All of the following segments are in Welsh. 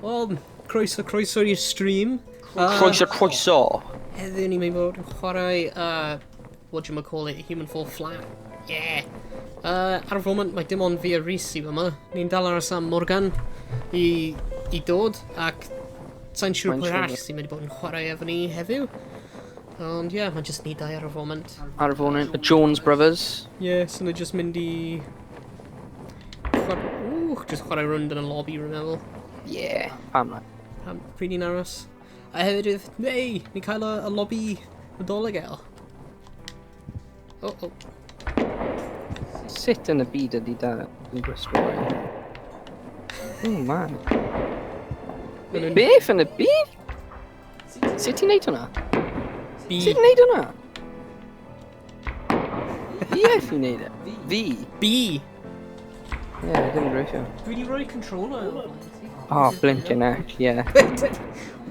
Wel, croeso, croeso i'r stream. Croeso, croeso! Heddiw ni'n mynd bod yn chwarae, what do you call it, Human Fall Flat. Yeah! Ar y foment, mae dim ond fi a Rhys sydd yma. Ni'n dal aros am Morgan i, i dod, ac sa'n siŵr pwy arall sy'n mynd i bod yn chwarae efo ni heddiw. Ond ie, yeah, mae jyst ni dau ar y foment. Ar y foment, y Jones Brothers. Ie, yeah, so nhw jyst mynd i... Ww, jyst chwarae rownd yn y lobby, rwy'n meddwl. Yeah, pam na. Pam, pryd ni'n aros. A hefyd, ydd, neu, ni'n cael y, y lobby Nadolig el. Oh, oh. Sut yn y byd ydi da yn gwisgo fe? Oh man. Beth yn y byd? Sut ti'n neud hwnna? B. Sut ti'n neud hwnna? Fi eich i neud e. Fi? B. Ie, yeah, ddim yn gweithio. Dwi wedi rhoi controller o blaen ti. Oh, blinking heck, ie.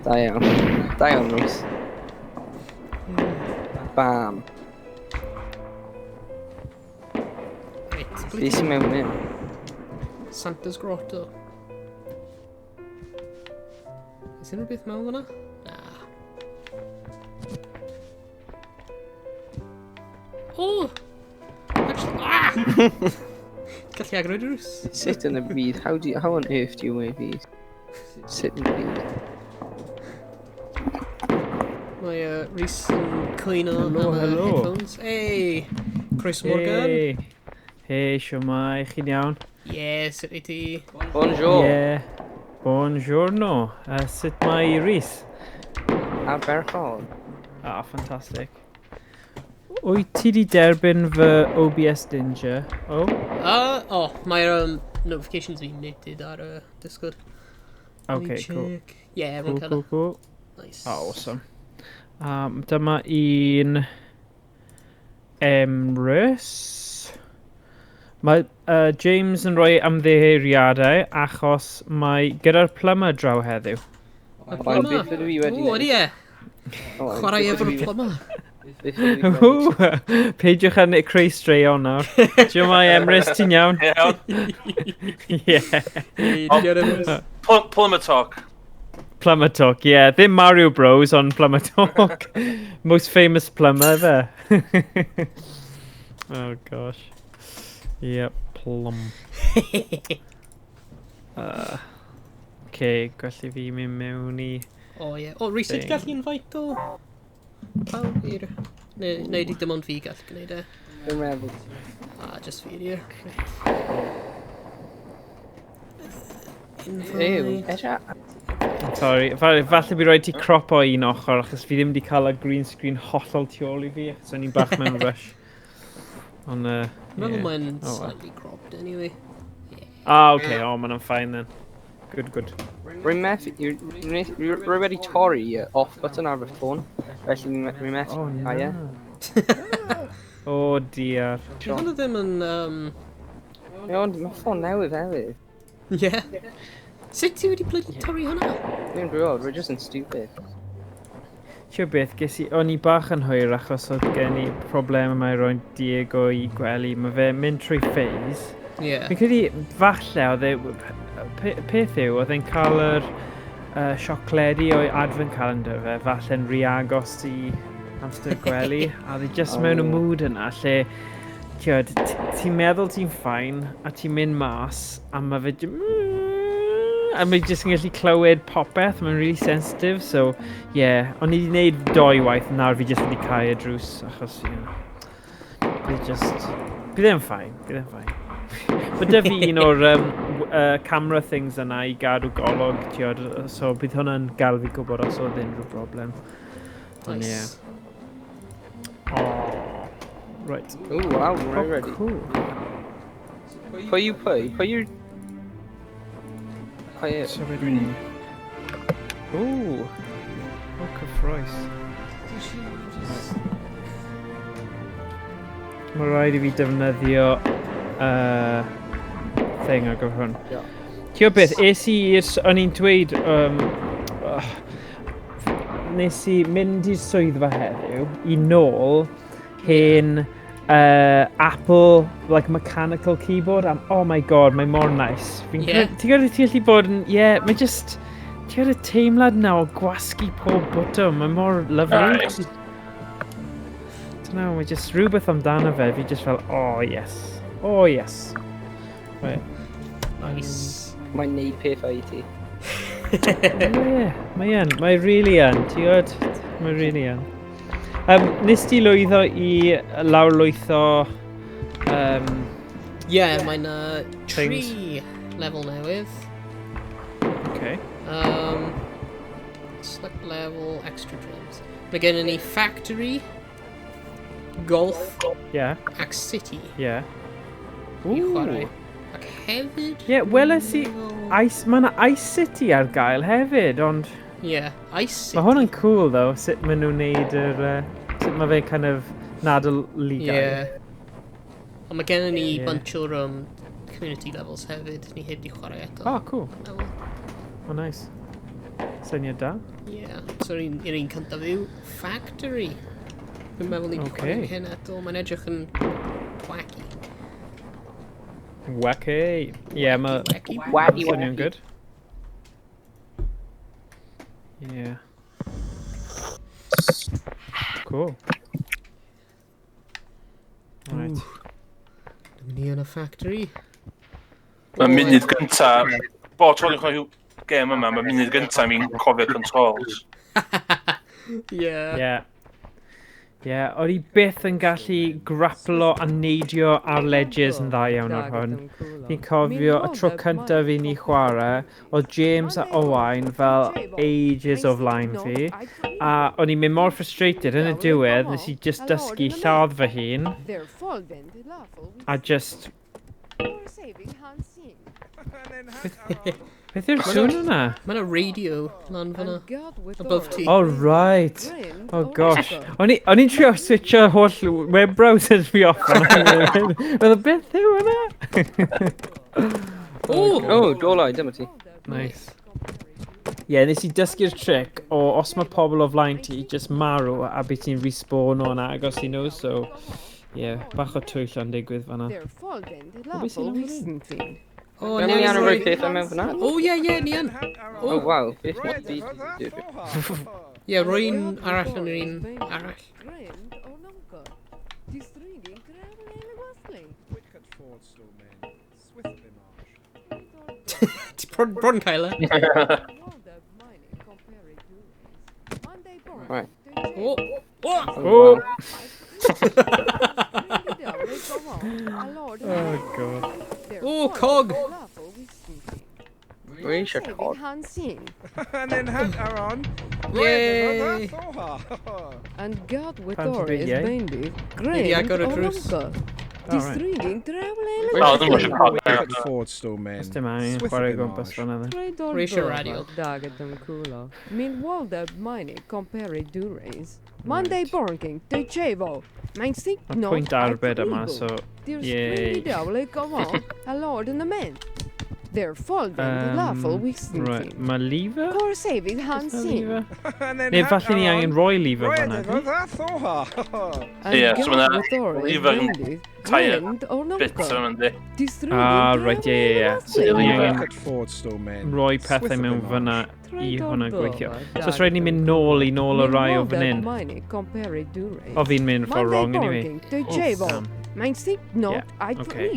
Da iawn. Da iawn, Rhys. Bam. Reit, Fi sy'n mewn hyn. Santa's Grotto. Is unrhyw beth mewn fyna? Na. Oh! Actually, ah! Gallu agor y drws. Sit yn y byd. How, do you, how on earth do you wear these? Sit yn y byd. Mae Rhys yn cwyno Helo, am y helo. headphones. Hey! Croeso Morgan. Hey, hey, siwmai, chi'n iawn? Yeah, sut wyt ti? Bonjour. Yeah. Buongiorno. Sut mae Rhys? Arferchol. Ah, ffantastig. Wyt ti di derbyn fy OBS Ninja? Oh? Oh, mae'r notifications fi muted ar y Discord. Let me Okay, cool. check. Yeah, Cool, everyone cool, cool. Nice. Oh, awesome. Dyma un Emrys. Mae James yn rhoi ymddiheuriadau achos mae gyda'r plumber draw heddiw. Y Ond plumber. beth ydw i wedi O, ydi e? O, Chwarae beth efo'r ydw i- plumber. beth ydw i wedi- Ww, Peidiwch â creu straeon nawr. Ti'n mae Emrys, ti'n iawn? Iawn. Yeah. Hey, ti'n iawn, Emrys? Plumber talk. Plumber talk, yeah. Ddim Mario Bros, ond Plumber talk. Most famous plumber ever. Oh gosh. Yep, plum. Okay, gwell i fi mynd mewn i... O, ie. O, Rhys, ti'n Thing. gallu invite o pawb i'r... Neu, neu di dim ond fi gallu gwneud e. Dwi'n meddwl. Ah, just fi ydi e. Ew, Invite. eisiau... Sorry, falle fi rhaid ti crop o un ochr achos fi ddim wedi cael y green screen hollol tu ôl i fi achos o'n i'n bach mewn rush. Ond, Meddwl yeah. mae'n Oh, well. slightly cropped anyway. Ah, okay, oh, ma'n fine then. Good, good. Rwy'n methu... Rwy wedi torri y off button ar fy ffôn. Felly rwy'n methu... Oh, Ah, ie. no. Oh, dear. Di hwnna ddim yn... Ond mae ffôn newydd hefyd. Yeah. Sut ti wedi bloody torri hwnna? Dwi'n gwybod, rwy just yn stupid. Ti'n beth, ges i, o'n i bach yn hwyr achos oedd gen i problem yma i roi Diego i gwely. Mae fe mynd trwy phase. Yeah. Fi'n credu, falle, oedd e, peth yw, oedd e'n cael yr siocledi o'i advent calendar fe, falle'n rhy agos i amser gwely, a oedd e just mewn y Oh. mood yna, lle, ti'n ti'n meddwl ti'n fine, a ti'n mynd mas, a mae fe a mae jyst yn gallu clywed popeth, mae'n really sensitive, so, yeah, o'n i wedi gwneud doi waith, nawr fi jyst wedi cau y drws, achos, you know, fi just, bydd e'n fine, bydd e'n fine. Mae 'da fi un o'r camera things yna i gadw golwg, ti'od, so bydd hwnna'n gael fi gwybod os oedd unrhyw broblem. Ond ie. Nice. Oh, right. Ooh, wow, rwy Oh, ready. cool. Pwy yw pwy? Pwy yw... Pwy yw... So wedyn... Ooh. Oh, cyffroes. Mae rhaid i fi defnyddio thing ar gyfer hwn. Ie. Ti'n gwybod beth, es i i'r... O'n i'n dweud... Nes i mynd i'r swyddfa heddiw i nôl hen Apple, like, mechanical keyboard, and oh my god, mae mor nice. Fi'n Yeah. Ti'n gwybod, ti'n gallu bod yn, yeah, mae just, ti'n gwybod y teimlad na o gwasgu pob bwtwm, mae mor lovely. Nice. Don't know, mae just rhywbeth amdano fe, fi just fel, oh yes, oh yes. Right. Nice. Mae'n neud pethau i ti. Yeah, mae yn, mae really yn, ti'n gwybod? Mae really yn. Nes ti lwyddo i lawrlwytho Yeah, mae'n tri Things. level newydd. Okay. Select level, extra dreams. Mae gennym ni Factory, Golf ac City i chwarae. Ooh. Ac hefyd... Yeah, weles i Ice, mae yna Ice City ar gael hefyd, ond Yeah, Ice City. mae hwn yn cool though, sut maen nhw'n neud yr sut mae fe kind of nadoligaidd. Yeah. Ond mae gennym ni bunch o'r community levels hefyd, ni heb di chwarae eto. Oh, cool. Level. Oh, nice. Syniad da. Yeah. So yr un cyntaf yw Factory. Dwi'n meddwl ni wedi chwarae hyn eto, mae'n edrych yn wacky. Wacky. Yeah, mae Wacky. Wacky, swnio'n wacky. good. Yeah. Cool. Right. Dwi'n mynd i yn y factory. Mae munud gynta, bo tro ni'n chwarae gêm yma, mae munud gynta mi'n cofio controls. Yeah. Yeah. Yeah, o'n i byth yn gallu graplo a neidio ar ledges yn dda iawn ar hwn. Fi'n cofio y tro cyntaf i ni chwarae, oedd James a Owain fel ages o flaen fi, a o'n i'n mynd mor frustrated yn y diwedd, nes i just dysgu lladd fy hun, a just... Beth yw'r sŵn yna? Mae yna radio lan fyna. Above ti. Oh, right. Oh, gosh. O'n i'n trio switcho holl web browsers fi off. Fel, beth yw hwnna? Oh! Oh, dolau, dyma ti. Nice. Ie, yeah, nes i dysgu'r trick o os mae pobl o flaen ti, just marw a bydd ti'n respawn o'n agos i nhw, so... Ie, yeah, bach o twyll yn digwydd fan'na. O, beth sy'n lan fan hyn? Oh, Mae'n newydd ni angen rhoi rhoi- pethau mewn fyna. Oh, ie, ie, ni yn. Oh, Oh, waw. Beth di... ie, rhoi un arall yn yr un arall. Ti bron cael e. Right. Oh, oh! Oh! Oh, god. Oh, cog! Rwy eisiau cog. Yay! Pam ti'n dweud yay? Ni 'di agor y drws. Oh, right. No, ddim eisiau cog. Os dim angen chwarae o gwmpas fan'na then. Rwy eisiau radio. Mae pwynt arbed yma, so... Yay. Right, mae lever? Oes 'na lever? Neu falle ni angen rhoi lever fan'na, di? Ie, so ma' 'na lever yn tair bit yn mynd i. Ah, right, ie, ie, ie. So Ie, ni lever. angen rhoi pethau mewn fyna i hwnna gweithio. So os rhaid ni mynd nôl i nôl y rai o fan hyn. O, fi'n mynd ffordd wrong anyway. Damn. Yeah, okay.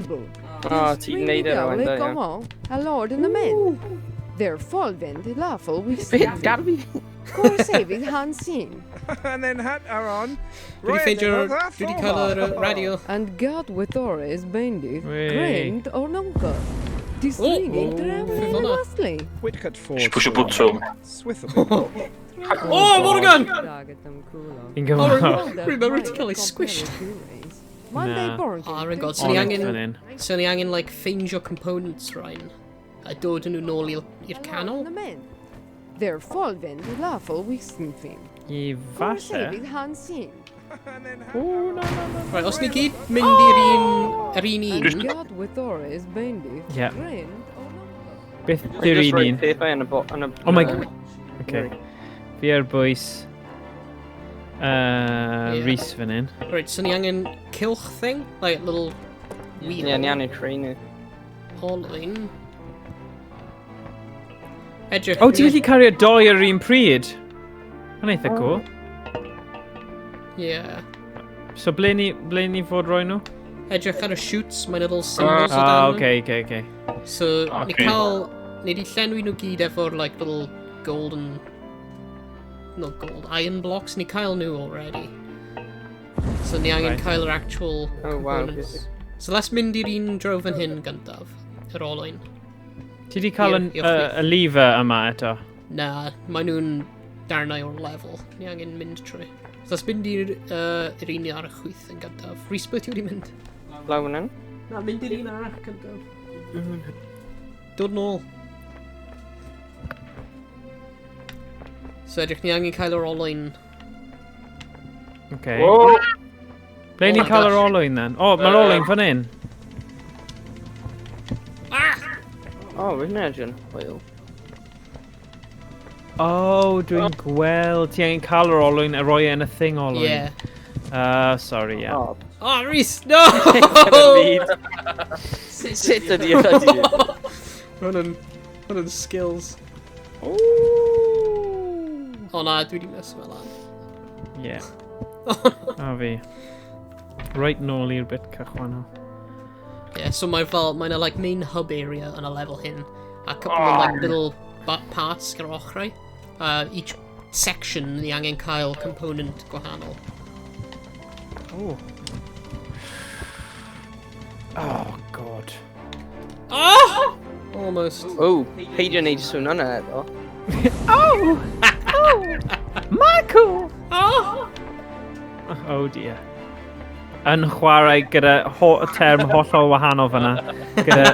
Ah, ti'n neud e rwan, da iawn. Beth, gad fi? Dwi 'di ffeindio'r... Dwi 'di cael yr radio. Wei. Oh, hwnna. Eisiau pwysio bwtwm. Oh, Morgan! Fi'n gwybod. Rwy'n meddwl ti cael ei squished. Na. Oh, my god, so ni On it angen... fan hyn. So ni angen, like, ffeindio components rhain. A dod yn nhw nôl i'r canol. I falle. O, na, na, na. Right, os ni gyd mynd i'r un... Yr un un. Ie. Beth Rwy yw'r jyst un rhoi un? pethau yn y bo... Yn y... Oh my god. Okay. Fi ar bwys. Yeah. Rhys fan hyn. Right, so ni angen cylch thing? Like little wheel. Ie, ni angen creu nhw. Olwyn. Edrych. O, ti'n gallu cario doi ar un pryd? Mae'n eitha cool. Yeah. So ble ni fod roi nhw? Edrych ar y shoots, mae little symbols o Ah, dan nhw. okay. So, ni Okay. cael... Ni di llenwi nhw gyd efo'r, like, little golden... Not gold, iron blocks. Ni cael nhw already. So ni angen Right. cael yr actual Oh, wow. components. So let's mynd i'r un dro fan hyn gyntaf. Yr olwyn. Ti di cael Ie, y i'r chwith. y lever yma eto? Na, mae nhw'n darnau o'r lefel. Ni angen mynd trwy. So let's mynd i'r yr un ar y chwith yn gyntaf. Rhys, ble ti wedi mynd? Lawr fan hyn. Na, mynd i'r un arall gyntaf. Dod nôl. So edrych, ni angen cael yr olwyn. Okay. Whoa! Ble Oh ni'n my cael yr gosh. olwyn then? O, mae'r olwyn fan hyn. O, rwy'n edrych yn hwyl. O, dwi'n gweld. Ti angen cael yr olwyn a roi e yn y thing olwyn. Yeah. Sorry, yeah. O, Oh, Rhys, no! byd. Sut ydi ydi? Hwn yn skills. O na, dwi wedi mess fel lan. Yeah. A fi. Right nôl i'r bit cychwynol. Yeah, so mae fel, mae'n like main hub area yn y lefel hyn. A couple of like little parts gyda'r ochrau. Each section ni angen cael component gwahanol. Oh. Oh, God. Oh! Almost. O, peidio wneud sŵn yna eto. Oh! Oh! Michael! Oh! Oh dear. Yn chwarae gyda term hollol wahanol fyna. Gyda...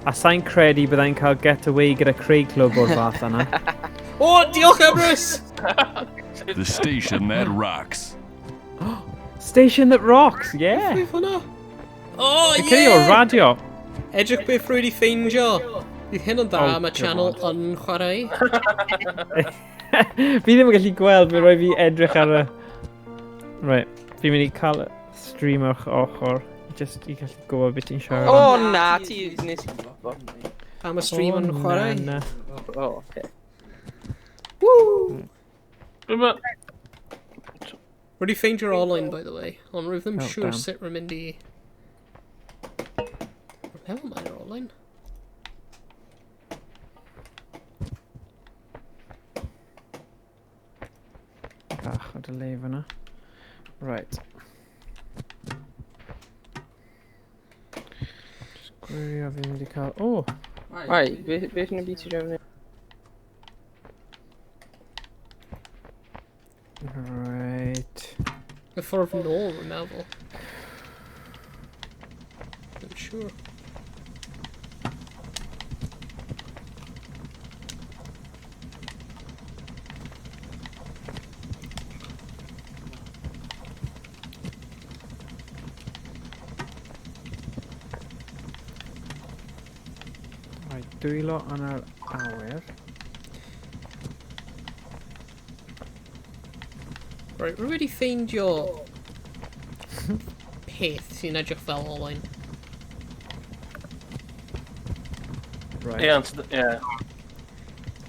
A sa'n credu byddai'n cael get away gyda creu clwb o'r fath yna. Oh, diolch Emrys! The station that rocks. Station that rocks, yeah! Beth hwnna? Oh, Fi'n credu o'r yeah! radio. Edrych beth rwy wedi ffeindio. Bydd hyn yn dda Oh, am y channel God. yn chwarae. Fi ddim yn gallu gweld, fe roi fi edrych ar y... Right, fi'n mynd i cael y stream o'ch ochr. Just i gallu gwybod beth ti'n siarad O, am. na, ti nes i... Am y stream O, yn chwarae. na, na. O, oce. Woo! Dwi'n ma- Rwy wedi ffeindio'r olwyn, by the way. Ond rwyf ddim Oh, siŵr damn. sut rwy'n mynd i... Rwy'n meddwl mae'r olwyn. Bach o delay fyna. Right. Just gwirio fi'n mynd i cael... O! Right, beth yn y byd ti'n drefnu? Right. Y ffordd nôl, rwy'n meddwl. Ddim siŵr. Right, dwylo yn yr awyr. Right, rwy wedi ffeindio peth sy'n edrych fel olwyn. Right. Ie, ond, ie.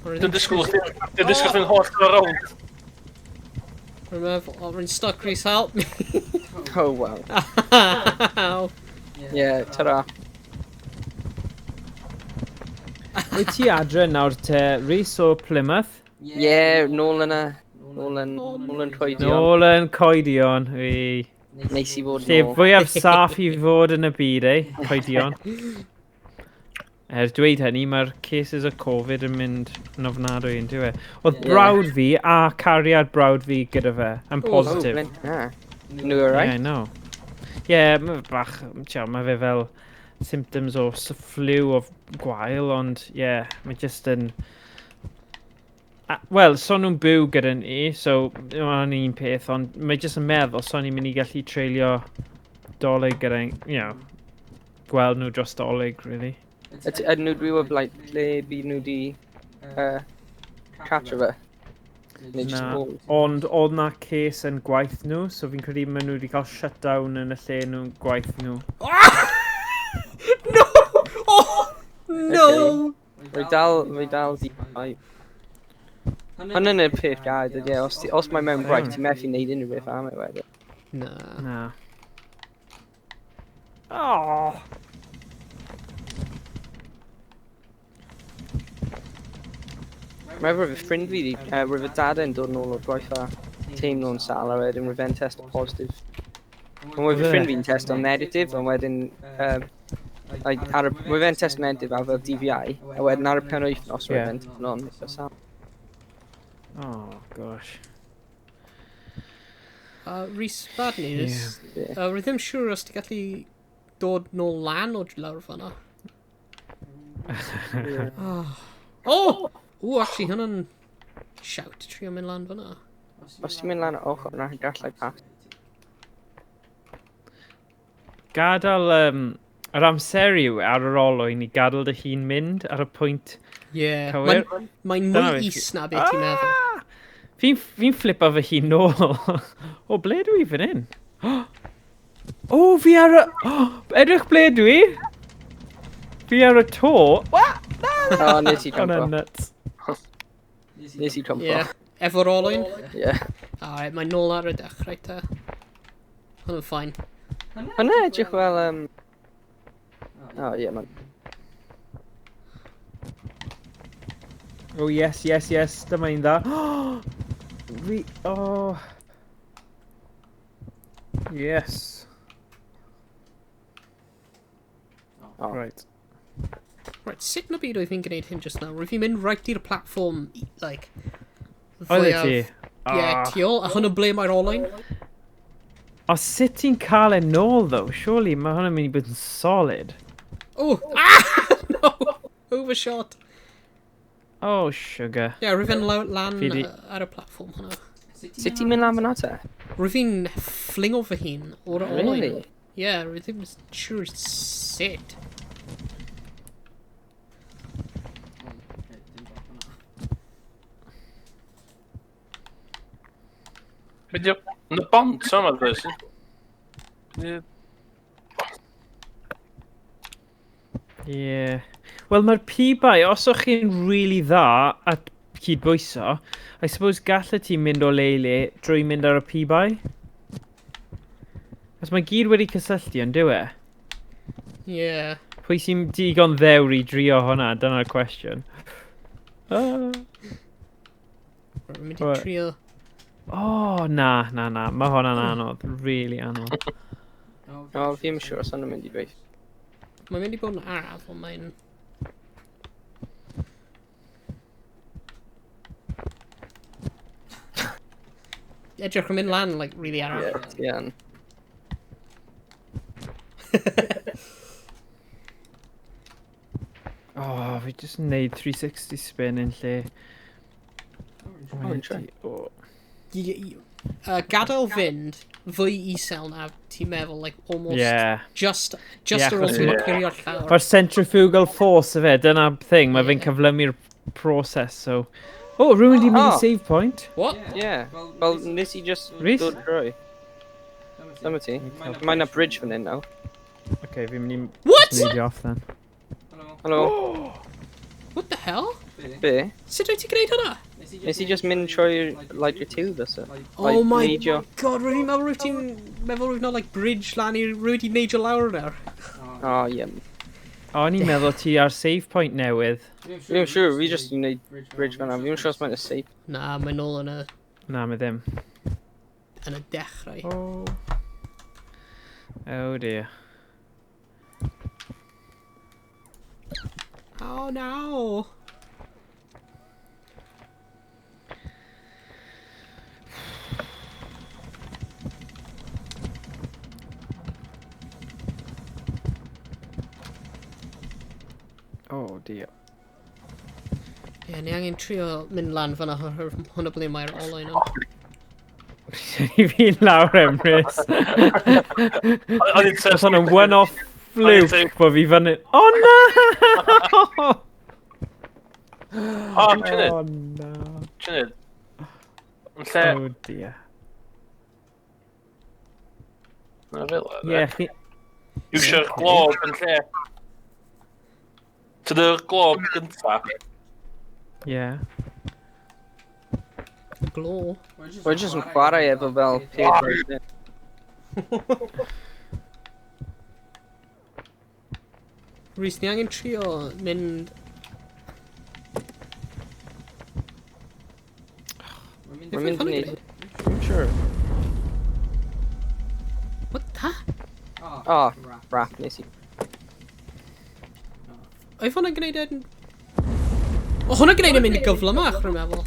Rwy'n Dwi'n disgwyl chdi'n holl o'r rownd. Rwy'n meddwl, oh, rwy'n stuck, Rhys, help me. Oh, wow. Ow. Yeah, ta-ra. Wyt ti adre nawr te, Rhys o Plymouth? Yeah, nôl yna. Nôl yn, nôl yn Coedion. Nôl yn Coedion. Ui. Neis i fod Lle nôl. fwyaf saff i fod yn y byd, eh? Coedion. Er dweud hynny, mae'r cases o Covid yn mynd yn ofnadwy yn dyw e. Oedd Ie. brawd fi a cariad brawd fi gyda fe yn Oh, positif. Oh, blin, na. Nhw alright? Yeah, I know. Yeah, mae fe bach, tio, mae fe fel symptoms o flu o gwael, ond yeah, mae just yn... Wel, so nhw'n byw gyda ni, so mae'n un peth, ond mae jyst yn meddwl, so ni'n mynd i gallu treulio dolyg gyda, you know, gweld nhw dros dolyg, really. Ydyn nhw dwi wybod, like, lle byd nhw di catch fe? Neu just Na, bod. ond oedd na case yn gwaith nhw, so fi'n credu maen nhw wedi cael shutdown yn y lle nhw'n gwaith nhw. No! Oh! No! Rwy dal, rwy dal di... Ai. Hwnna'n y peth gael, ydy, e, os, ti, os mae mewn gwaith, ti'n methu neud unrhyw beth am e wedyn. Na. Na. Oh! Mae efo fy ffrind fi, roedd fy dad e'n dod nôl o'r gwaith a teimlo'n sâl a wedyn roedd e'n test positif. Ond roedd fy ffrind fi'n test o'n negatif, ond wedyn like, ar y, roedd e'n test negatif ar fel DVI, a wedyn ar y penwythnos roedd e'n test on eitha sâl. Oh, gosh. Rhys, bad news. Yeah. Rwy ddim siŵr os ti gallu dod nôl lan o lawr fan'na. Yeah. Oh! Oh! Ww, actually, hwnna'n shout trio mynd lan fan'na. Os ti'n mynd lan y ochr na, gallai pas. Gadael yr amser yw ar yr olwyn i gadael dy hun mynd ar y pwynt Yeah. cywir. Mae'n mae Dyna mwy beth- is na beth ti'n meddwl. Ah! Fi'n fi flipo fy hun nôl. O, ble dwi fan hyn? O, fi ar y... Oh, edrych ble dwi! Fi ar y to. O, nes i Hwnna'n jumpo. nuts. Nes i jumpo. Yeah. Efo'r olwyn. Yeah. Alright, mae'n nôl ar y dechrau te. Hwnna'n fine. Hwnna edrych fel... O, ie, man. Oh, yes, yes, yes. Dyma un dda. Fi... Oh. Yes. Oh. Right. Right, sut na byd oedd fi'n gwneud hyn just now? Rwyf fi'n mynd right i'r platform, like, Oedd e ti? Yeah, Ah. tu ôl, a hwnna ble mae'r olwyn. O, sut ti'n cael e nôl, though? Surely mae hwnna'n mynd i bod yn solid. Oh! Ah! No! Overshot. Oh, sugar. Yeah, rwyf fi'n lan Fi di- ar y platform hwnna. Sut ti'n mynd lan fyna te? Rwyf fi'n flingo fy hun o'r olwyn. Really? Yeah, rwyf ddim siŵr sut. Be di o? Yn y bont yma, dweud. Be Yeah. Wel, mae'r pibau, os o'ch chi'n really dda at cydbwyso, I suppose gallet ti mynd o le i le drwy mynd ar y pibau. Os mae gyd wedi cysylltu, yn dyw e? Yeah. Pwy sy'n digon ddewr i drio hwnna? Dyna'r cwestiwn. Ah. Rwy'n mynd i Right. trio... Oh, na, na, na. Mae hwnna'n anodd. Really anodd. O, fi ddim yn siŵr os hwnna'n mynd i gweithio. Mae'n mynd i bod yn araf, ond mae'n... Edrych yn mynd lan, like, really araf. Ie, ti yn. Oh, fi jyst yn neud 360 spin yn lle. Oh, interesting. Oh. Gadael fynd fwy isel na ti'n meddwl, like, almost Yeah. just Yeah, ar ôl achos ti'n ma- clirio'r llawr. Mae'r centrifugal force y fe, dyna'r thing, mae fe'n Yeah. cyflymu'r proses, so... Oh, rhywun di mynd i Oh. save point. What? Ie. Wel, nes i just Rhys? dod drwy. Dyma ti. Mae 'na bridge fan hyn nawr. Okay, fi'n mynd i What? neidio off then. Helo. What the hell? Be? Sut wyt ti'n gwneud hwnna? Nes i just mynd trwy'r, like, y tube or so. Oh Like, my neidio. god, rwy'n meddwl rwy'n ti'n meddwl rwy'n like bridge lan i rwy'n di neidio lawr nawr. O, ie. O, o'n i'n meddwl ti ar save point newydd. Fi'n siŵr, fi just yn neud bridge fan Fi'n siŵr os mae'n y safe. Na, mae'n nôl yn y, Na, mae ddim. yn y dechrau. Oh. Oh dear. Oh no! Oh dear. Ie, yeah, ni angen trio mynd lan fyna oherwydd hwnna ble mae'r olwyn yn. I fi lawr Emrys. O'n i'n Os hwnna'n one-off fluke bod fi fyny... Oh na! O, ti'n Oh na. Ti'n Yn lle... Oh dear. Na fel Ie, chi... Iwsio'r glob yn lle. Tydy'r glob gynta. Ie. Y glo. We're just yn chwarae efo fel peth. Rhys, ni angen trio mynd... Mae'n mynd i wneud... I'm sure. What the? Oh, rap nes i. Oedd hwnna'n gwneud e'n... O, hwnna'n gwneud e'n mynd i gyflymach, rwy'n meddwl.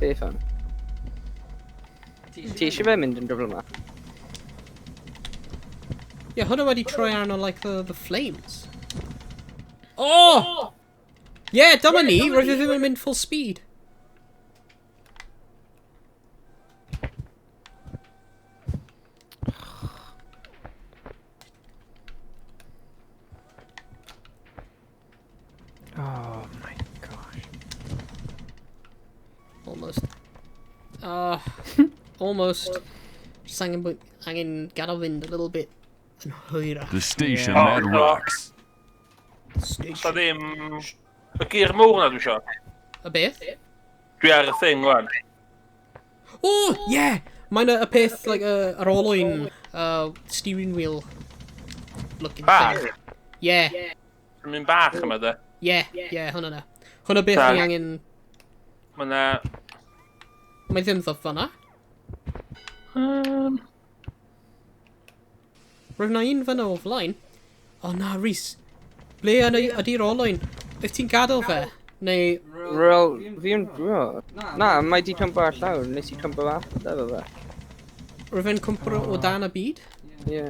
Beth am? Ti eisiau fe mynd yn gyflymach? Ie, yeah, hwnna wedi troi arno, like, the flames. Oh! Yeah, dyma ni, roedd e ddim yn mynd full speed. Oh my gosh. Almost. Almost. Just angen gadael fynd a little bit yn hwyrach. The station Yeah. that Oh, rocks. Sa ddim... Y gear mowr na dwi isio. Y beth? Dwi ar y thing wan. Oh, yeah! Mae'n y peth, like, yr olwyn, steering wheel looking Bach. thing. Yeah, Yn mynd bach yma de. yeah, hwnna na. Hwnna beth ni angen... Mae na... Mae ddim ddof fanna. Roedd na un fanna o flaen. O na, Rhys. Ble ydy'r olwyn? Wyt ti'n gadael fe? Neu... Wel, fi'n... Na, mae di cwmpo ar llawr, nes i cwmpo allan efo fe. Roedd fe'n cwmpo o dan y byd? Ie.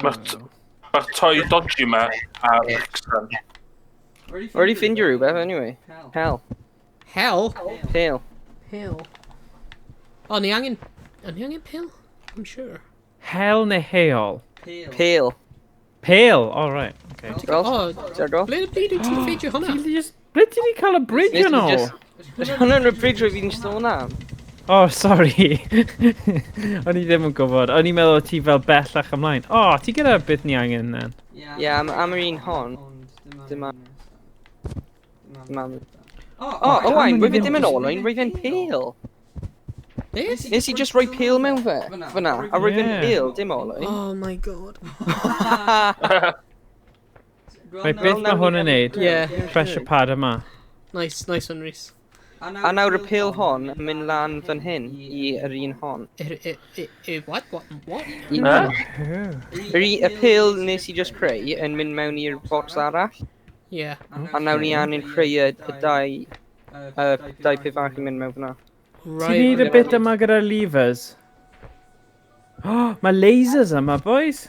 Mae'r toi dodgy ma ar Wrexham. Already ffindio rhywbeth, anyway. Hell. Hell? Pale. Pale. O, ni angen... O'n ni angen pale? I'm sure. Hell neu heol? Pale. Pale, all right. Okay. Wel, O, ti ar go? ble dwi ti'n ffeindio hwnna? Ti just... Ble ti wedi cael y bridge Nes i yn ôl? just- Hwnna'n y bridge roedd fi'n sôn am. Oh, sorry. O'n i ddim yn gwybod. O'n i'n meddwl ti fel bellach ymlaen. Oh, ti gyda beth ni angen then. Ie, am yr un hon. Dim am... Dim am... O, Owain, roedd fi ddim yn olwyn, roedd fe'n pale. Beth? Nes i just rhoi pale mewn fe, fyna, a roedd fe'n Ie. pale, dim olwyn. Oh my god. Right, beth mae hwn yn neud? Yeah. Pressure pad yma. Nice, nice one, Rhys. A nawr y pale hon yn mynd lan fan hyn i yr un hon. What? What? What? Y pale nes i just creu yn mynd mewn i'r box arall. Yeah. A nawr ni angen creu y dau peth fach i mynd mewn fyna. Right. Ti'n neud y bit yma gyda'r levers? Oh, mae lasers yma, boys.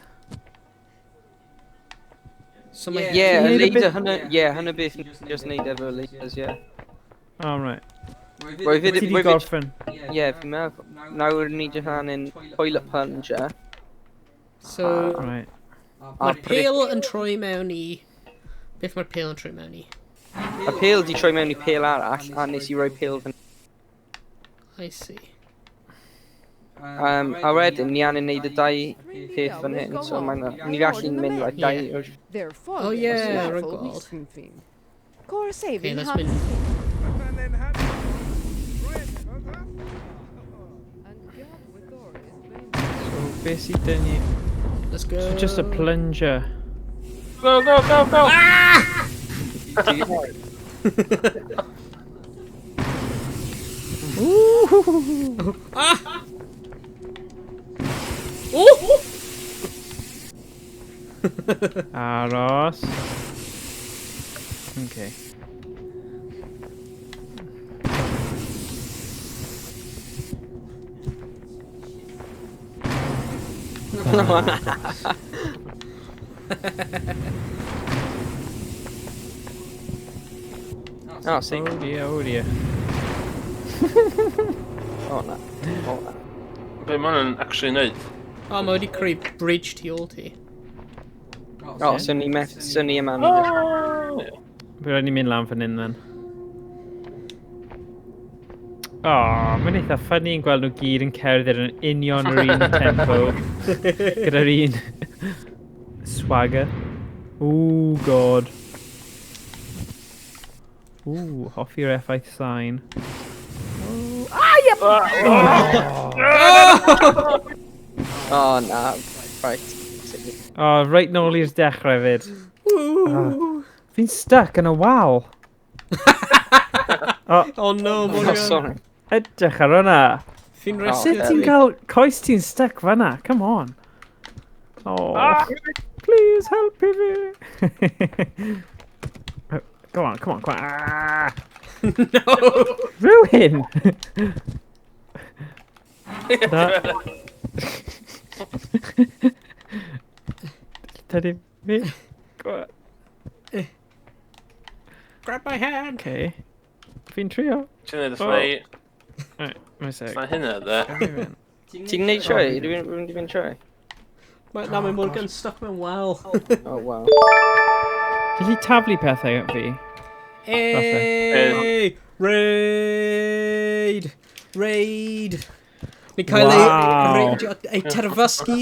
So mae... Ie, y Ti'n neud y laser bit- hynna, ie, hynna beth ni just neud efo lasers, ie. Oh, right. Roedd fi Ti di gorffen. Ie, fi'n meddwl. Nawr ni jyst angen toilet plunger. So, Right. mae'r pale yn troi mewn i... Beth mae'r pale yn troi mewn i? Y pale di troi mewn i pale arall, a nes i roi pale fan... I see. A wedyn, ni angen neud y dau peth fan hyn, so mae'n... Ni gallu'n mynd, like, dau... Oh yeah, rwy'n gweld. Okay, let's mynd... So, beth sydd dyn ni? Let's go. So just a plunger. Go, go, go, go! Ah! Oh! Aros. Okay. Oh, see. Oh dear, oh dear. Oh, na. Oh, na. Be mae hwnna'n actually neud? O, mae wedi creu bridge tu ôl ti. Oh, so ni met, so ni yma. Oh, ie. By rhaid ni mynd lan fan hyn then. Oh, mae'n eitha funny yn gweld nhw gyd yn cerdded yn union yr un tempo. Gyda'r un swagger. Ooh, god. Ooh, hoffi'r effaith sain. Oh, na. Right. Oh, reit nôl i'r dechrau fyd. Fi'n stuck yn y wal. Oh no, Oh, Morgan. sorry. Edrych ar hwnna. Fi'n Oh, rescue Sut ti'n cael coes ti'n stuck fan'na? Come on. Oh, please help me. Go on, come on, come on. Ah, No! Rhywun! Na. Tydi fi. Go on. Grab my hand! Okay. Fi'n trio. Ti'n neud y ffnau... Right, my sec. Na hynna, de. Ti'n neud troi? Rhywun di fynd troi? Mae, na, mae Morgan stuck mewn wal. Oh, wow. Gallu taflu pethau at fi? Hey! Raid! Raid! Ni'n cael Wow. ei reidio, ei terfysgu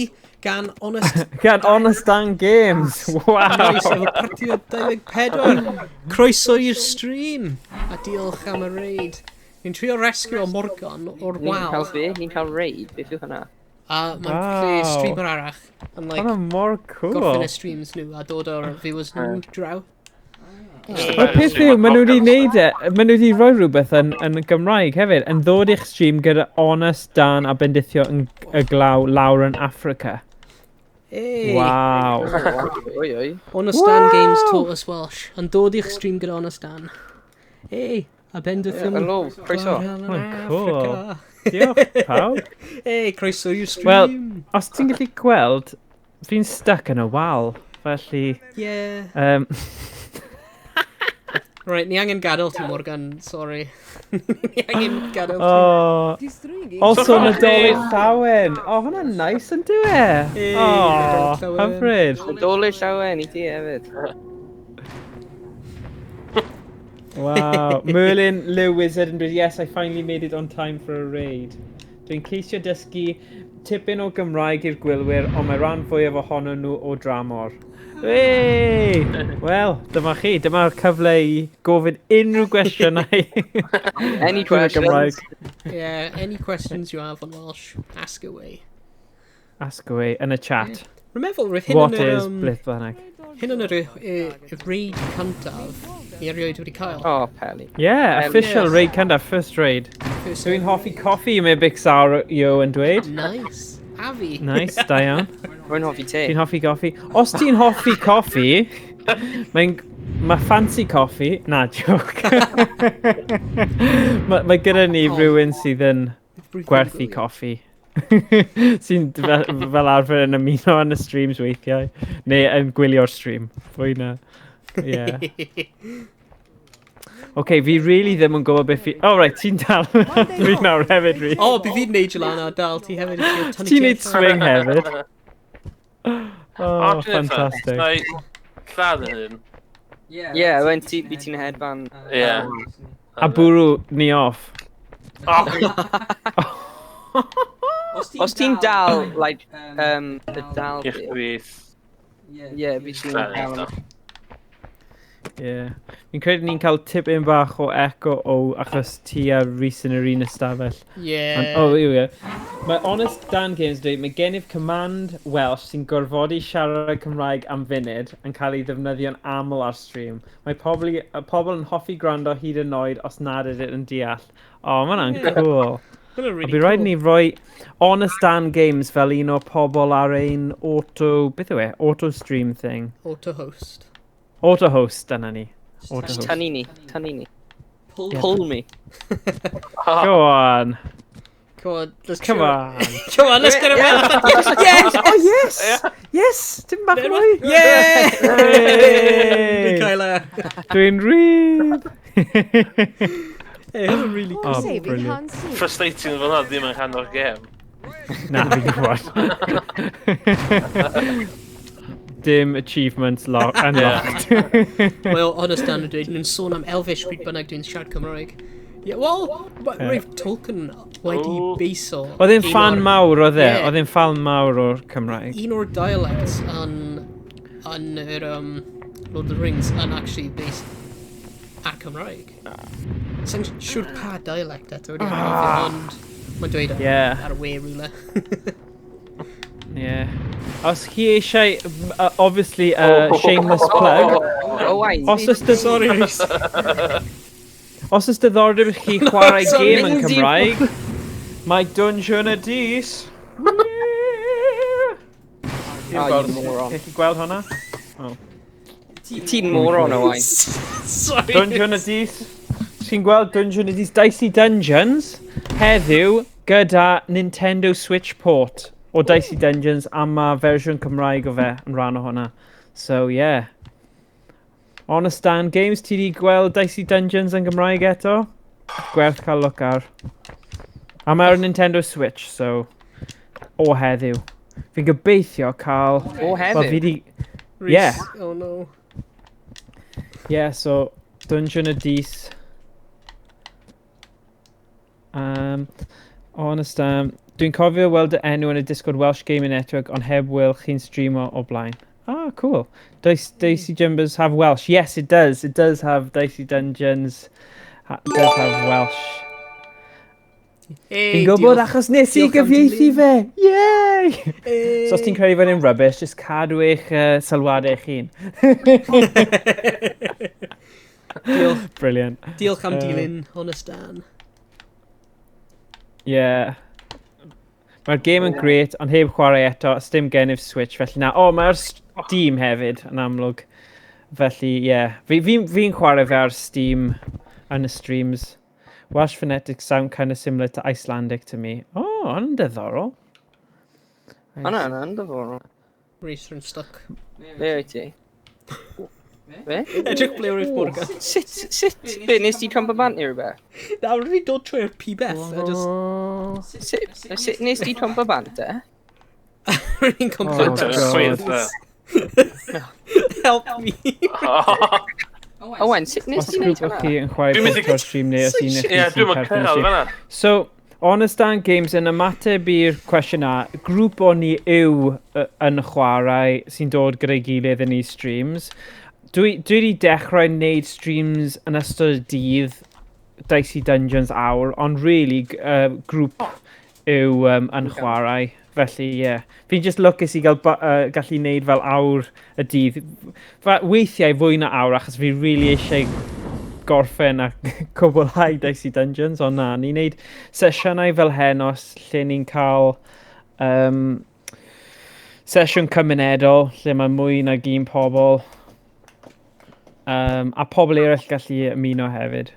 gan Honest Gan Honest Dan Games! Wow! Nice efo parti o 24. Croeso i'r stream! A diolch am y raid. Ni'n trio rescue o Morgan o'r Ni'n cael wal. be? Ni'n cael raid? Beth yw hwnna? A mae'n Wow. lle streamer arall. Yn like, Hwna mor cool. gorffen y streams nhw a dod o'r viewers nhw draw. Mae'r peth yw, maen nhw wedi neud e, maen nhw wedi rhoi rhywbeth yn Gymraeg hefyd, yn ddod i'ch stream gyda Honest Dan a bendithio yn y glaw lawr yn Africa. Hey! Wow. Oi, oi. Honest Dan Games Wow. taught us Welsh. Yn dod i'ch stream gyda Honest Dan. Hey! A bendithio Yeah, hello, croeso. Oh, cool. Diolch, pawb. Hey, croeso i'r stream. Wel, os ti'n gallu gweld, fi'n stuck yn y wal, felly... Yeah. Right, ni angen gadael ti, Morgan, sorry. Ni angen gadael ti. Oh, also So- Nadolig Llawen. Oh, hwnna'n nice yn dyw e? Hey, Oh, Nadolig Llawen. hyfryd. Nadolig llawen i ti hefyd. Wow. Merlin Lew Wizard yn dweud, yes, I finally made it on time for a raid. Dwi'n ceisio dysgu tipyn o Gymraeg i'r gwylwyr, ond mae rhan fwyaf ohonyn nhw o dramor. Hey! Wel, dyma chi. Dyma'r cyfle i gofyn unrhyw gwestiynau. Any yn y questions? Gymraeg. Yeah, any questions you have on Welsh, ask away. Ask away yn y chat. Rwy'n meddwl, roedd hyn What yn yr, is blith bynnag? hyn yn yr raid cyntaf ni erioed wedi cael. Oh, Peli. Yeah, official Yes. raid cyntaf, first raid. First Dwi'n hoffi coffi, mae Bixario yn dweud. Nice. A fi. Nice, da iawn. Rwy'n hoffi te. Ti'n hoffi goffi? Os ti'n hoffi coffi, mae'n... Mae fancy coffi... Na, joke. Mae gyda ni rhywun sydd yn gwerthu coffi. Sy'n fel arfer yn ymuno yn y streams weithiau. Neu yn gwylio'r stream. Fwy na. Yeah. OK, fi really ddim yn gwybod beth fi... Oh, right, ti'n dal fi nawr hefyd, Rhys. O, bydd fi'n neud lan a dal ti hefyd. i trio tynnu Ti'n neud ti allan. swing hefyd. Oh, fantastic. Na i lladd yn hyn. Yeah, when ti, fi ti'n hedfan. Ie. A bwrw ni off. Oh, Os ti'n dal, like, y dal i'ch fi. chwith. Yeah, fi ti'n Lladd dal. eto. Yeah. Fi'n credu ni'n cael tipyn bach o echo o achos ti a Rhys yn yr un ystafell. Yeah. Ond, oh, here we go. Mae Honest Dan Games dweud, mae gennyf command Welsh sy'n gorfodi siarad Cymraeg am funud yn cael ei ddefnyddio'n aml ar stream. Mae pobl, pobl yn hoffi gwrando hyd yn oed os nad ydyn yn deall. Oh, mae hwnna'n cool. Hwnna'n A really bydd rhaid cool. ni roi Honest Dan Games fel un o pobl ar ein auto... Beth yw e? Auto stream thing. Auto-host. Auto host, dyna ni. Auto Just host. tynnu ni, tynnu ni. Pull. Pull me. Go on. Come on, let's Come on. Come on, let's get it yeah. Yes! Oh, yes! Yes! Dim bach mwy! Yeah! Hey! Fi'n cael e. Dwi'n rhydd! Hey, hwnna'n really cool. Oh, Saving brilliant. Hansi. Frustrating fel na ddim yn rhan o'r gêm. Na, fi'n gwybod. Dim achievements unlocked. Wel, Honest Dan yn dweud, nhw'n sôn am Elvish pryd bynnag dwi'n siarad Cymraeg. Yeah, wel, roedd Tolkien wedi beiso... Oedd e'n un fan o'r- mawr oedd e, Ie. oedd e'n fan mawr o'r Cymraeg. Un o'r dialects yn yr Lord of the Rings yn actually based ar Cymraeg. Sa'n siŵr pa dialect eto, wedi anghofio, ond mae'n dweud ar, Yeah. ar y we rhywle. Yeah. Os chi eisiau, obviously, shameless plug, Owain, os oes dy... Sorry, Rhys. Os oes diddordeb i chi chwarae Sorry. gêm yn Cymraeg, mae Dungeon y Dis. Oh, you moron. Chi'n gallu gweld hwnna? Ti'n moron, Owain. Sorry. Dungeon y Dis. Ti'n gweld Dungeon y Dis Dicey Dungeons heddiw gyda Nintendo Switch port o Dicey Dungeons a mae fersiwn Cymraeg o fe yn rhan o hwnna. So, yeah. Honest Dan Games, ti di gweld Dicey Dungeons yn Gymraeg eto? Gwerth cael look ar. A mae ar Nintendo Switch, so o heddiw. Fi'n gobeithio cael... O Wel, fi heddiw. di... Rhys, Yeah. Oh no. Yeah, so Dungeon of Dis. Honest, dwi'n cofio weld y enw yn y Discord Welsh Gaming Network, ond heb weld chi'n streamo o blaen. Ah, cool. Dicey Jumbers have Welsh. Yes, it does. It does have Dicey Dungeons. Does have Welsh. Hey, Fi'n gwybod diolch. achos nes i diolch am gyfieithu dilyn. fe. Yay! Hey. So os ti'n credu fod e'n rubbish, just cadw eich sylwadau eich hun. Diolch, Brilliant. diolch am dilyn, Honest Dan. Yeah. Mae'r game yn great, ond heb chwarae eto, dim gennyf Switch, felly na. O, mae'r Steam hefyd, yn amlwg. Felly, ie. Yeah. Fi chwarae fe ar Steam yn y streams. Welsh phonetics sound kind of similar to Icelandic to me. Oh, hwnna'n diddorol. O na, na, yn diddorol. Rhys, rwy'n stuck. Be wyt ti? Be? Edrych ble roedd Morgan. Sut, be, nes ti cwmpa bant neu rhywbeth? Na, rwy'n dod trwy'r pibell. A just... Sut nes ti cwmpa bant e? Rwy'n Oh, cwmpa God. Sweet, Help me. Owen, sut nes Os ti wneud grŵp o hwnna? chi yn chwarae Dwi'n mynd i- bwyd o'r stream neu os un o'ch chi Ie, sy'n dwi'n mynd perthyn cyrraedd i stream. fan'na. So, Honest Dan Games yn ymateb i'r cwestiwn na, grŵp o ni yw yn chwarae sy'n dod gyda'i gilydd yn ei streams. Dwi wedi dechrau wneud streams yn ystod y dydd, Dicey Dungeons awr, ond really grŵp yw yn chwarae. Felly, ie. Yeah. Fi'n just lwcus i gael gallu wneud fel awr y dydd. Weithiau fwy na awr, achos fi really eisiau gorffen a cwblhau Dicey Dungeons, ond na, ni'n neud sesiynau fel henos lle ni'n cael sesiwn cymunedol lle mae mwy nag un pobl a pobl eraill gallu ymuno hefyd.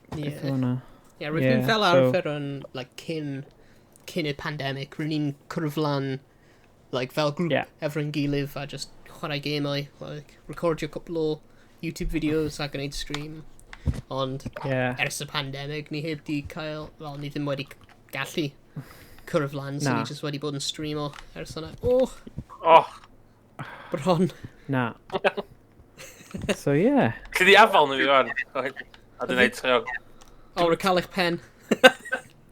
Beth Yeah. yw hwnna? Yeah, rwy'n Yeah, fel so- arfer yn, like, cyn y pandemic, rwy'n ni'n cwrdd lan, like, fel grŵp efo'n gilydd a just chwarae gemau, like, recordio cwpl o YouTube videos a gwneud stream. Ond ers y pandemic, ni heb di cael, well, ni ddim wedi gallu cwrdd lan, so Na. ni just wedi bod yn streamo ers yna. Oh, Oh, bron. Na. So yeah. lle di afal nhw fi fan. A dwi'n neud trio. O, oh, cael eich pen.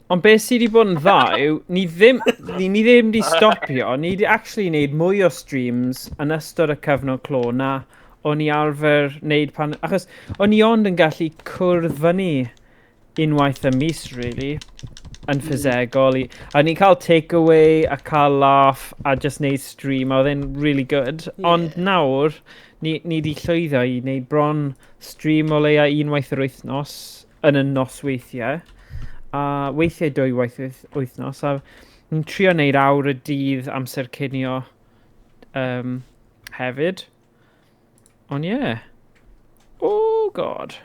Ond beth sydd wedi bod yn dda yw, ni ddim wedi stopio, ni wedi actually wneud mwy o streams yn ystod y cyfnod clo na o'n i arfer wneud pan... Achos o'n i ond yn gallu cwrdd fyny unwaith y mis, really, yn ffisegol. A ni'n cael takeaway a cael laugh a just wneud stream, a oedd e'n really good. Ond nawr, ni wedi llwyddo i wneud bron stream o leia unwaith yr wythnos yn y nosweithiau. A weithiau dwy waith wythnos. A ni'n trio wneud awr y dydd amser cinio hefyd. Ond ie. Yeah. Oh god.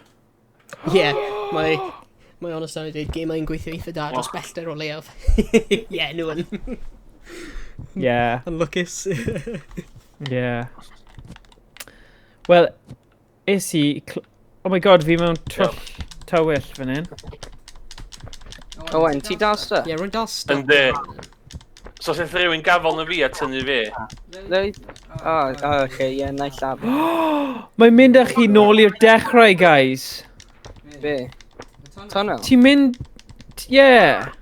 Yeah, mae honest am i dweud, gemau'n gweithio eitha da dros bellter o leiaf. Yeah, nhw yn, yn lwcus. Yeah. Wel, is i... Oh my god, fi mewn twll tywyll fan hyn. Owen, ti dal stuck? Yeah, rwy'n dal stuck. Yndi. So os eith rhywun gafel na fi a tynnu fi. O, oce, ie, na i llaf. Mae'n mynd â chi nôl i'r dechrau, guys. Be? Tunnel. Ti'n mynd... Yeah.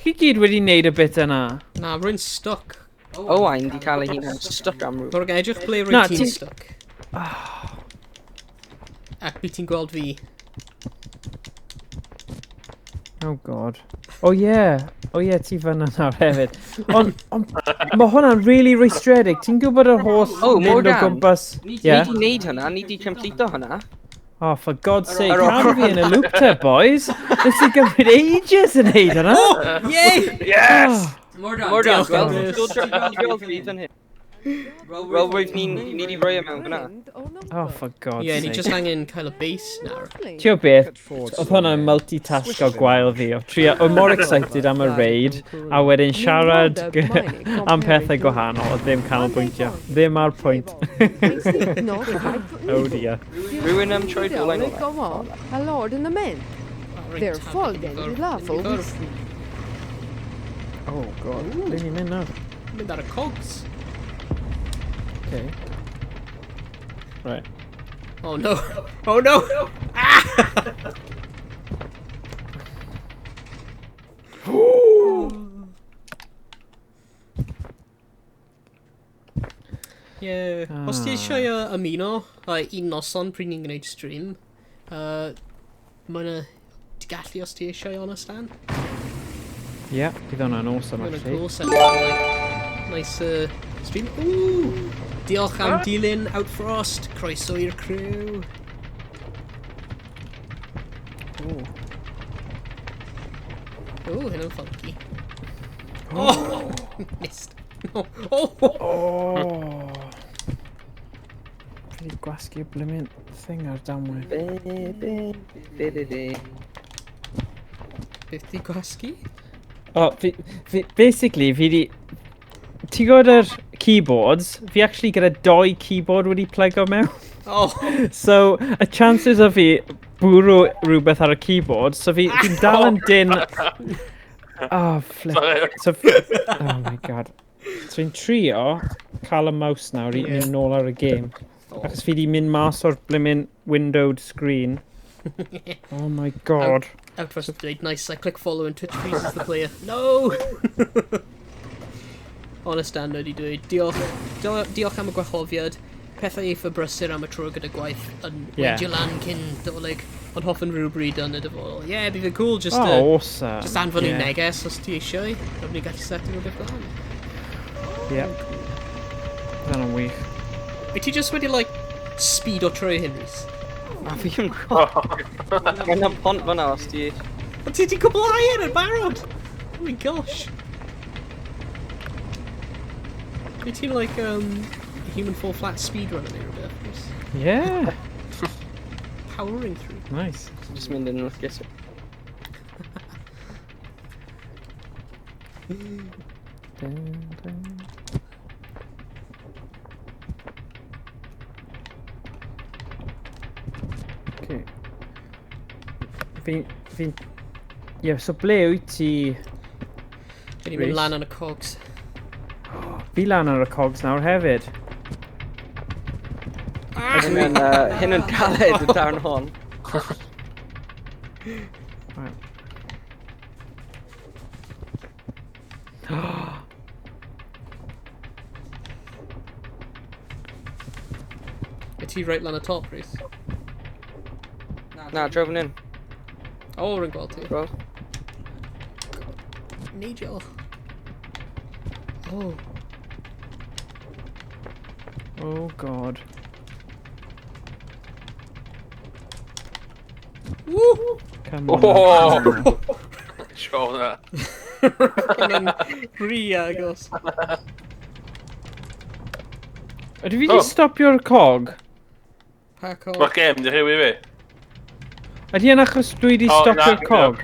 Chi gyd wedi neud y bit yna. Na, rwy'n stuck. Owain di cael ei hunan stuck am rhywbeth. Morgan, edrych ble Na, rwy'n ti'n ti'n- stuck. Ac by ti'n gweld fi. Oh god. Oh yeah. Oh yeah, ti fyna nawr hefyd. Ond on, mae hwnna'n really rwystredig. Ti'n gwybod yr holl Oh, mynd o Morgan. gwmpas... Ni Yeah. di neud hwnna, ni di completo hwnna. Oh, for God's sake, Ar ôl- cadw fi yn y loop te, boys. Nes i gymryd ages yn neud hwnna. Oh! Yay! Yes! Morgan, Diolch, gweld Emrys. gweld fi fan hyn. Wel, roedd ni'n ni di rhoi e mewn fyna. Oh, for God's Yeah, ni sake. just angen cael y base nawr. Ti'n gwybod beth? Oedd hwnna'n multitask o gwael fi. Oedd trio, oedd mor excited am y raid, a wedyn siarad am pethau gwahanol, oedd ddim canolbwyntio. Ddim ar pwynt. Oh dear. Rhywun am troi bwlen ola. Rwy'n They're taflu full i then, ffwrdd, lawful. mynd i ffwrdd. Oh god. Ble ni'n mynd nawr? Mynd ar y cogs. Okay. Right. Oh no. Oh no! Ah! Yeah. Os ti eisiau ymuno, un noson pryd ni'n gwneud stream, mae'n ti gallu os ti eisiau honest Dan? Yeah, bydd hwnna'n awesome Mae'n actually. cool set like, nice stream. Ooh! Diolch am dilyn Outfrost, croeso i'r crew. Ooh. Ooh, hynna'n funky. Oh! Missed. Oh! Oh! Oh. Fi wedi gwasgu y blimmin thing ar damwain. Be, be, be, be, be. Beth di gwasgu? Oh, fi, basically, fi di... Ti'n gwybod yr keyboards? Fi actually gyda doi keyboard wedi plygo mewn. Oh! So, y chances o fi bwrw rhywbeth ar y keyboard, so fi'n dal yn dyn... Oh, flip. Sorry. So, oh my god. So fi'n trio cael y mouse nawr i mynd nôl ar y game. Achos fi di mynd mas o'r blimmin windowed screen. Oh my god. Outfrost dweud, nice, I click follow and Twitch freezes the player. No! Honest Dan wedi dweud, diolch, diolch am y gwahoddiad. Pethau eitha brysur am y tro gyda gwaith yn Yeah. weidio lan cyn dolyg, ond hoffwn rhywbryd yn y dyfodol. Yeah, bydd yn cool, just, Oh, awesome. just anfon yeah. Yeah. neges os ti eisiau. Rwy'n ni'n gallu setio rhywbeth lan. Yeah. Dyna'n wych. Wyt ti just wedi, like, speed o trwy hyn, Rhys? A fi yn gwybod. Mae yna pont fyna os ti... Ond ti wedi cwblhau e yn barod! Oh my gosh. Wyt ti'n, like, Human Fall Flat speedrunner neu rhywbeth? Rhys? Yeah. Powering through. Nice. Just mynd yn lwcus. Dun, dun. Okay. Fi'n... Ie, so ble wyt ti... Fi wedi mynd Rhys? lan yn y cogs. Fi lan ar y cogs nawr hefyd. Hyn yn, hyn yn galed y darn hon. Right. Wyt ti right lan y top, Rhys? Na, drofyn in. O, rwy'n gweld ti. Gweld? Neidio. Oh. Oh god. Woo! Come on. Oh! Sure na. Hwna'n rhy agos. Ydw fi wedi Oh. stopio'r cog? Pa cog? Mae'r gêm di rhewi fi. Ydy yn achos dwi wedi O, na, stopio'r cog?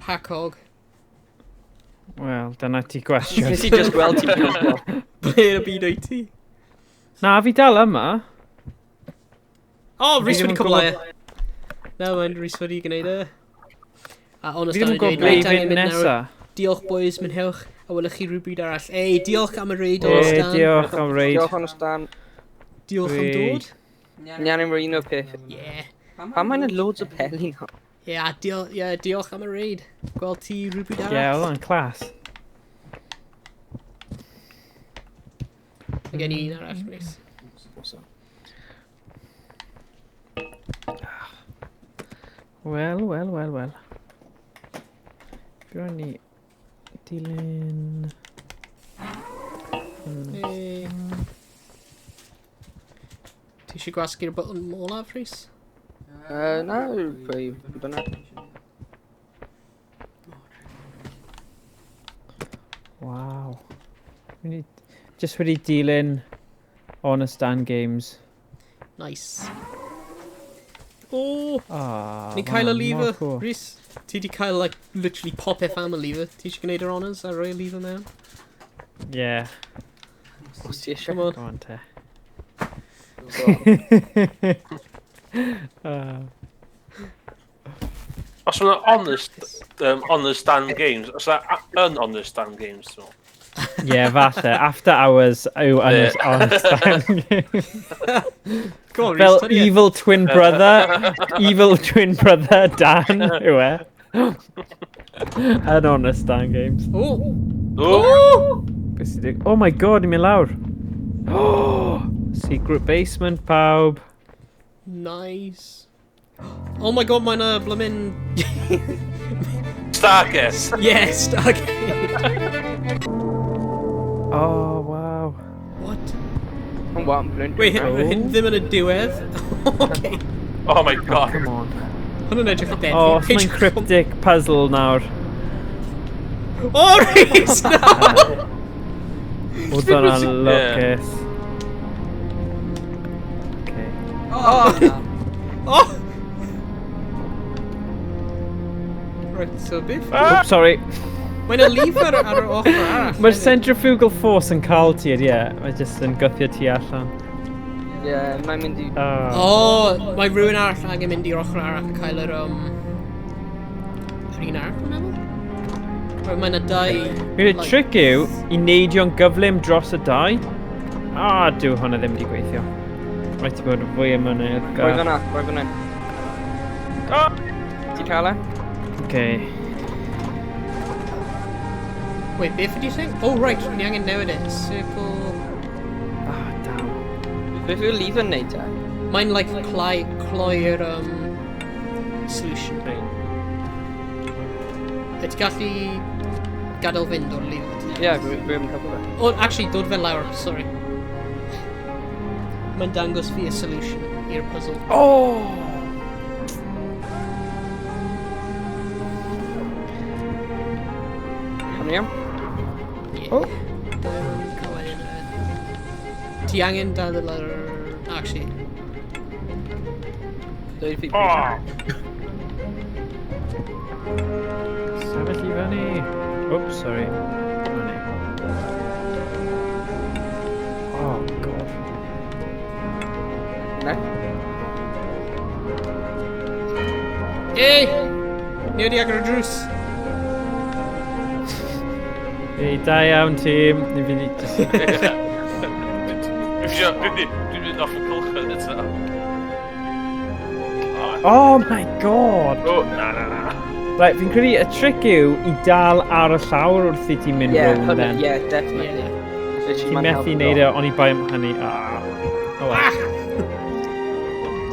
Pa cog? Wel, dyna ti gwestiwn. Nes i just gweld ti'n gweld. Ble yn y byd wyt ti? Na, fi dal yma. O, Rhys ddim wedi yn cwblhau e. Na, mae'n Rhys wedi gwneud e. A honest Fi ddim Dan yn gwybod yn dweud, ble i reit, angen fynd mynd nawr. nesa. Diolch boys, mwynhewch, a welwch chi rhywbryd arall. Ei, diolch am y raid, honest Ei, Dan. diolch am reid. Diolch honest Dan. Diolch am Raid. dod. Ni angen rhoi un o'r peth. Yeah. Pam mae'n loads o peli na? Ie, yeah, diolch am y raid. Gweld ti rhywbryd arall. Ie, yeah, oedd o'n class. Mae gen i un arall, Rhys. Awesome. Wel, wel, wel, wel. Fi rhaid ni dilyn... Hey. Ti eisiau gwasgu'r button olaf, Rhys? Na, pwy bynnag. Waw. Fi just wedi dilyn Honest Dan Games. Nice. O! Ah, Ni'n cael y ma' hwnna'n mor lever, cool. Rhys. Ti di cael, like, literally popeth am y lever. Ti eisiau gwneud yr honours a rhoi y lever mewn? Yeah, Os ti eisiau. Come on. go on te. Go. Os yna honest Dan Games, os yna un-honest Dan Games, ti'n meddwl? Yeah, falle. After hours yw Honest Dan Games. Go on, Rhys, Fel tydi e. evil twin brother, evil twin brother Dan yw e. Yn Honest Dan Games. O! O! Beth sy'n dig- Oh my god, ni'n mynd lawr. Oh, secret basement, pawb. Nice. Oh my god, mae'n a blymyn... Stargate! Yes, Stargate. Oh, wow. What? Yn wan, blwyddyn. Wait, Oh. hyn ddim yn y diwedd. Okay. Oh my god. Come on. Hwn yn edrych yn deadly. Oh, os mae'n cryptic puzzle nawr. Oh, Rhys, no! Oedd hwnna'n lwcus. Okay. Oh, na. Oh! Right, so beth? Oops, sorry. Mae'n y lever ar yr ochr arall. Mae'r centrifugal force yn cael ti, ie. Mae jyst yn gwthio ti allan. Ie, mae'n mynd i... Oh. Oh, mae rhywun arall angen mynd i'r ochr arall a cael yr, yr un arall, dwi'n meddwl? Right, mae yna dau... Y like- trick yw i neidio'n gyflym dros y dau. Ah, dyw hwnna ddim wedi gweithio. Rhaid ti bod fwy ymynydd. Rhoi fyna, rhoi fyna. Ti cael e? Okay. Wait, beth ydi thing? Oh, right, ni angen newid e. Circle... Ah, damn. Beth yw'r lever yn neud te? Mae'n, like, cloi'r, solution. Ydy ti'n gallu gadael fynd o'r lever? Ie, rwy'n cael fe. Oh, actually, dod fe lawr, sorry. Mae'n dangos fi y solution i'r puzzle. Oh! Am iawn? Yeah. Oh. Diamond, a wedyn, Ti angen dal lawr... Actually, Dweud fi. Oh! Sefyll i fyny. Oops, sorry. Fyny. Oh, god. Na? Ei! Ni wedi agor y drws! Ei, da iawn, tîm. Ni fynd i just... Dwi'n mynd off y cylchred eto. Oh my god! Oh, na, na, na. Right, fi'n credu y trick yw i dal ar y llawr wrth i ti mynd Ie, rownd hwnna, then. ie, definitely. Yeah. Literally, Ti'n mae'n methu helpu neud e lot. oni bai am hynny. Ah. Oh well.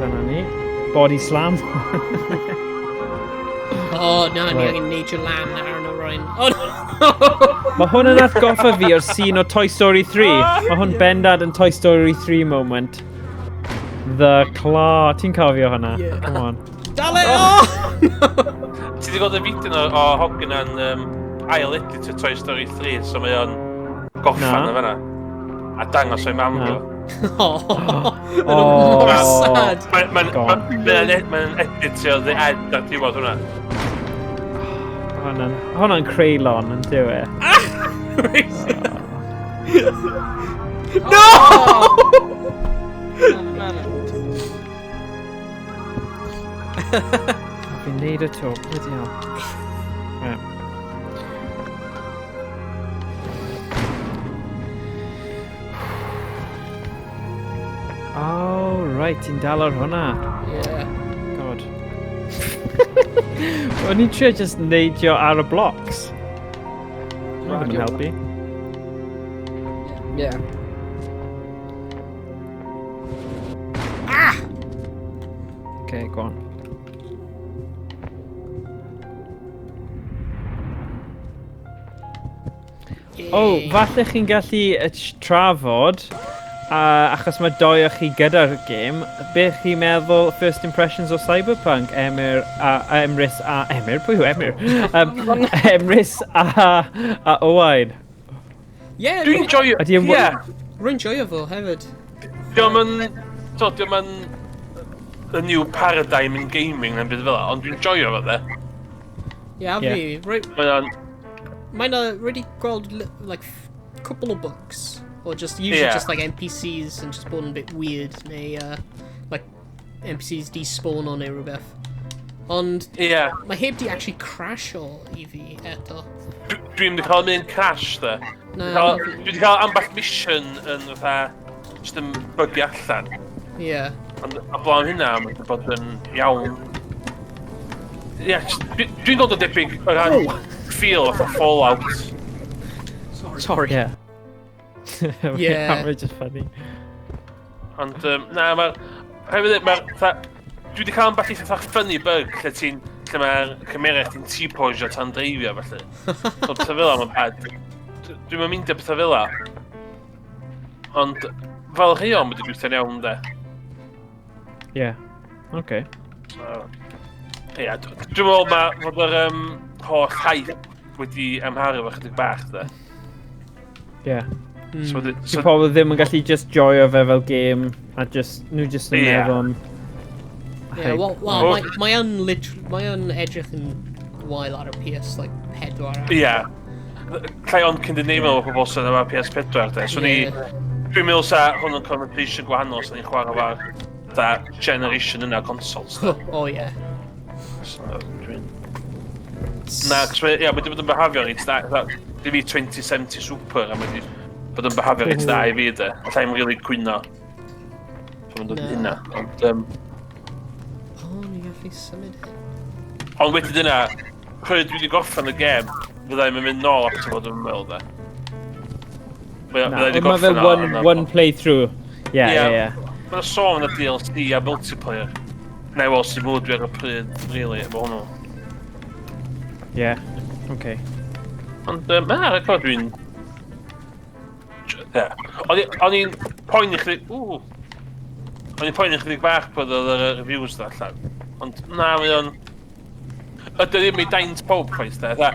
Dyna ni. Body slam. Oh, na, ni Right. angen neidio lan ar y Ryan. Oh, no! Mae hwn yn atgoffa fi o'r scene o Toy Story 3. Mae hwn bendad yn Toy Story 3 moment. The Claw. Ti'n cofio hwnna? Yeah. Come on. Dal e! Oh! Ti wedi gweld y fideo o Hogan yn ail edit o Toy Story 3, so mae o'n goffan Na. o fanna. A dangos o'i mam Na. fo. Oh, Oh. mor sad. Mae'n Gone. editio the end ar diwedd hwnna. Hwnna'n creulon yn dyw e. No! Na, na. Fi'n neud y to. Bloody hell. Right. Oh, right, ti'n dal ar hwnna. Yeah. O'n i'n trio just neidio ar y blocks. Mae ddim yn helpu. Yeah. Ah! Okay, go on. Oh, falle chi'n gallu trafod, achos mae doi o chi gyda'r gêm, beth chi'n meddwl first impressions o Cyberpunk, Emyr a Emrys a... Emyr? Pwy yw Emyr? Emrys a Owain. Yeah, Dwi'n joio... Ydy e'n Yeah. Rwy'n joio fo hefyd. Diolch yn... So, diolch yn... The new paradigm in gaming na'n byd fel 'a, ond dwi'n joio fo de. Yeah, a fi. Mae'n... Mae'n really gweld like couple o bugs. Or just usually just like NPCs and just bod yn bit weird neu like NPCs despawn o neu rhywbeth. Ond mae heb di actually crasho i fi eto. Dwi'n wedi cael un crash de. Na, Dwi wedi cael ambell mission yn fatha just yn bygio allan. Ond a blaen hynna, mae wedi bod yn iawn. Ie, dwi'n dod o debyg o ran feel fatha Fallout. Sorry. Yeah. Yeah. Mae'n just funny. Ond, na, mae'r... Hefyd, mae'r... Dwi wedi cael ambell i fatha funny bug lle ti'n... Lle mae'r cymeriad chdi'n T-posio tan dreifio, felly. So, pethau fel 'na, mae'n bad. Dwi'm yn meindio pethau fel 'na. Ond, fel rheol, mae wedi gweithio'n iawn, de. Yeah. Okay. So, ie, dwi'n meddwl mae fod yr holl hype wedi amharu fo chydig bach, de. Yeah. So, Di pobl ddim yn gallu just joio fe fel game a just, nhw just yn meddwl am Yeah, hype. well, mae yn mae yn edrych yn wael ar y PS, like, 4. Ie. Llai ond cyn dyn ni'n meddwl pobl sydd efo PS4, de. So ni, dwi'n meddwl sa hwn yn conversation gwahanol sa ni'n chwarae fo'r that generation yna consoles, de. Oh, yeah. So, dwi'n... Na, cos mae, ie, mae wedi bod yn behafio reit dda. Di fi 2070 Super, a mae wedi bod yn behafio reit dda i fi, de. Alla i'm really cwyno. So mae'n dod i Na. hynna. Ond, O, ni gallu symud hyn. Ond wedyn dyna, pryd dwi wedi gorffen y gêm, fydda i'm yn mynd nôl ato fo, dwi'n meddwl, de. Na, Fydda i wedi ond mae fe gorffen o, one playthrough. Yeah, Ie. yeah, yeah. Mae'n sôn y DLC a multiplayer. Na i weld sy'n mwyd dwi ar y pryd, really, efo hwnnw. Yeah, okay. Ond, na, rhaid bod dwi'n... Ie. O'n i'n poeni chdi... Ww. O'n i'n poeni chydig bach bod oedd yr reviews da allan. Ond na, mae o'n... Ydy ddim i daint pob chwaith, de.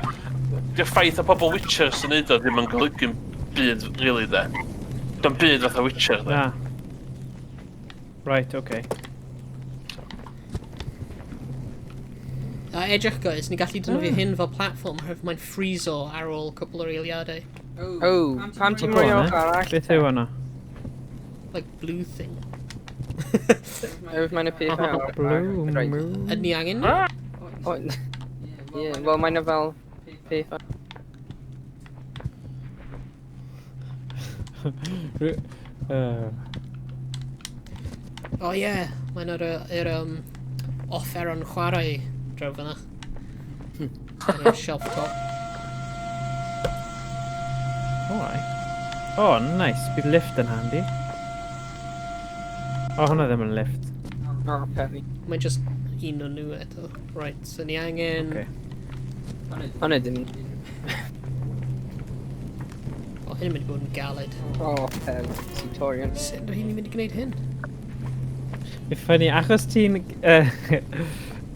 Di'r ffaith o pobl Witcher sy'n neud o ddim yn golygu'n byd, really, de. Dim byd fatha Witcher, de. Na. Right, okay. A edrych, guys, ni gallu defnyddio hyn fel platform oherwydd mae'n freezo ar ôl cwpl o'r eiliadau. Oh, pam ti'n Go rhoi on, off eh? arall? Beth yw hwnna? Like blue thing. Oherwydd mae'n y peth nawr. Blue Right. moon. Ydyn ni angen? O, Ie, wel mae'n fel peth. Oh yeah, mae'n yr offer o'n chwarae draw fyna. Yn y shelf top. Alright. Oh, nice. Bydd lift yn handy. Oh, hwnna ddim yn lift. Oh, Perry. Mae'n just un o nhw eto. Right, so ni angen... Okay. Hwnna ddim. O, hyn yn mynd i bod yn galed. Oh, Perry. Ti'n torri. Sut ydw i'n mynd i gwneud hyn? It's funny, achos ti'n...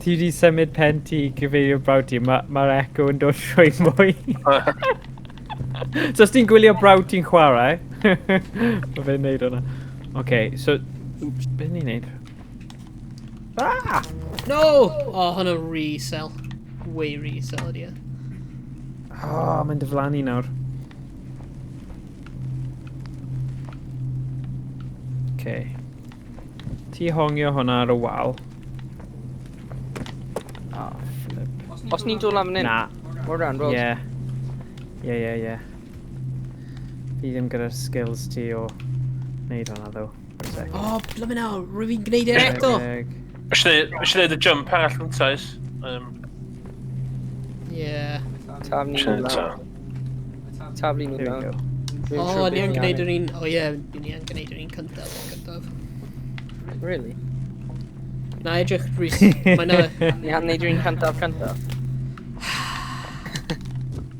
ti wedi symud pen ti i gyfeirio brawd ti, mae'r ma echo yn dod trwy mwy. So os ti'n gwylio brawd ti'n chwarae, mae fe'n neud hwnna. Okay, so... Oops, beth ni'n neud? Ah! No! O, hwnna rhy isel. Way rhy isel ydi e. Oh, mae'n diflannu nawr. Okay. Ti hongio hwnna ar y wal. Oh, flip. Os ni'n dod lan fan hyn? Na. Well done, well. Yeah. Yeah. Fi ddim gyda'r skills ti o wneud hwnna, though. For a second. O, blymin hell, rwy'n fi'n gwneud e eto! Rhedeg. Eisiau gwneud y jump arall gynta, oes? Yeah. Taflu nhw lawr. Taflu nhw There we lawr. go. O, ni yn gwneud yr un... O ie, ni yn gwneud yr un cyntaf. Cyntaf. Really? Na, edrych, Rhys. Mae na... Ni han neud yr un cyntaf cyntaf.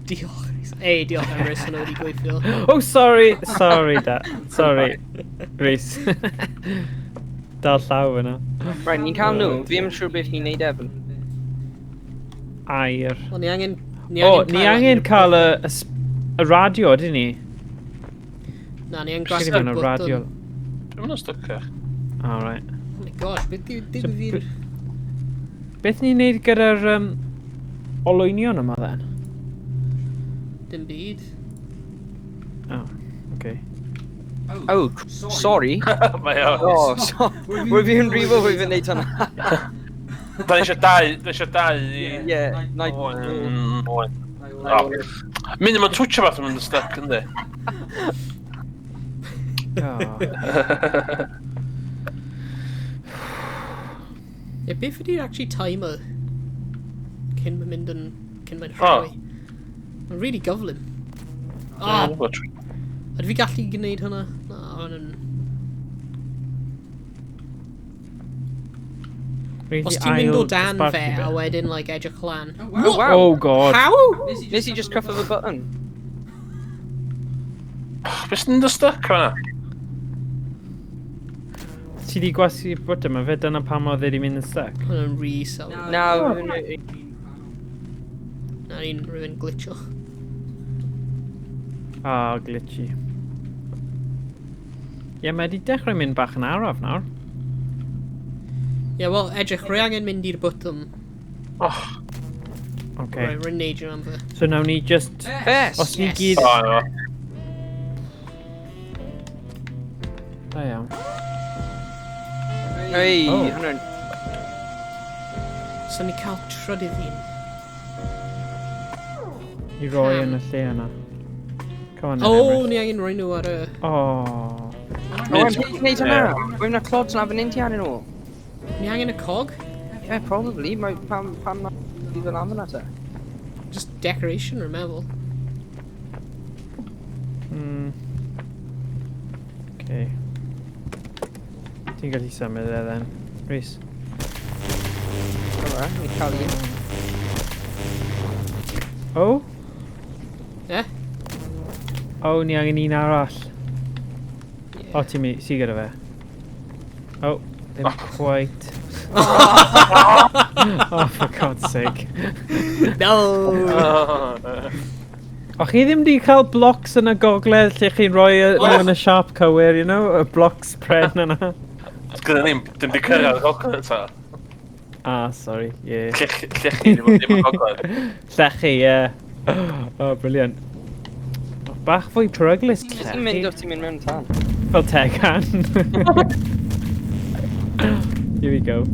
Diolch, Rhys. Ei, diolch Emrys, hwnna wedi gweithio. Oh, sorry! Sorry, da. Sorry, Rhys. Dal llaw fyna. Right, ni'n cael nhw. Fi ddim yn siŵr beth ni'n neud efo. Air. Wel, ni angen... Ni O, angen ni angen cael y, y, y radio, ydyn ni? Na, ni angen Credu gwasgu'r mewn y radio. bwtwn. Dwi'n mynd yn stycach. All right. Oh my gosh, beth yw So, digwydd i'r... Beth ni'n neud gyda'r olwynion yma, then? Dim byd. Oh, okay. Oh, sorry. Mae o. Oh, so... Rwy fi'n brifo rwy fi'n neud hwnna. Da ni eisiau dau, da ni eisiau dau i... Ie, na i... Oen, oen. Mynd yn twtio fath yn mynd yn stuck, yndi? Oh. Ie, beth ydy'r actually timer? Cyn mae'n mynd yn... Cyn mae'n O. rhewi. Mae'n really gyflym. Ah, ydw fi gallu gwneud hwnna? Na, hwnna'n... Rhaid Os i ti'n mynd o ail dan dosbarthu fe, fe. a wedyn, like, edrych lan. Oh, wow. Oh, God. How? Nes i just cyffwrdd y button. Beth sy'n mynd yn stuck fan'na? Ti di gwasgu bwtwm yma fe, dyna pam oedd e wedi mynd yn stuck. Hwnna'n really sylwi. Na, Na, ni'n rhywun glitcho. Ah, glitchy. Ie, yeah, mae wedi dechrau mynd bach yn araf nawr. Ie, yeah, wel, edrych, rwy angen mynd i'r bwtwm. Oh, Okay. Right, rwy'n neidio am fe. So nawn ni just... Bes! Os ni Yes. gyd... o, no. Da iawn. Ei, Oh. hwnna'n... So ni cael trydydd un. I roi yn y lle yna. Come on, then, O, Emrys. ni angen rhoi nhw ar y... Oh. Oh, I'm neud hwnna. Rwy'n na clods na fan hyn ti arnyn nhw. Ni angen y cog? Yeah, probably. Mae pam pam na fi fel am fyna te. Just decoration, rwy'n meddwl. Okay. Ti'n gallu symud e then. Rhys. Alright, ni cael un. Oh? Eh? Oh, ni angen un arall. Yeah. O, ti'n mi, si gyda fe. Oh, ddim quite. Oh, for God's sake. No! O, chi ddim di cael blocks yn y gogledd lle chi'n rhoi nhw yn y siap cywir, you know? Y blocks pren yna. Gyda ni'n dim di cyrraedd y gogledd ta. Ah, sorry, yeah. Llechi ddim yn gogledd. Llechi, yeah. Oh, brilliant. Bach fwy peryglus Ti'n mynd llechi. os ti'n mynd mewn tân. Fel tegan. Here we go.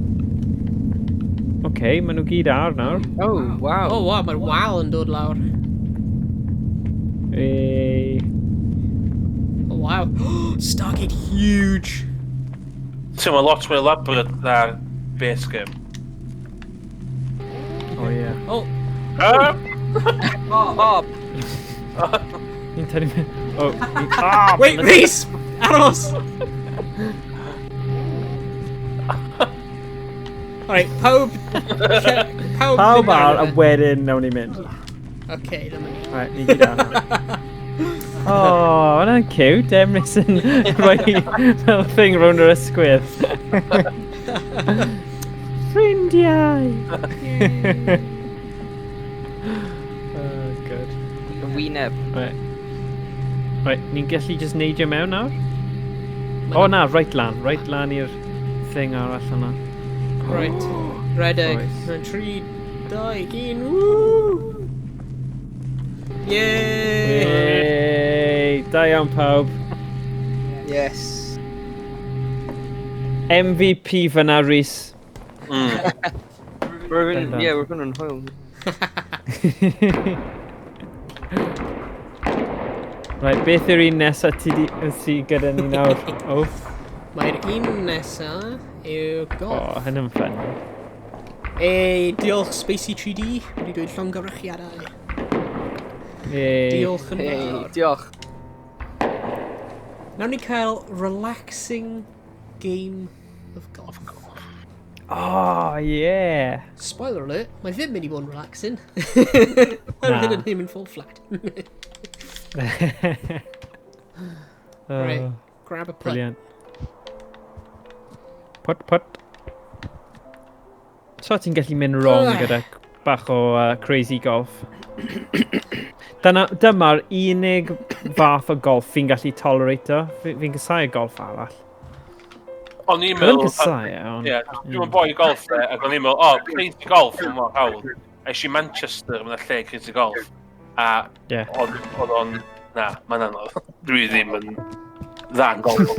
Okay, maen nhw gyd ar nawr. Oh, wow. Oh, wow, mae'r wal yn dod lawr. Hey. Oh, wow. Stargate huge! Ti'n ma lot mwy elaborate na'r base game. Oh, yeah. Oh, Ah! Oh, Ni'n tynnu... Oh, ni... Ah! wait, Rhys! Aros! Alright, pawb... Pawb, Pawb fynd ar, arno a fe. wedyn nawn ni mynd. Okay, dyma ni. Right, ni gyd ar. Oh, hwnna'n cute. Emrys yn rhoi fel thing rownd yr ysgwydd. Ffrindiau! Oh, good. y wyneb. Right. Right, ni'n gallu just neidio mewn nawr? O oh, na, right lan. Right lan i'r thing arall yna. Right. Redeg. Oes. Mae'n 3, 2, 1, woo! Yay! Yay! Da iawn pawb. Yes. MVP fyna, Rhys. Rwy'n, Bendant. ie, rwy'n yn hwyl. Right, beth yw'r un nesaf ti di, sy gyda ni nawr? Oh, Mae'r un nesa yw oh golf. hynny'n ffyn. Ei, diolch Spacey 3D, wedi dweud llongyfarchiadau. Yay. Diolch yn Hey, fawr. diolch. Nawn ni cael relaxing game of golf. Oh, yeah. Spoiler alert, mae ddim mynd i bod yn relaxing. Mae'n Na. mynd yn hyn yn full flat. Right. Grab a putt. Brilliant. Put, put. So ti'n gallu mynd wrong Ugh. gyda bach o crazy golf. Dyma'r unig fath o golf fi'n gallu tolerate-o. Fi'n casau y golf arall. O'n i'n Dwi'n meddwl... casau e, ond... Ie, dwi'n boi golf e, ac o'n i'n meddwl, o, crazy golf yn mor hawdd. Es i Manchester, mae'n lle crazy golf. A Ie. oedd o'n, na, mae'n anodd. Dwi ddim yn dda yn golf.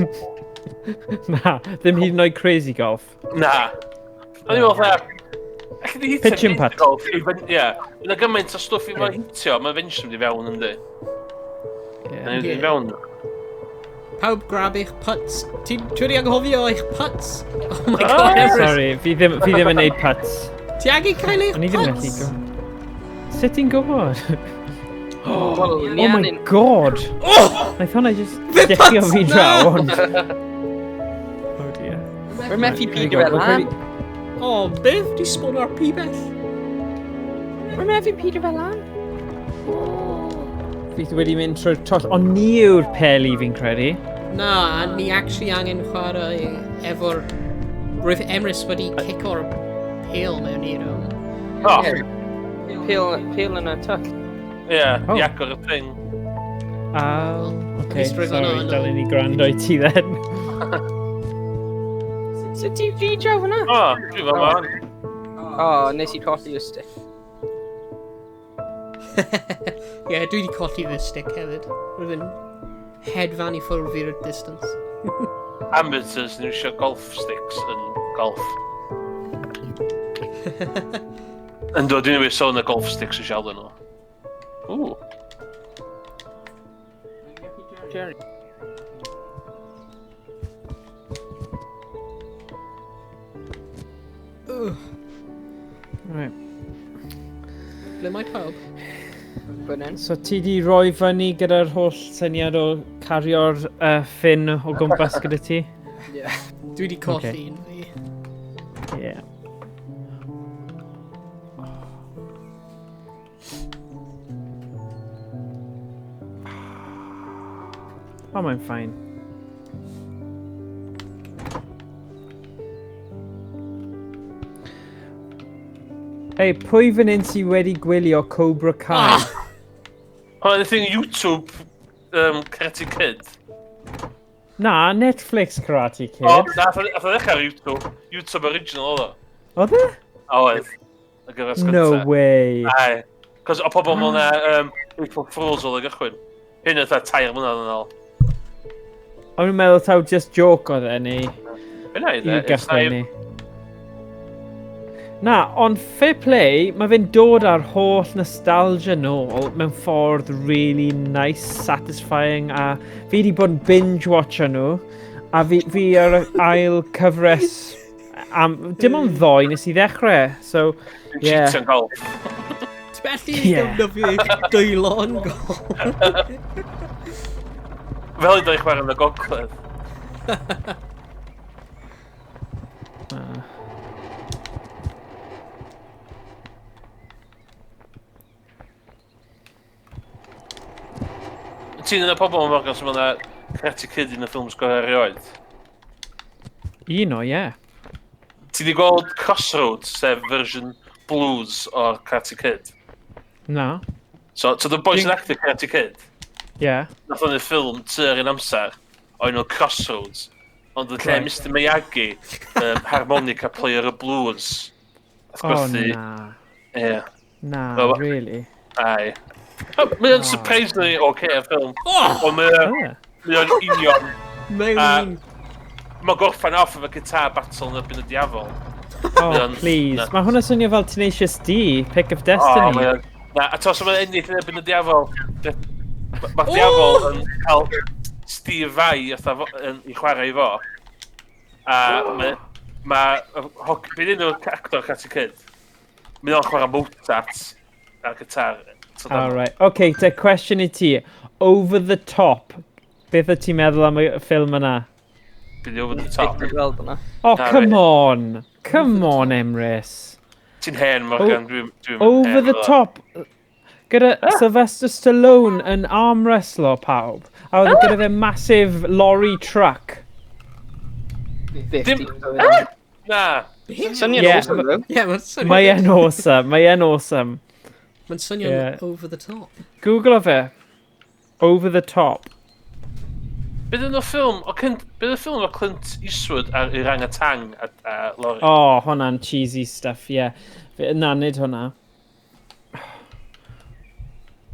Na, ddim hyd yn oed crazy golf. Na. O'n i'n meddwl, fatha, alli di hitio Pitch and crazy putt. golf i Ie, yna gymaint o stwff i fo hitio, mae eventually mynd i fewn yndi. Yeah. Mae'n mynd i Ie. fewn. Pawb grab eich putts. Ti wedi anghofio eich putts? Oh my Ah! god, Emrys. Sorry, fi ddim yn neud putts. Ti angen cael eich O'n i ddim yn gallu putts? go. Sut ti'n gwybod? Wel, ni Oh my angen- god! Oh! Naeth hwnna just Fe sticio putts, fi na! draw, ond... Oh dear. Rwy'n methu There you pido go, fe we're lan. pretty- Oh, beth di spawn ar pibell? Rwy'n methu pido fe lan. Fi wedi mynd trwy'r twll, ond ni yw'r peli fi'n credu. Na, ni actually angen chwarae efo'r... Roedd Emrys wedi cico'r pêl mewn i'r... O, Ie. Pêl yn y twll. ie, Oh. i agor y thing. Ah, okay, He's driven sorry, on. dylen ni gwrando i ti then. Sut ti'n pido fyna? O, dwi fel man. O, nes i colli y stick. Ie, yeah, dwi wedi colli fy stick hefyd. Roedd yn hedfan i ffwrdd i'r distance. Amateurs yn iwsio golf sticks yn golf. Yn dod, dwi'n newid sôn y golf sticks yn siarad nhw. Ww. Jerry. Ugh, Right. ble mae pawb? Fan hyn. So ti di roi fyny gyda'r holl syniad o cario'r ffyn o gwmpas gyda ti? Ie. Dwi wedi colli Ocê. un fi. Yeah. Oh, mae'n fine. Ei, pwy fan hyn sy wedi gwylio Cobra Kai? Ah! Hwna'n thing YouTube Karate Kid. Na, Netflix Karate Kid. O, na, ath o ddechrau ar YouTube. YouTube original oedd o. Oedd e? O, oedd. Y gyfres No gynta. way. Aye. Cos o pobl mewn April Fools oedd y gychwyn. Hyn oedd 3 mlynedd yn ôl. O'n i'n meddwl taw just joke oedd e, neu Hynna i i dde. gychwyn ni. Na, ond fair play, mae fe'n dod â'r holl nostalgia nôl mewn ffordd really nice, satisfying, a fi wedi bod yn binge-watcher nhw, a fi ar y ail cyfres am, dim ond ddoe nes i ddechrau, so, yeah. Cheat yn golf. Ti felly Ie. defnyddio eich dwylo yn gol. Fel i ddweud chwarae yn y gogledd. Ah. Ti'n un o'r pobl yn Morgan sy'n meddwl Karate Kid yn y ffilms gorau erioed. Un o, ie. Ti di gweld Crossroads, sef version blues o'r Karate Kid? Na. So the boys yn actor Karate Kid, Ie. Yeah. nath o'n y ffilm tua'r un amser, o'r enw Crossroads. Ond yn lle Right. Mr Miyagi, harmonica player y blues. Wrth Oh, gwerthu, na. ie, Na, Wel, really. aye. Oh, Mae o'n surprisingly okay y ffilm. Oh! Ond mae Oh, yeah. o'n union. Mewn un. Mae'n gorffan off efo guitar battle yn erbyn y diafol. Oh, Mae o'n- please. na. Mae hwnna swnio fel Tenacious D, Pick of Oh, Destiny. mae o'n... Na, a tos mae'n ennill yn erbyn y diafol. Mae'r diafol yn cael Steve Vai fatha i chwarae i fo. A mae... Mae... Beth enw'r actor Karate Kid? Mae o'n chwarae Mozart ar gitar. All right. Okay, te cwestiwn i ti. Over the Top. Beth wyt ti'n meddwl am y ffilm yna? Bydd Over the Top. Dwi'n gweld hwnna. Oh, Na, come fi. on. Come on, Emrys. Ti'n hen, Morgan. Dwi'n Over the Top. Gyda Sylvester Stallone yn arm wrestlo pawb. A oedd gyda fe massive lorry truck. Dim... Na. Syniad Yeah. awesome, though. Yeah, mae'n swnio'n... Mae e'n awesome. Mae e'n awesome. Mae'n swnio'n Yeah. over the top. Google fe. Over the Top. Bydd yn y ffilm, o Clint, bydd y ffilm o Clint Eastwood ar Orangutan a Lorry. Oh, hwnna'n cheesy stuff, ie. Yeah. Na, nid hwnna.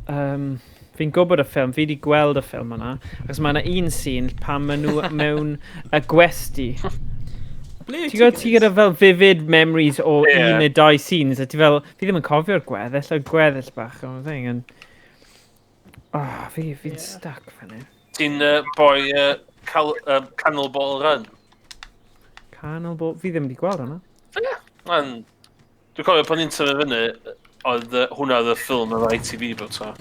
Fi'n gwybod y ffilm, fi wedi gweld y ffilm yna, achos mae yna un scene pan maen nhw mewn y gwesty. Ble Ti'n gwybod ti gyda fel vivid memories o Ie. un neu dau scenes, a ti fel, fi ddim yn cofio'r gweddill, y gweddill bach o'n thing, and... Oh, fi'n stuck fan hyn. Ti'n boi Cannonball Run. Canol fi ddim wedi gweld hwnna. Man, dwi'n cofio pan ni'n tyfu fyny, oedd hwnna oedd y ffilm ar ITV bod tro.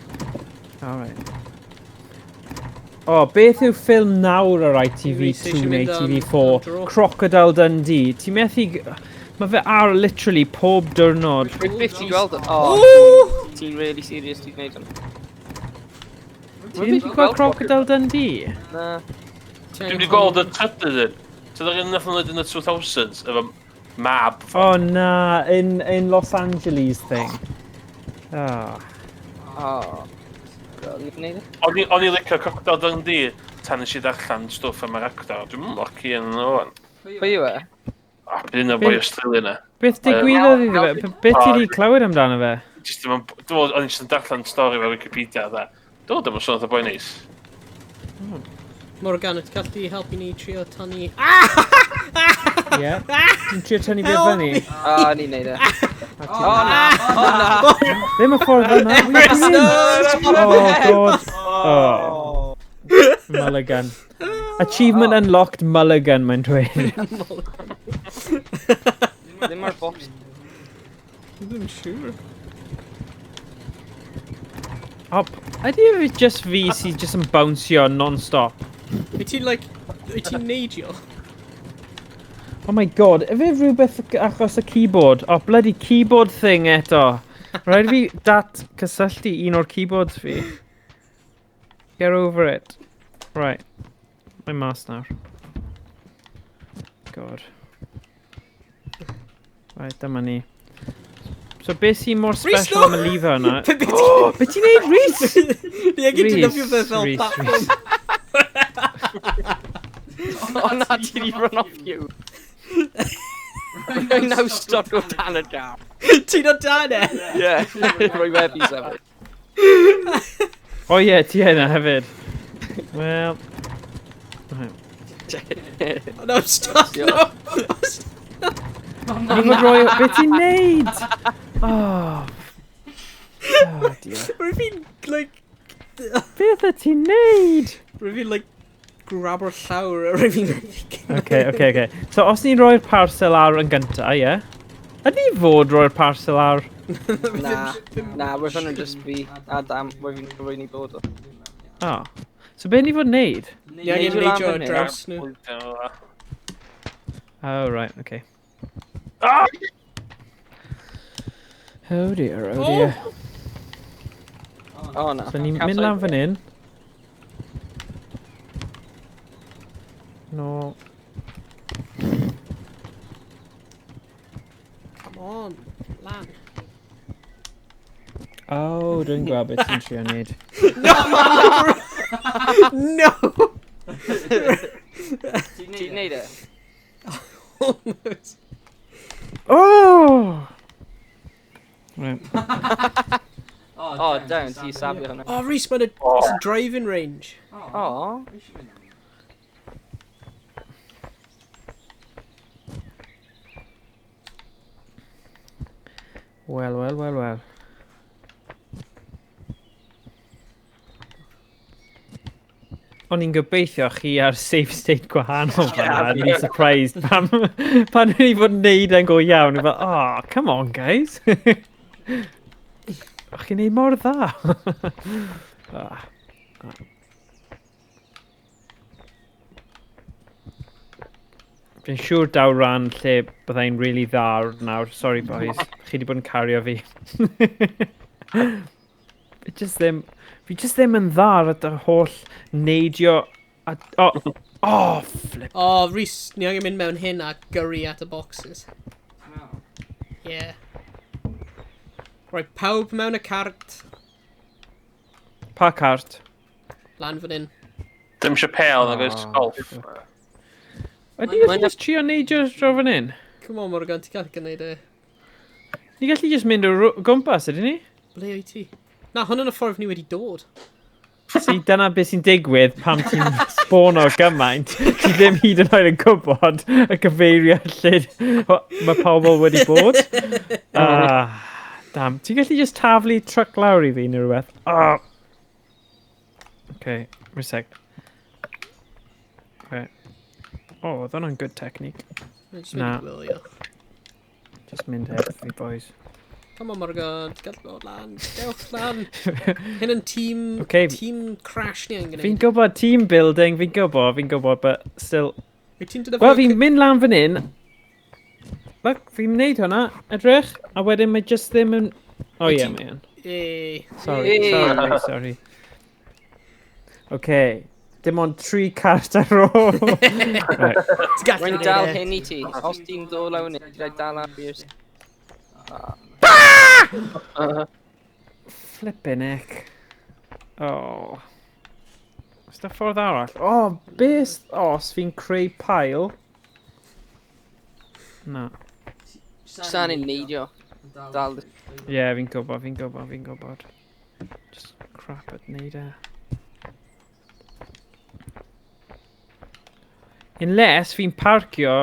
Alright. O, oh, beth yw ffilm nawr ar Rhys, ITV2 eisiau neu mynd am ITV4? dro? Crocodile Dundee. Ti'n methu... Mae fe ar literally pob diwrnod. Rwy'n byth ti gweld o. Oh, Ooh! ti'n really serious ti'n gwneud hwnna. Ti ddim wedi gweld Crocodile Dundee? Na. Dwi'n wedi gweld y trydydd un. Ti'n dod un nath nhw'n yn y 2000s, efo mab. O oh, na, in Los Angeles thing. Oh. Oh. God, ni'n gwneud e? O'n i licio Crocodile Dundee tan nes i ddarllen stwff am yr actor. Dwi'n mynd lucky yn nhw o'n. Pwy yw e? Ah, bydd un o'r boi Australia yna. Beth digwyddodd iddo fe? Beth ti wedi clywed amdano fe? Jyst ddim yn... Dwi'n meddwl, o'n i jyst yn darllen stori fe Wikipedia, dda. Dwi'n meddwl, sôn oedd y boi neis. Morgan, wyt ti'n gallu helpu ni trio tynnu... Ie. Ti'n trio tynnu beth fyny? O, ni'n neud e. O na! O na! Ddim y ffordd yna. What are you doing? Oh, God. Oh. Mulligan. Achievement unlocked Mulligan, mae'n dweud. Ddim ar box. Ddim siŵr. Op, ydy e just fi sydd just yn bouncio non-stop? Wyt ti'n, like... Wyt ti'n neidio? Oh my god, efe rhywbeth achos y keyboard? Oh, bloody keyboard thing eto. Rhaid fi dat cysylltu un o'r keyboards fi. Get over it. Right. Mae mas nawr. God. Right, dyma ni. So beth sy'n mor Rhys, special no! am y lever yna? Be ti- Be ti'n neud, Rhys? Ni angen defnyddio fe fel Rhys, platform. Rhys. O na, ti di run off you. Rwy'n now stuck o dan y gap. Ti'n o dan e? Yeah, rwy wedi sefyll. O ie, ti yna hefyd. Wel... Right. Oh, no, I'm stuck, no! I'm stuck. Ni fod roi... Be ti'n neud? Oh. Oh dear. Rwy'n fi'n, like... Beth y ti'n neud? Rwy'n fi'n, like, grab o'r llawr a rwy'n fi'n... Okay. So, os ni'n rhoi'r parcel ar yn gynta, ie? Yeah? Ydy fod rhoi'r parcel ar? Na, na, rwy'n hwnna'n just fi. A dam, rwy'n i bod o. Oh. So, be ni fod neud? Ni angen Neidio lan neidio fan ar hyn. draws nhw. Oh, right, okay. Ah! Oh dear, oh dear. O na. So, ni'n mynd lan fan hyn. No. Come on, lan. Oh, dwi'n gweld beth ti'n trio neud. No! Ti'n neud e? Almost. Oh! Right. O, down, ti'n safio hwnna. Oh, Rhys, mae'n a it's a driving range. O. Wel, wel, wel, wel. O'n i'n gobeithio chi ar safe state gwahanol fan'na. O'n i'n surprised pam, pan o'n i fod yn neud e'n go iawn. O'n i fel, oh, come on guys. O'ch chi'n neud mor dda. Ah. Fi'n siŵr daw ran lle byddai'n really dda nawr. Sorry boys, chi wedi bod yn cario fi. Fi just ddim... Fi just ddim yn dda ar y holl neidio... A, oh, oh, flip. O, Rhys, ni angen mynd mewn hyn a gyrru at y boxes. Yeah. Rhoi pawb mewn y cart. Pa cart? Lan fan hyn. Dim eisiau pel, nag oes Oh, golf. Ydy gallu just trio neidio draw fan hyn? Come on, Morgan, ti'n gallu gwneud e. Ni gallu just mynd o gwmpas, ydyn ni? Ble wyt ti? Na, hwn yn y ffordd ni wedi dod. See, dyna beth sy'n digwydd pam ti'n spawno gymaint. Ti ddim hyd yn oed yn gwybod y cyfeiriad lle mae pobl wedi bod. Ah, damn. Ti'n gallu just taflu truck lawr i fi neu rhywbeth? Ah. Okay, wait a sec. Okay. Oh, oedd hwnna'n good technique. Just Na. mynd i wylio. Just mynd heb fi, boys. Come on, Morgan, ti'n gallu dod lan. Dewch lan. Hyn yn team, Okay. team crash ni angen Fi'n gwneud. gwybod team building, fi'n gwybod, but still. Wyt ti'n defnyddio... Wel, fi'n mynd lan fan hyn. Look, fi'n gwneud hwnna, edrych, a wedyn mae just ddim yn... Oh Wyt yeah, ti'n- mae yn. Ei. Sorry, Hey. sorry, sorry. Okay, dim ond tri cart ar ôl. Right. Ti'n gallu Rwy'n gwneud dal e. hyn i ti. Os ti'n dod lawr ni, ti'n rhaid dal ar i'r... Flippin' heck. Oh. Oes 'na ffordd arall? Oh, beth os fi'n creu pile? Na. Sa'n i'n neidio. Dal. Ie, yeah, fi'n gwybod, fi'n gwybod, fi'n gwybod. Just crap at neud e. Unless fi'n parcio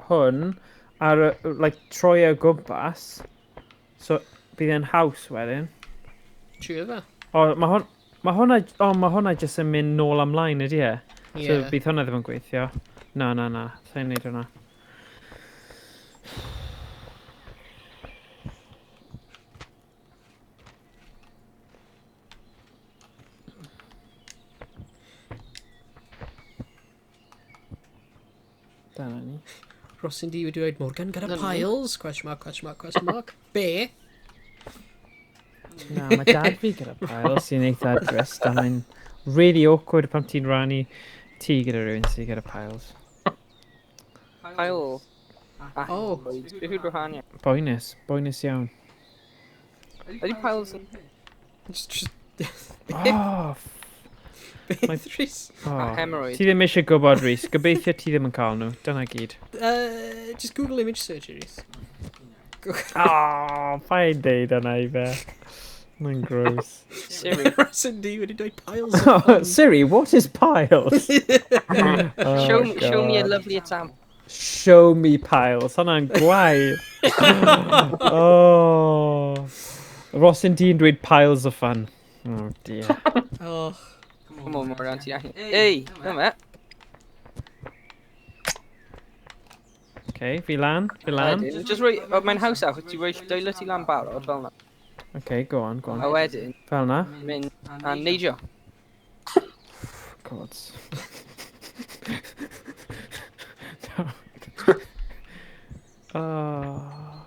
hwn ar, like, troi o gwmpas. So, bydd e'n haws wedyn. Trio fe. O, mae hwn... Mae hwnna, o, mae hwnna jyst yn mynd nôl ymlaen, ydy e? Ie. So bydd hwnna ddim yn gweithio. Na, na, na. Sa'n neud hwnna. Dyna ni. Rosin D wedi dweud Morgan gyda Dyna ni. piles? Question mark, question mark, question mark. Be? Na, mae dad fi gyda piles sy'n eitha drist a mae'n really awkward pan ti'n rannu tŷ gyda rhywun sydd gyda piles. Pile. Oh. Beth yw'r gwahaniaeth? Boenus, boenus iawn. Ydy piles yn... Just, Oh, beth, Rhys? oh. Hemorrhoid. Ti ddim eisiau gwybod, Rhys. Gobeithio ti ddim yn cael nhw. Dyna gyd. Just Google image search, Rhys. Oh, paid deud yna i fe. Mae'n gross. Siri. Rosin D wedi dweud piles of fun. Siri, what is piles? Oh, Show me a God. lovely example. Show me piles. Hwnna'n gwaith. Oh. Rosin Dean dweud piles of fun. Oh dear. Oh. Come on, Morgan, ti'n allan. Ei, dyma. Okay, fi lan, fi lan. Wedyn, Just rhoi... o, Mae'n haws achos ti rhoi dwylo ti lan barod fel na. Okay, go on, go on. A wedyn, Fel na. mynd a neidio. Gods. No. Oh.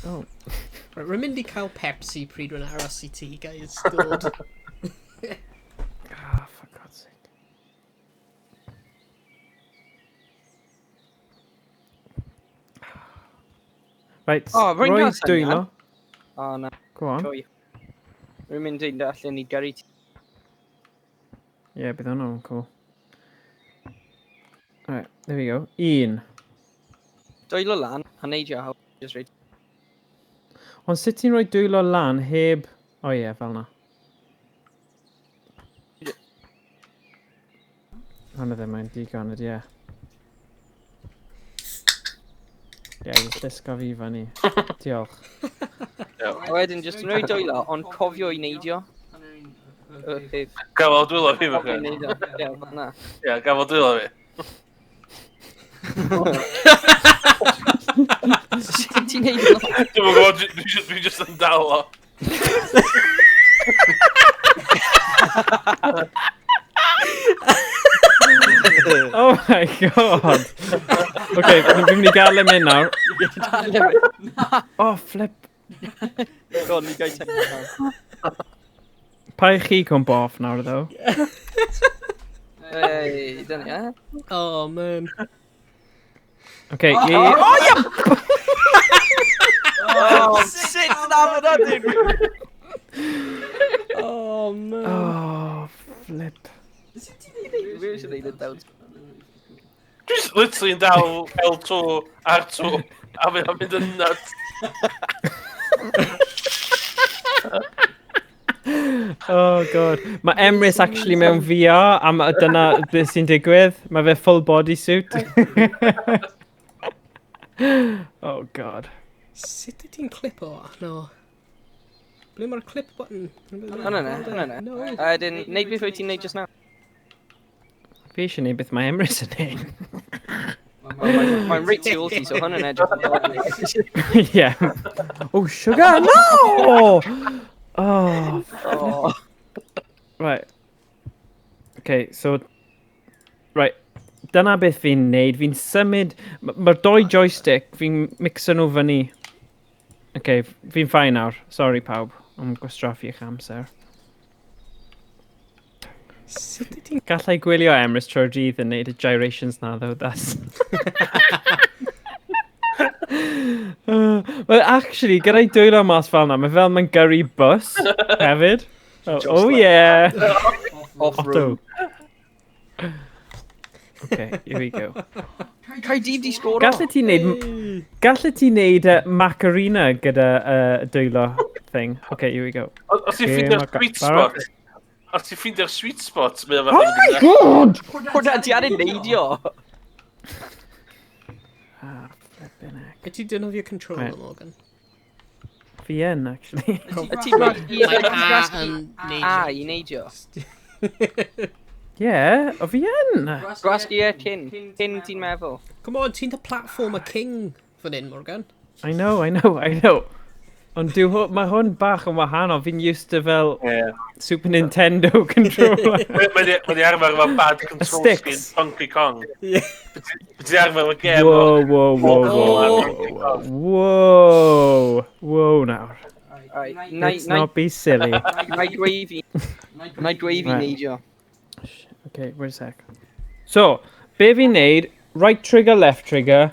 Oh. Right, rwy'n mynd i cael Pepsi pryd rwy'n aros i ti, guys. Dod. Ah, for God's sake. Right, Oh, rwy'n rhoi cael syniad. dwylo. O, na, Go on. troi. Rwy'n mynd i allan i gyrru ti. Ie, yeah, bydd hwnna'n cool. Alright, there we go. Un. Dwylo lan a neidio. a Just rhoi... Ond sut ti'n rhoi dwylo lan heb... O oh, ie, yeah, fel na. Hwna ddim yn digon ydi e. Ie, yeah, just llusgo fi fyny. Diolch. A wedyn, just yn rhoi dwylo, ond cofio i neidio. Y peth. Gafel dwylo fi, Cofio i fach. neidio. Ie, fan'na. Ie, gafel dwylo fi. Sut ti'n neud hwnna? Dwi'n gwybod, dwi just yn dal o. Oh my god. Okay, fi'n mynd i gael e mynd nawr. Oh, flip. God, ni gael teimlo. Pa i chi cwmpo off nawr, though? Ei, dyna ni, eh? Oh, man. Okay, ie... Oh, yeah! Oh, sut na fyna dyn? Oh, man. Oh, flip. Sut ti'n neud? Fi eisiau neud y dawns. Dwi'n just literally yn dal L2, R2, a fe o'n mynd yn nuts. Oh, god. Mae Emrys actually mewn VR, a dyna beth sy'n digwydd. Mae fe full body suit. Oh, god. Sut ydy ti'n clipo? No. Ble mae'r clip button? Hwnna na, hwnna na. No. A wedyn, neud beth wyt ti'n neud just now. Fi eisiau neud beth mae Emrys yn neud. Mae'n reit tu ôl ti, so hwnna'n edrych yn dda. Yeah. Oh, sugar, no! Oh, Oh. right. Okay, so... Right. Dyna beth fi'n neud. Fi'n symud... Mae'r doi joystick, fi'n mixo nhw fyny. Okay, fi'n fine nawr. Sorry pawb, am gwastraffu eich amser. Sut ydy ti'n... Gallai gwylio Emrys trwy'r dydd yn neud y gyrations na, though, that's... Well, actually, gyda'i dwylo mas fel na, mae fel mae'n gyrru bus hefyd. Oh, oh yeah! Off-road. Otto. Okay, here we go. Caerdydd di sgoro. Gallet ti neud, gallet ti neud Macarena gyda dwylo thing. Okay, here we go. Os ti'n Okay, ffeindio'r ma' sweet barod. spot, os ti'n ffeindio'r sweet spot, mae o'n Oh fatha my mynd god! Hwna, ti ar ei neidio. Ah, flippin' heck. Ydy ti'n defnyddio controller, Right. Morgan? Fi yn, actually. Y ti'n gwasgu Mae y A yn A neidio. i neidio. Yeah, o fi yn. Gwasgu e cyn. Cyn ti'n meddwl. Come on, ti'n the platformer king fan hyn, Morgan. I know, I know, I know. Ond dyw hwn, mae hwn bach yn wahanol. Fi'n used to fel Ie. Super Nintendo controller. Mae di arfer efo bad control sticks. scheme Donkey Kong. Ie. Mae di arfer efo gem Whoa, whoa, whoa, Oh. whoa, whoa, whoa nawr. Right, Let's not be silly. Na i dweud fi. Na i dweud fi Right. neidio. Okay, wait a sec. So, be fi'n neud, right trigger, left trigger,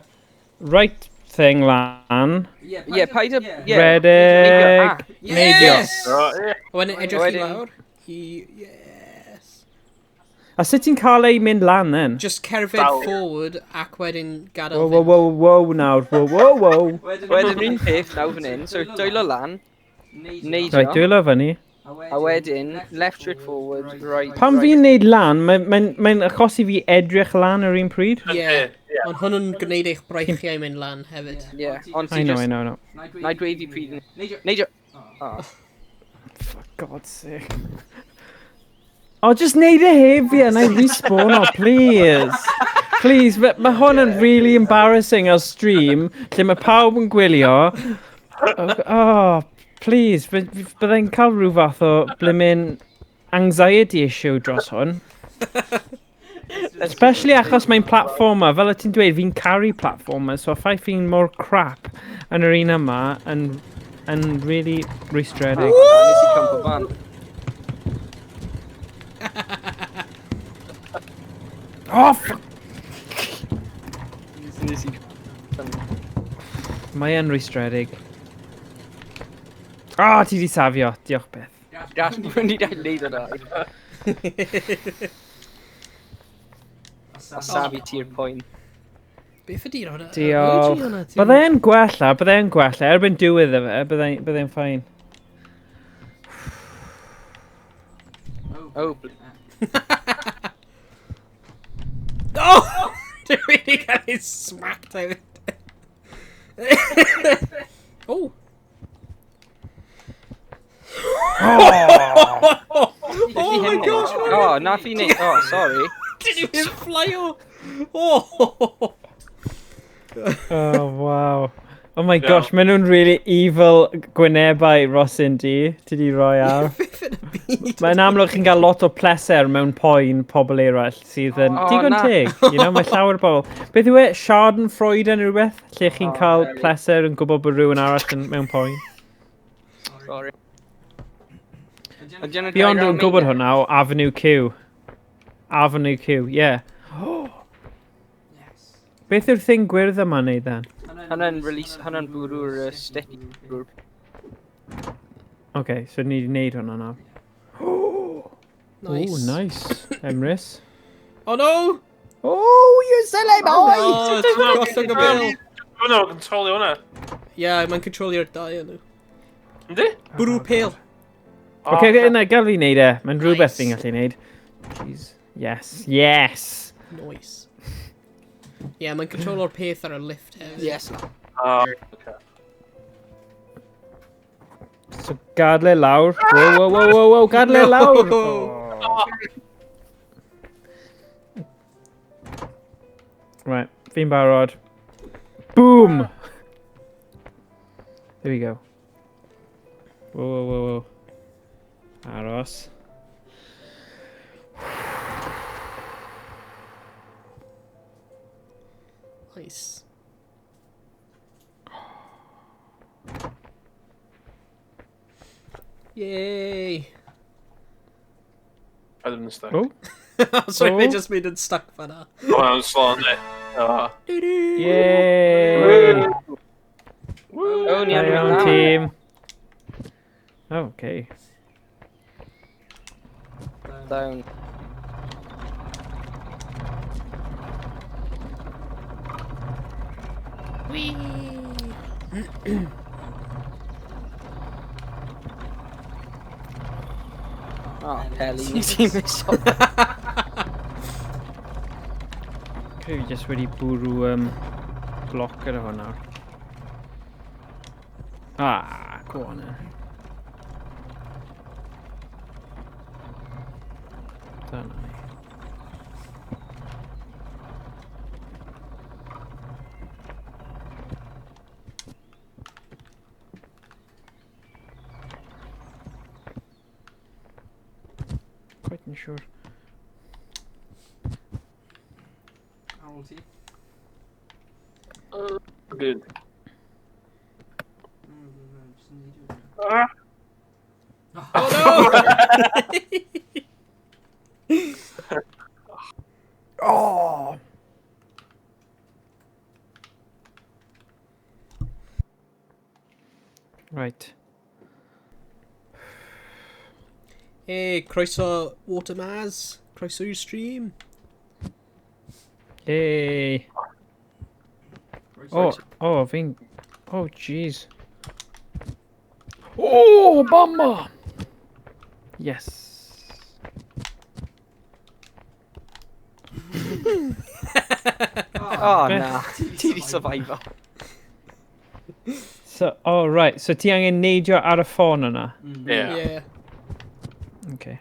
right thing lan, Ie, paid â... ie, Redeg, neidio. neidio. Yes! O, ie. A wedyn edrych i Wedyn- lawr. I... Yes. A sut ti'n cael ei mynd lan then? Just cerdded Dal. forward ac wedyn gadael Whoa, whoa, whoa, whoa nawr, whoa, whoa, whoa. Wedyn un peth nawr fan hyn, so dwylo lan, neidio, Right, dwylo fyny. a wedyn left trick forward, right. Pan right. fi'n neud lan, mae'n mae, mae achosi fi edrych lan yr un pryd. Yeah. Ie. Ond hwn yn gwneud eich breichiau mynd lan hefyd. Ie, ond I ti know, just... I know, I know. Na i dweud fi pryd... Neidio. Oh. For God's sake. Oh, just neud e heb fi a na i respawn o, please. Please, mae ma hwn yn really embarrassing ar stream, lle mae pawb yn gwylio. Oh, oh please, byddai'n cael rhyw fath o blimmin anxiety issue dros hwn. Especially achos mae'n platformer, fel y ti'n dweud, fi'n caru platformer, so ffaith fi'n mor crap yn yr un yma yn, yn really rwystredig. Oh, nes i cwmpo fan. Oh, fuck! Nes i... Mae yn rwystredig. Ah, oh, ti di safio. Diolch byth. Gas, dwi'n di neud o da. A safi ti'r poen. Beth ydy'r hwnna? Diolch. Byddai'n gwella, byddai'n gwella. Erbyn diwedd y fe, byddai'n byddai fine. Oh, Oh! Dwi wedi cael ei smacked out. Oh! Oh! Oh my gosh! Oh, na fi neud... Oh, sorry. Did you hit fly o? Oh! Oh, wow. Oh my gosh, maen nhw'n really evil gwynebau Rosin di, ti di roi ar. Beth yn y byd? Mae'n amlwg chi'n cael lot o pleser mewn poen pobl eraill sydd yn Oh, digon na. teg, you know, mae llawer o bobl. Beth yw e? Schadenfreude neu rhywbeth? Lle chi'n Oh, cael very. pleser yn gwybod bod rhywun arall yn, mewn poen. Sorry. Ydy hwnna'n Fi ond yn diagram gwybod meindio? hwnna o Avenue Q. Avenue Q, yeah. Beth yw'r thing gwyrdd yma neud then? Hwnna'n release, hwnna'n bwrw'r stick. Bwrw'r Okay, so ni wedi neud hwnna nawr. Nice. Oh, nice. Emrys. Oh no! Oh, you silly boy! Oh, ti'n gollwng y bel. Hwna, mae'n controlio hwnna. Ie, mae'n controlio'r dau yn nhw. Yndi? Bwrw pêl. Okay, okay, na, gael fi neud e. Mae'n rhywbeth Nice. fi'n gallu neud. Jeez. Yes, yes! Nice. Ie, mae'n controlo'r peth ar y lift hefyd. Yes, na. Oh, okay. So gadle lawr. Whoa, whoa, whoa, whoa, whoa, gadle No. lawr! Oh. Right, fi'n barod. Boom! There we go. Whoa, whoa, whoa, whoa. Aros. Nice. Yay! I ddim yn stuck. Oh. Sorry, Oh. fe just made yn stuck fan'na. Oh, I'm slow on it. Oh. Yay! Oh, ni Da ar y iawn, mynd tîm. Oh, okay. Down. Whee! Oh, Peli, ti'n miso. Credu fi jyst wedi bwrw bloc gyda hwn nawr. Ah, go on then. Dyna ni. Quite yn siŵr. Good. Ah. Oh no! Oh! Right. Hey, croeso Watermaz. Croeso i'r stream. Yay! Oh, oh, fi'n... Oh, jeez. Oh, Obama! Yes. Oh, na. Ti di survivor. So, oh, right. So ti angen neidio ar y ffôn yna? Yeah. Yeah. Okay.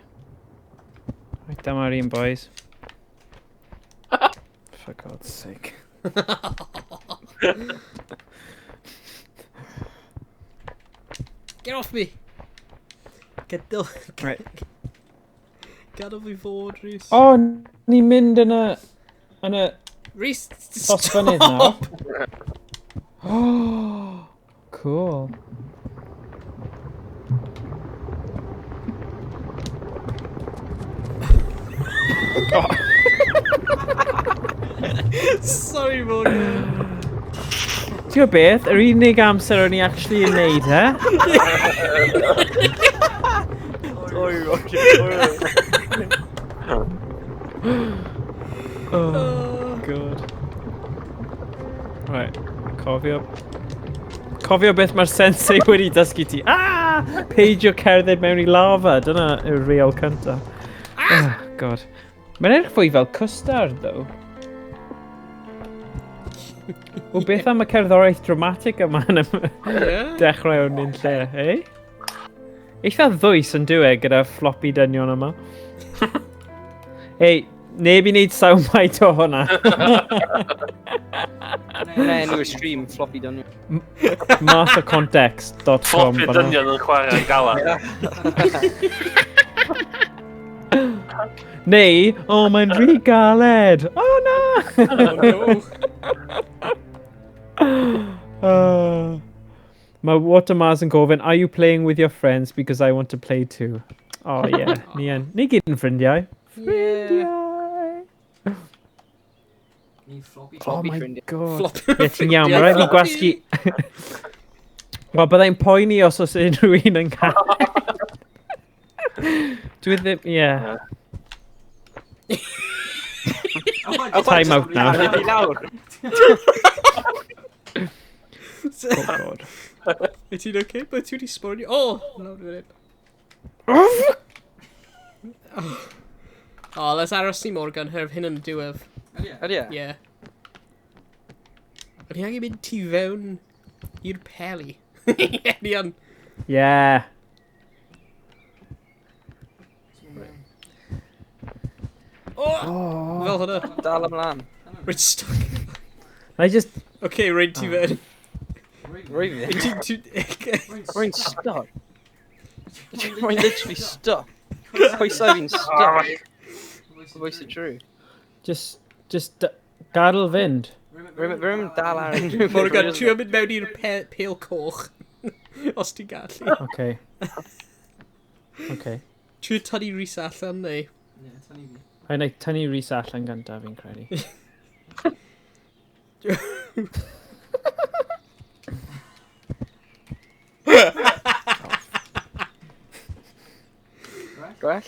Right, dyma'r un, boys. For God's sake. Get off me! Gadael... Right. Gadael fi fod, Rhys. Oh, ni'n mynd yn y... Yn y Rhys, sosfynydd nawr. stop! Oh, cool. Sorry, Morgan. Ti'n gwybod beth? Yr unig amser o'n i actually yn neud e. Sorry, Roger. Oh, God. Right, cofio. Cofio beth mae'r sensei wedi dysgu ti. Ah! Peidio cerdded mewn i lava. Dyna yw'r real cynta. Oh, God. Mae'n edrych fwy fel custard, though. Wel, beth am y cerddoriaeth dramatic yma yn y dechrau o'n un lle, eh? Eitha ddwys yn dyw e gyda floppy dynion yma. Ei, neb i wneud soundbite o hwnna. Hwna enw'r stream, floppy dynion. Mas o context.com. Floppy dynion yn chwarae gala. Neu, oh, mae'n rhy galed. Oh, na! Oh, no. Mae Water Mars yn gofyn, are you playing with your friends because I want to play too? Oh, yeah. Ni yn. Ni gyd yn ffrindiau. Ffrindiau. Oh my ffrindiau. God. Flop. Ie, ti'n iawn, mae rhaid fi gwasgu... Wel, byddai'n poeni os oes unrhyw un yn cael. Dwi ddim, ie. Time out now. I lawr. Oh God. Wyt ti'n okay? But ti wedi sbonio... Oh! Lawr fan hyn. Oh, let's aros i Morgan, herf hyn yn y diwedd. Ydy e? Yeah. O'n i angen mynd tu fewn i'r peli. Ie, ni yn. Yeah. Oh! Fel hwnna. Dal ymlaen. Rwy'n stuck. I just... Okay, rwy'n tu fewn. Rwy fi. Ti... Rwy'n stuck. Rwy'n literally stuck. Coesau fi'n stuck. Voice it true. Just gadael fynd. Rwy'n dal ar unrhyw Morgan, ti'n mynd mewn i'r pêl coch. Os ti'n gallu. Okay. Okay. Ti'n tynnu Rhys allan neu? Rhaid na tynnu Rhys allan gyntaf fi'n credu. Gwell?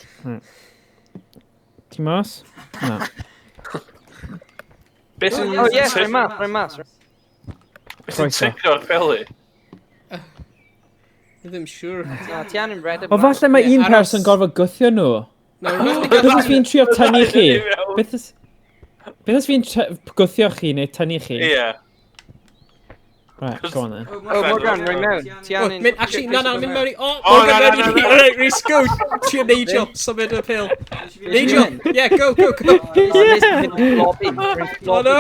Ti mas? Na. Beth sy'n... Oh yes, rwy'n mas, rwy'n mas. Beth sy'n Croeso. tigrio'r peli? Fi ddim siŵr. Na, ti angen red O falle mae Ie, un aros. person gorfod gwthio nhw. Na, rwy'n Beth os fi'n trio tynnu chi? Beth os fi'n gwthio chi neu tynnu chi? Ie. Right, go on then. Oh, Morgan, rwy'n mewn. Ti Oh, angen... mynd, actually, na, mynd mewn i... Oh, Oh, Morgan, na, mewn na, i... na, na. Alright, Rhys, go! Ti'n neidio, symud y pêl. Neidio! Yeah, go, go, go! Yeah. Oh no!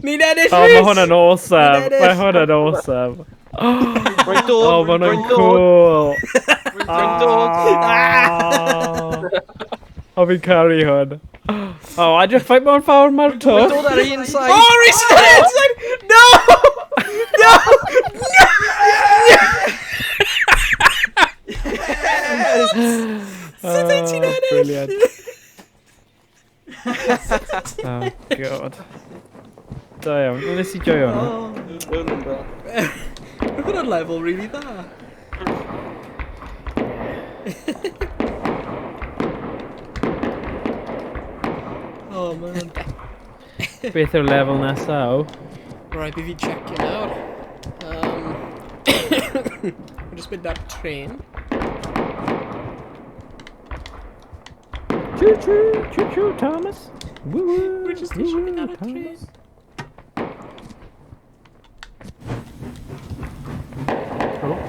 Ni'n ennill, Oh, mae Rhys! hwnna'n awesome. Ni'n ennill. Mae hwnna'n awesome. Rwy'n dod, Oh, mae hwnna'n rwy'n dod, cool. rwy'n dod. Ah. O, fi'n caru hwn. Oh, edrych faint mor fawr mae'r Rwy'n twll. dod ar un side. Oh, Rhys is on the inside! No! No! No! Sut wyt ti'n ennill? Brilliant. Oh, God. Da iawn. Wel, nes i joio hwnna. Mae hwnna'n lefel really dda. Oh, man. Beth yw'r lefel nesaf? O? Right, fi checio nawr. We're just mynd ar tren. Choo choo, choo choo, Thomas. Woo woo. We're just woo eisiau mynd woo, ar y tren. Thomas. Oh.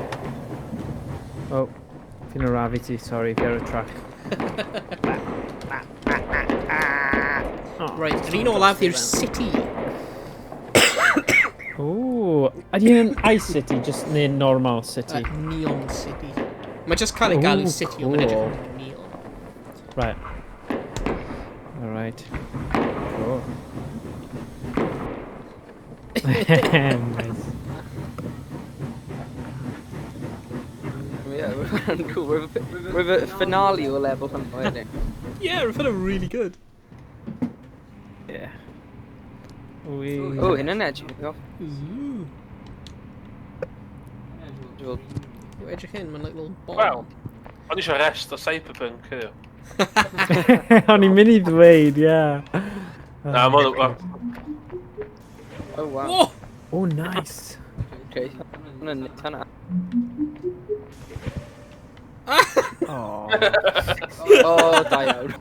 Oh. Fi'n arafu ti, sorry, fi ar y track. Oh. Right, yr un olaf yw'r city. Ooh, ydy hyn yn Ice City, just neu normal city? Neon City. Mae just cael ei galw Ooh, city, ond mae'n edrych cool. yn neon. Right. Alright. Cool. Nice. Yeah, we're cool. We're a finale o level hwn wedyn. Yeah, roedd hwnna'n really good. Yeah. We... Oh, hyn yn edrych. Ooh. Wel, Yw edrych hyn, mae'n like little bomb. Wel, o'n i eisiau rest o Cyberpunk heddiw. O'n i'n mynd i ddweud, yeah. Na, ma' hwnna... Oh, wow. Whoa! Oh, nice. Okay. Hwnna'n neud hwnna. Oh. Oh, da iawn.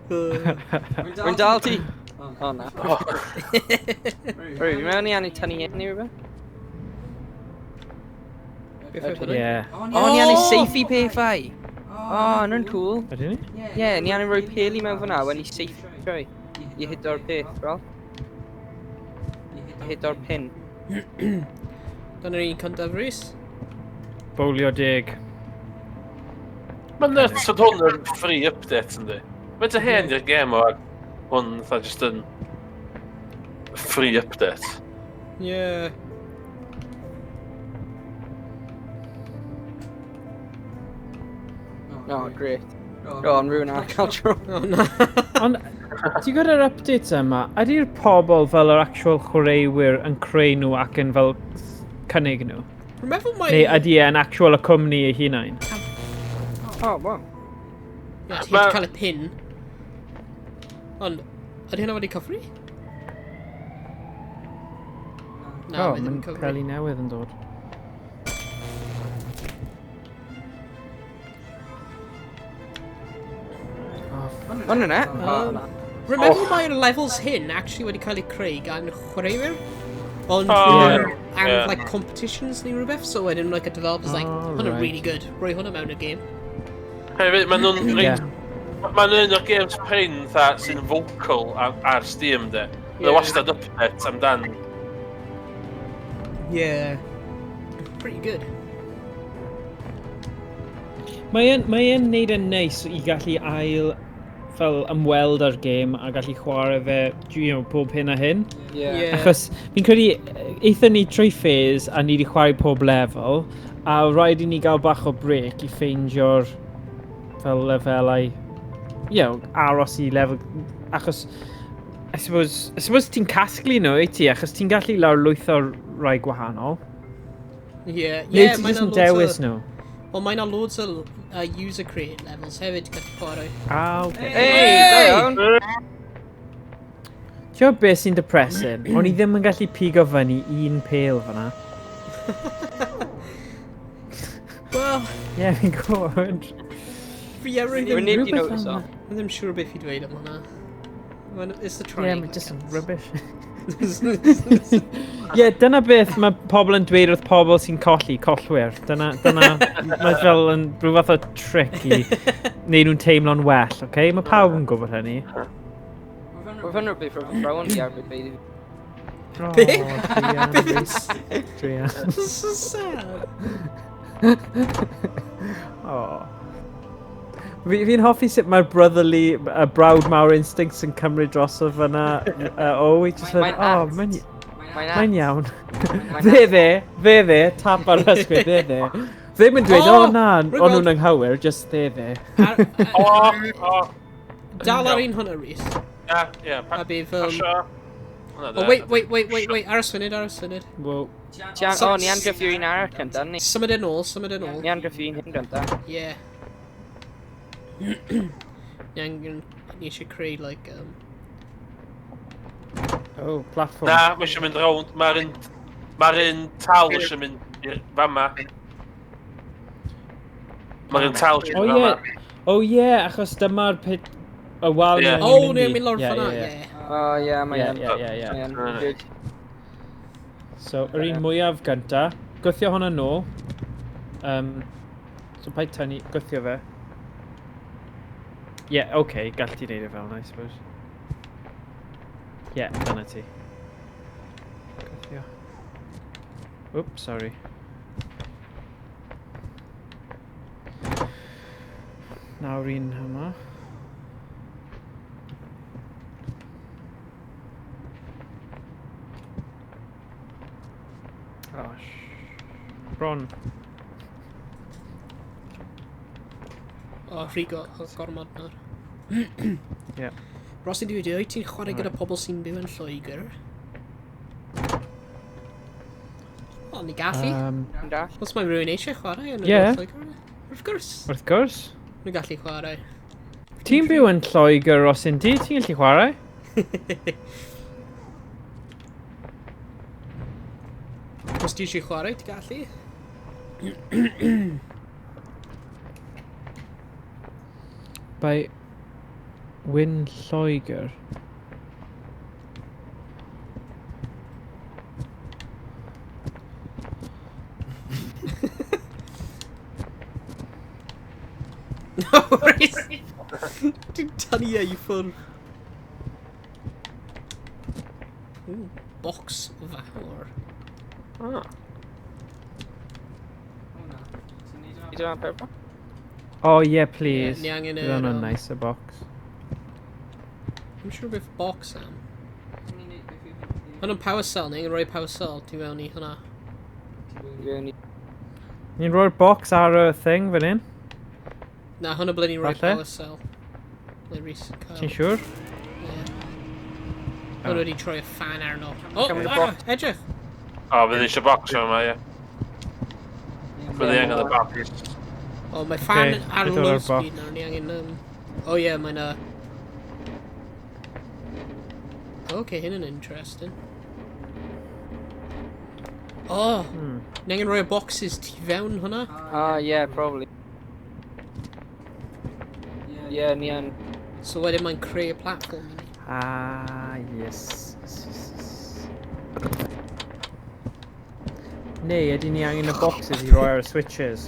Rwy'n dal ti. O, na. Rwy, fi'n mewn i annu tynnu un neu rhywbeth? Beth yw hwnna? Ie. O, ni annu seifi pethau! O, hwnna'n cool. Ydyn ni? Ie, ni annu rhoi peli mewn fyna, when i seifi trwy. I hido'r peth, fel. I hido'r pin. Dyna'r un cyntaf, Rhys. Bowlio deg. Mae'n nuts fod hwn yn free update, yndi? Mae'n ty hen i'r gêm o ag hwn fatha just yn free update. Yeah. Oh, great. O, ond rhywun arall cael tro. Oh, na. Ond, ti'n gwybod yr updates yma, ydy'r pobl fel yr actual chwaraewyr yn creu nhw ac yn fel cynnig nhw? Rwy'n meddwl mae... Neu ydy e'n actual y cwmni ei hunain? O, wow. Ie, ti'n Ma- cael y pin. Ond, ydy hynna wedi cyfri? Na, O, mae ddim mae'n yn cyfri. cael ei newydd yn dod. Ond yna. O, na. Rwy'n meddwl mae'r levels hyn actually wedi cael eu creu gan chwaraewyr. Ond Oh, am yeah. like competitions neu rhywbeth, so wedyn like a developer's like, Oh, hwnna'n right. really good, rhoi hwnna mewn y game. Hefyd, maen nhw'n Ie. reit... Maen nhw'n un o'r games prin fatha sy'n vocal ar Steam, de. Mae Ie. wastad update amdan. Yeah. Pretty good. Mae e'n neud yn neis i gallu ail fel ymweld â'r gêm a gallu chwarae fe, you know, pob hyn a hyn. Ie. Yeah. Achos fi'n credu, aethon ni trwy phase a ni wedi chwarae pob lefel, a rhaid i ni gael bach o break i ffeindio'r fel lefelau, you know, aros i lefel, achos I suppose ti'n casglu nhw, wyt ti, achos ti'n gallu lawrlwytho rai gwahanol. Yeah, Neu yeah, ti mae jyst 'na yn loads dewis o... nhw. Wel, mae 'na loads o user-created levels hefyd gallu chwarae. Ah, okay. Ei, da iawn. Ti'n gwybod beth sy'n depressing? O'n i ddim yn gallu pigo fyny un pêl fyna. Wel, Ie, yeah, fi'n gwybod. fi erioed Rwy'n ddim... neb di Rhywbeth notice fel o. 'na. Fi ddim siŵr beth i dweud am hwnna. Well, it's the Ie, triangle. mae just that counts. rubbish. Ie, dyna beth mae pobl yn dweud wrth pobl sy'n colli, collwyr. Dyna, mae fel yn rhyw fath o trick i neud nhw'n teimlo'n well, oce? Okay? Mae pawb yn gwybod hynny. Roedd hwn rhywbeth rhywbeth brown i arfer dweud i fi. Oh, Be? druan, Rhys. Druan. This is sad. Oh. Fi'n hoffi sut mae'r brotherly, y brawd mawr instincts yn cymryd drosodd fyna. Oh, we just Mae'n went, oh, act. mae'n Mae'n mae'n act. iawn. Mae'n Dde dde, dde dde, tap ar ysgwydd, dde dde. Ddim yn dweud, Oh, oh na, rwy'n o'n gweld- nhw'n anghywir, just dde dde. O, o, Dal ar un hwnna, Rhys. ia, ia. A bydd... Pasio. Hwnna Oh, de. wait, wait, wait, wait, wait, aros funud, aros funud. Wow. O, ni angraffu un arall gynta, ni. Symud yn ôl, symud yn ôl. Ni angraffu un hyn gynta. Yeah. Ni angen... Ni eisiau creu, like, Oh, platform. Na, mae eisiau mynd rownd. Mae'r un tal eisiau mynd i'r fama. Mae'r un tal eisiau Oh mynd ie, fama. oh ie, achos dyma'r pit... Y wal Ie. ni'n Oh, mynd ni'n i. mynd lawr Ie, fyna, ie, ie. ie. O, ie, mae Ie, yn. ie, ie, ie. Mae yn. Right. Good. So, yr un mwyaf gynta, gwythio hwnna nôl. So, paid tynnu, gwythio fe. Ie, yeah, okay, gall ti neud e fel 'na, I suppose. Ie, yeah, dyna ti. Gwythio. Oops, sorry. Nawr un yma. Oh, Bron. O, rhy gormod nawr. Ie. Ros i dweud, wyt ti'n chwarae gyda pobl sy'n byw yn Lloegr? O, ni gallu. Da. Os mae rhywun eisiau chwarae yn Ie. Lloegr. Wrth gwrs, Wrth gwrs. nhw'n gallu chwarae. Ti'n byw yn Lloegr os yn di, ti'n gallu chwarae? Os ti eisiau chwarae, ti'n gallu? By Wyn Lloegr. No worries. Dwi'n tynnu e i ffwrdd. Ooh, box fawr. Ah. You don't have purple? Oh, yeah, please. Ni angen Bydd yr, hwnna'n nice, y box. I'm sure beth box am. Hwnna'n power cell, ni angen rhoi power cell tu fewn i hwnna. Ni'n rhoi'r box ar y thing fan hyn. Na, hwnna ble ni'n rhoi Falle. power cell. Ble Rhys yn cael. Ti'n siŵr? Yeah. Hwnna wedi troi y fan arno. Oh, Cymryd y ah, box. edrych! O, fydd eisiau box yma, ie. Fydd ei angen y box. O, mae fan Ocê, ar beth oedd low yr box? speed nawr, ni angen... Oh ie, mae'n... Okay, hyn yn interesting. Oh, ni angen rhoi y boxes tu fewn hwnna. Ah, yeah, probably. Yeah, ni yn. So wedyn mae'n creu y platform i ni. Ah, yes. Yes. Neu, ydy ni angen y boxes i roi ar y switches?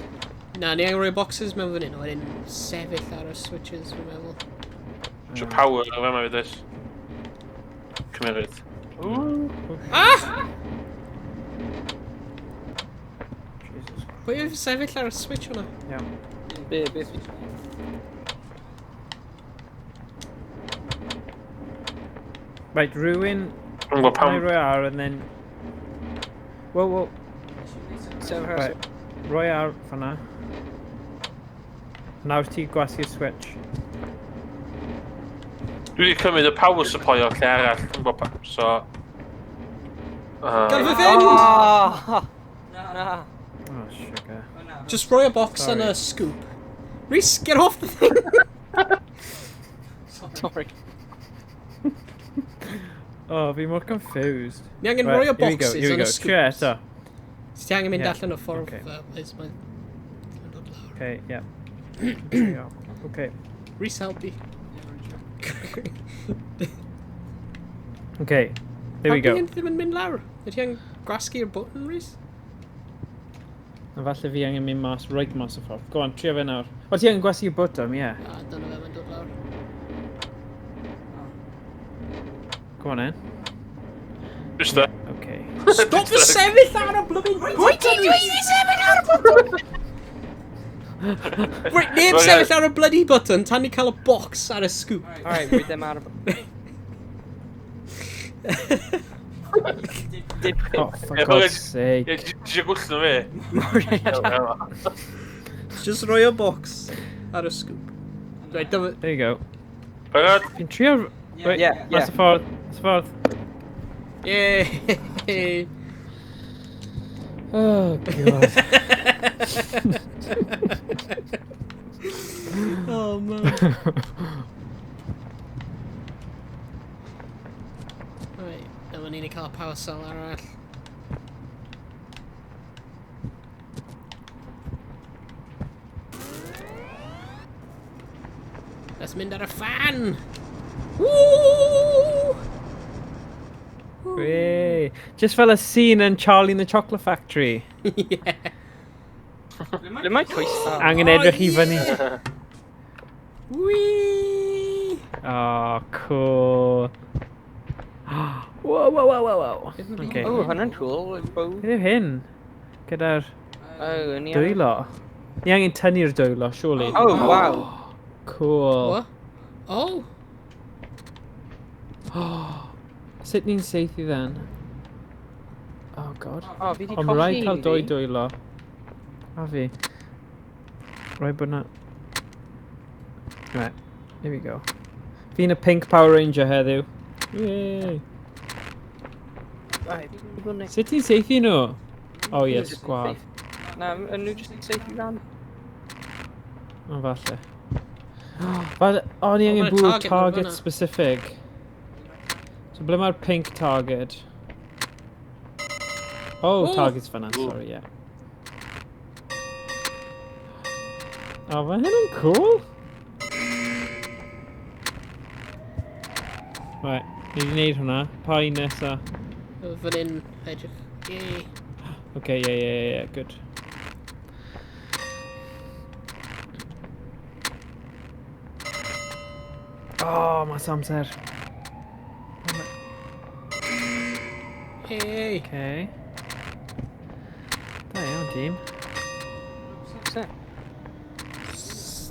Na, ni angen rhoi boxes mewn fan hyn, a wedyn sefyll ar y switches, fi'n meddwl. Eisiau power yn fama fyd oes. Cymeryd. Ah! Jesus. Pwy yw sefyll ar y switch hwnna? Iawn. Be, beth? Right, rhywun... Dwi'n gwybod Can I pam. roi ar and then... Whoa, whoa. Sefyll ar Right. Roi ar fan'na. Nawr ti gwasgu'r switch. Dwi wedi cymryd y power supply o'r lle arall. Dwi'n gwybod pam. So... Gad fi fynd! Oh! Na. Oh, sugar. Just roi y box Sorry. yn y scoop. Rhys, get off the thing! Sorry. Oh, fi mor confused. Ni angen Right, rhoi y here we go, boxes here we yn y go. scoop. Trio eto. Ti angen mynd Yeah, allan o ffordd okay. fel, is mae'n mae'n dod lawr. Okay, yeah. Trio. Okay. Rhys, help fi. Okay. There we go. Pam ddim yn mynd lawr? Ydy ti angen gwasgu'r button, Rhys? A falle fi angen mynd mas, right mas o ffordd. Go on, trio fe nawr. O, ti angen gwasgu'r botwm, ie. Yeah. Ah, dyna fe, mae'n dod lawr. Go on then. Just there. Okay. Stop fy sefyll ar y blooming button! Wyt ti'n sefyll ar y button? Right, neb Right, sefyll ar y bloody button tan ni cael y box ar y scoop. Alright, rwy ddim ar y... Did Oh, for Yeah, God's but- sake. Ie, ti eisiau gwllno fi? Just roi y box ar y scoop. Right, dyma... There you go. Barod? Fi'n trio... Wait, Yeah, Mas yeah. y ffordd, mas y ffordd. Yay! Oh, God. Oh, man. Right, dyma ni'n cael y power cell arall. Let's mynd ar y fan! Woo! Wee. Just fel y scene yn Charlie and the Chocolate Factory. Yeah. Ble mae coes? Angen edrych i fyny. Whee! Oh, cool. Whoa, whoa, whoa, whoa, whoa. Okay. Oh, hwnna'n cool. Bow. Beth yw hyn? Gyda'r Oh, yn iawn. dwylo. Ni angen tynnu'r dwylo, surely. Oh, wow. Cool. What? Oh! Sut ni'n saethu then? Oh god. Oh, fi di Ond mae rhaid colli cael un dwy fi. dwylo. A fi. Rhaid bod na... Right, here we go. Fi'n y pink Power Ranger heddiw. Yay! Right, fi 'di bod yn- Sut ti'n saethu nhw? Oh yes, Nhw jyst yn sgwad. saethu- Na, yn nhw jyst yn saethu lan. O, falle. Falle, o, ni O, angen ma' 'na bwrw target mewn target fan'na. specific. So ble mae'r pink target? Oh, O! target's fan'na, sorry, yeah. Oh, mae hyn yn cool. Right, ni wedi gwneud hwnna. Pa un nesa? Fan hyn, edrych. Yay. Okay, yeah, good. Oh, mas amser. Hey! Okay. Da iawn, tîm.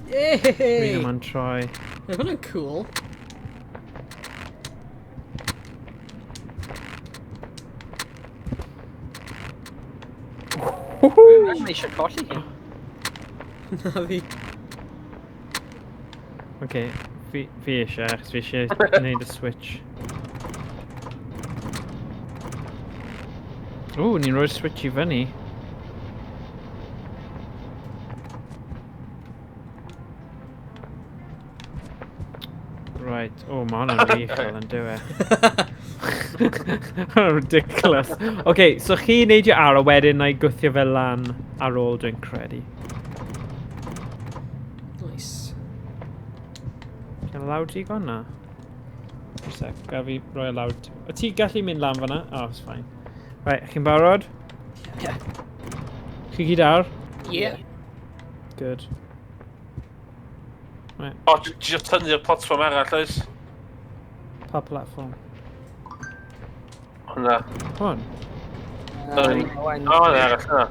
Hey! Rwy'n yma'n troi. Mae hwnna'n cool. Dwi'n eisiau colli hi. Na fi. Okay, fi eisiau, achos fi eisiau gwneud y switch. Ww, ni'n rhoi'r switch i fyny. Right, oh, mae hwnna'n rhy uchel yn dyw e. Hwnna'n ridiculous. Okay, so chi neidio ar a wedyn na i gwthio fe lan ar ôl dwi'n credu. Nice. Can lawr digon na? Un sec, gaf fi roi e lawr. O ti gallu mynd lan fan'na? Oh, it's fine. Right, chi'n barod? Yeah. Chi gyd ar? Yeah. Good. Right, O, just tynnu'r platfform arall, oes? pa platform? Hwna. Hwn? Sorry. O, na arall, na.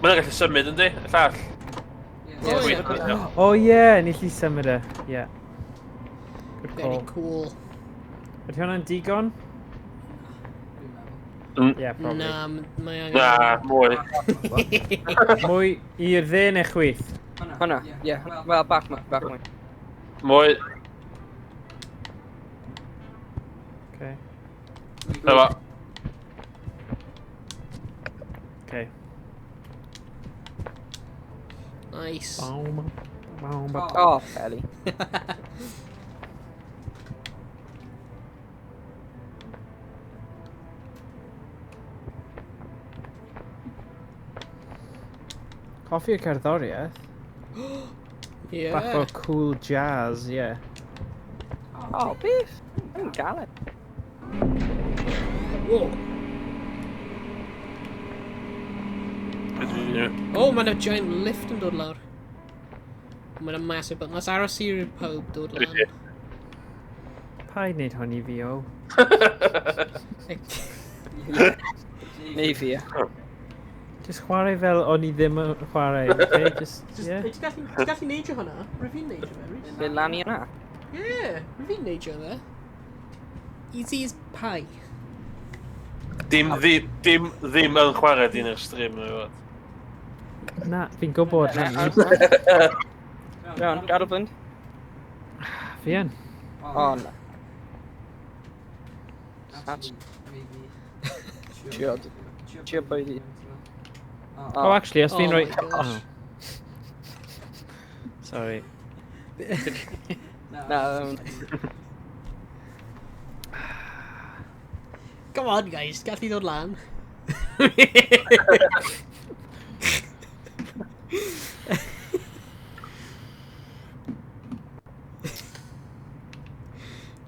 Mae'n gallu symud, yndi? Y llall. Oh, Chwith, yeah. yndi? Oh yeah, ni lli symud e. Yeah. Good Very call. cool. Ydy hwnna'n digon? Yeah, probably. Na, mae angen... Na, mwy. Mwy i'r dde neu chwith? Hwnna, ie. Wel, bach mwy, bach mwy. Mwy. Okay. Na fo. Okay. Nice. Baum, baum, baum. Oh, fairly. Hoffi'r cerddoriaeth. Yeah. Bach o cool jazz, yeah. Oh, beth? Dwi'n galed. Whoa. Oh, mae'n a giant lift yn dod lawr. Mae'n a massive button. Let's aros i'r pawb dod lan. Paid wneud hwn i fi, o. Neu fi, ie. Just chwarae fel o'n i ddim yn chwarae, okay? Just, yeah. Ti'n gallu neidio hwnna? Rwy fi'n neidio fe, Rhys. Fynd lan i yna. Yeah, rwy fi'n neidio fe. Easy as pie. Dim ddim yn chwarae dyn yr stream yn fod. Na, fi'n gwybod hynny. Iawn, gadw fynd. Fi yn. O, na. That's... Trio, trio bwydi. Oh, actually, os Oh fi'n rhoi... my gosh. Oh. Sorry. Na, Come on, guys, gallu dod lan.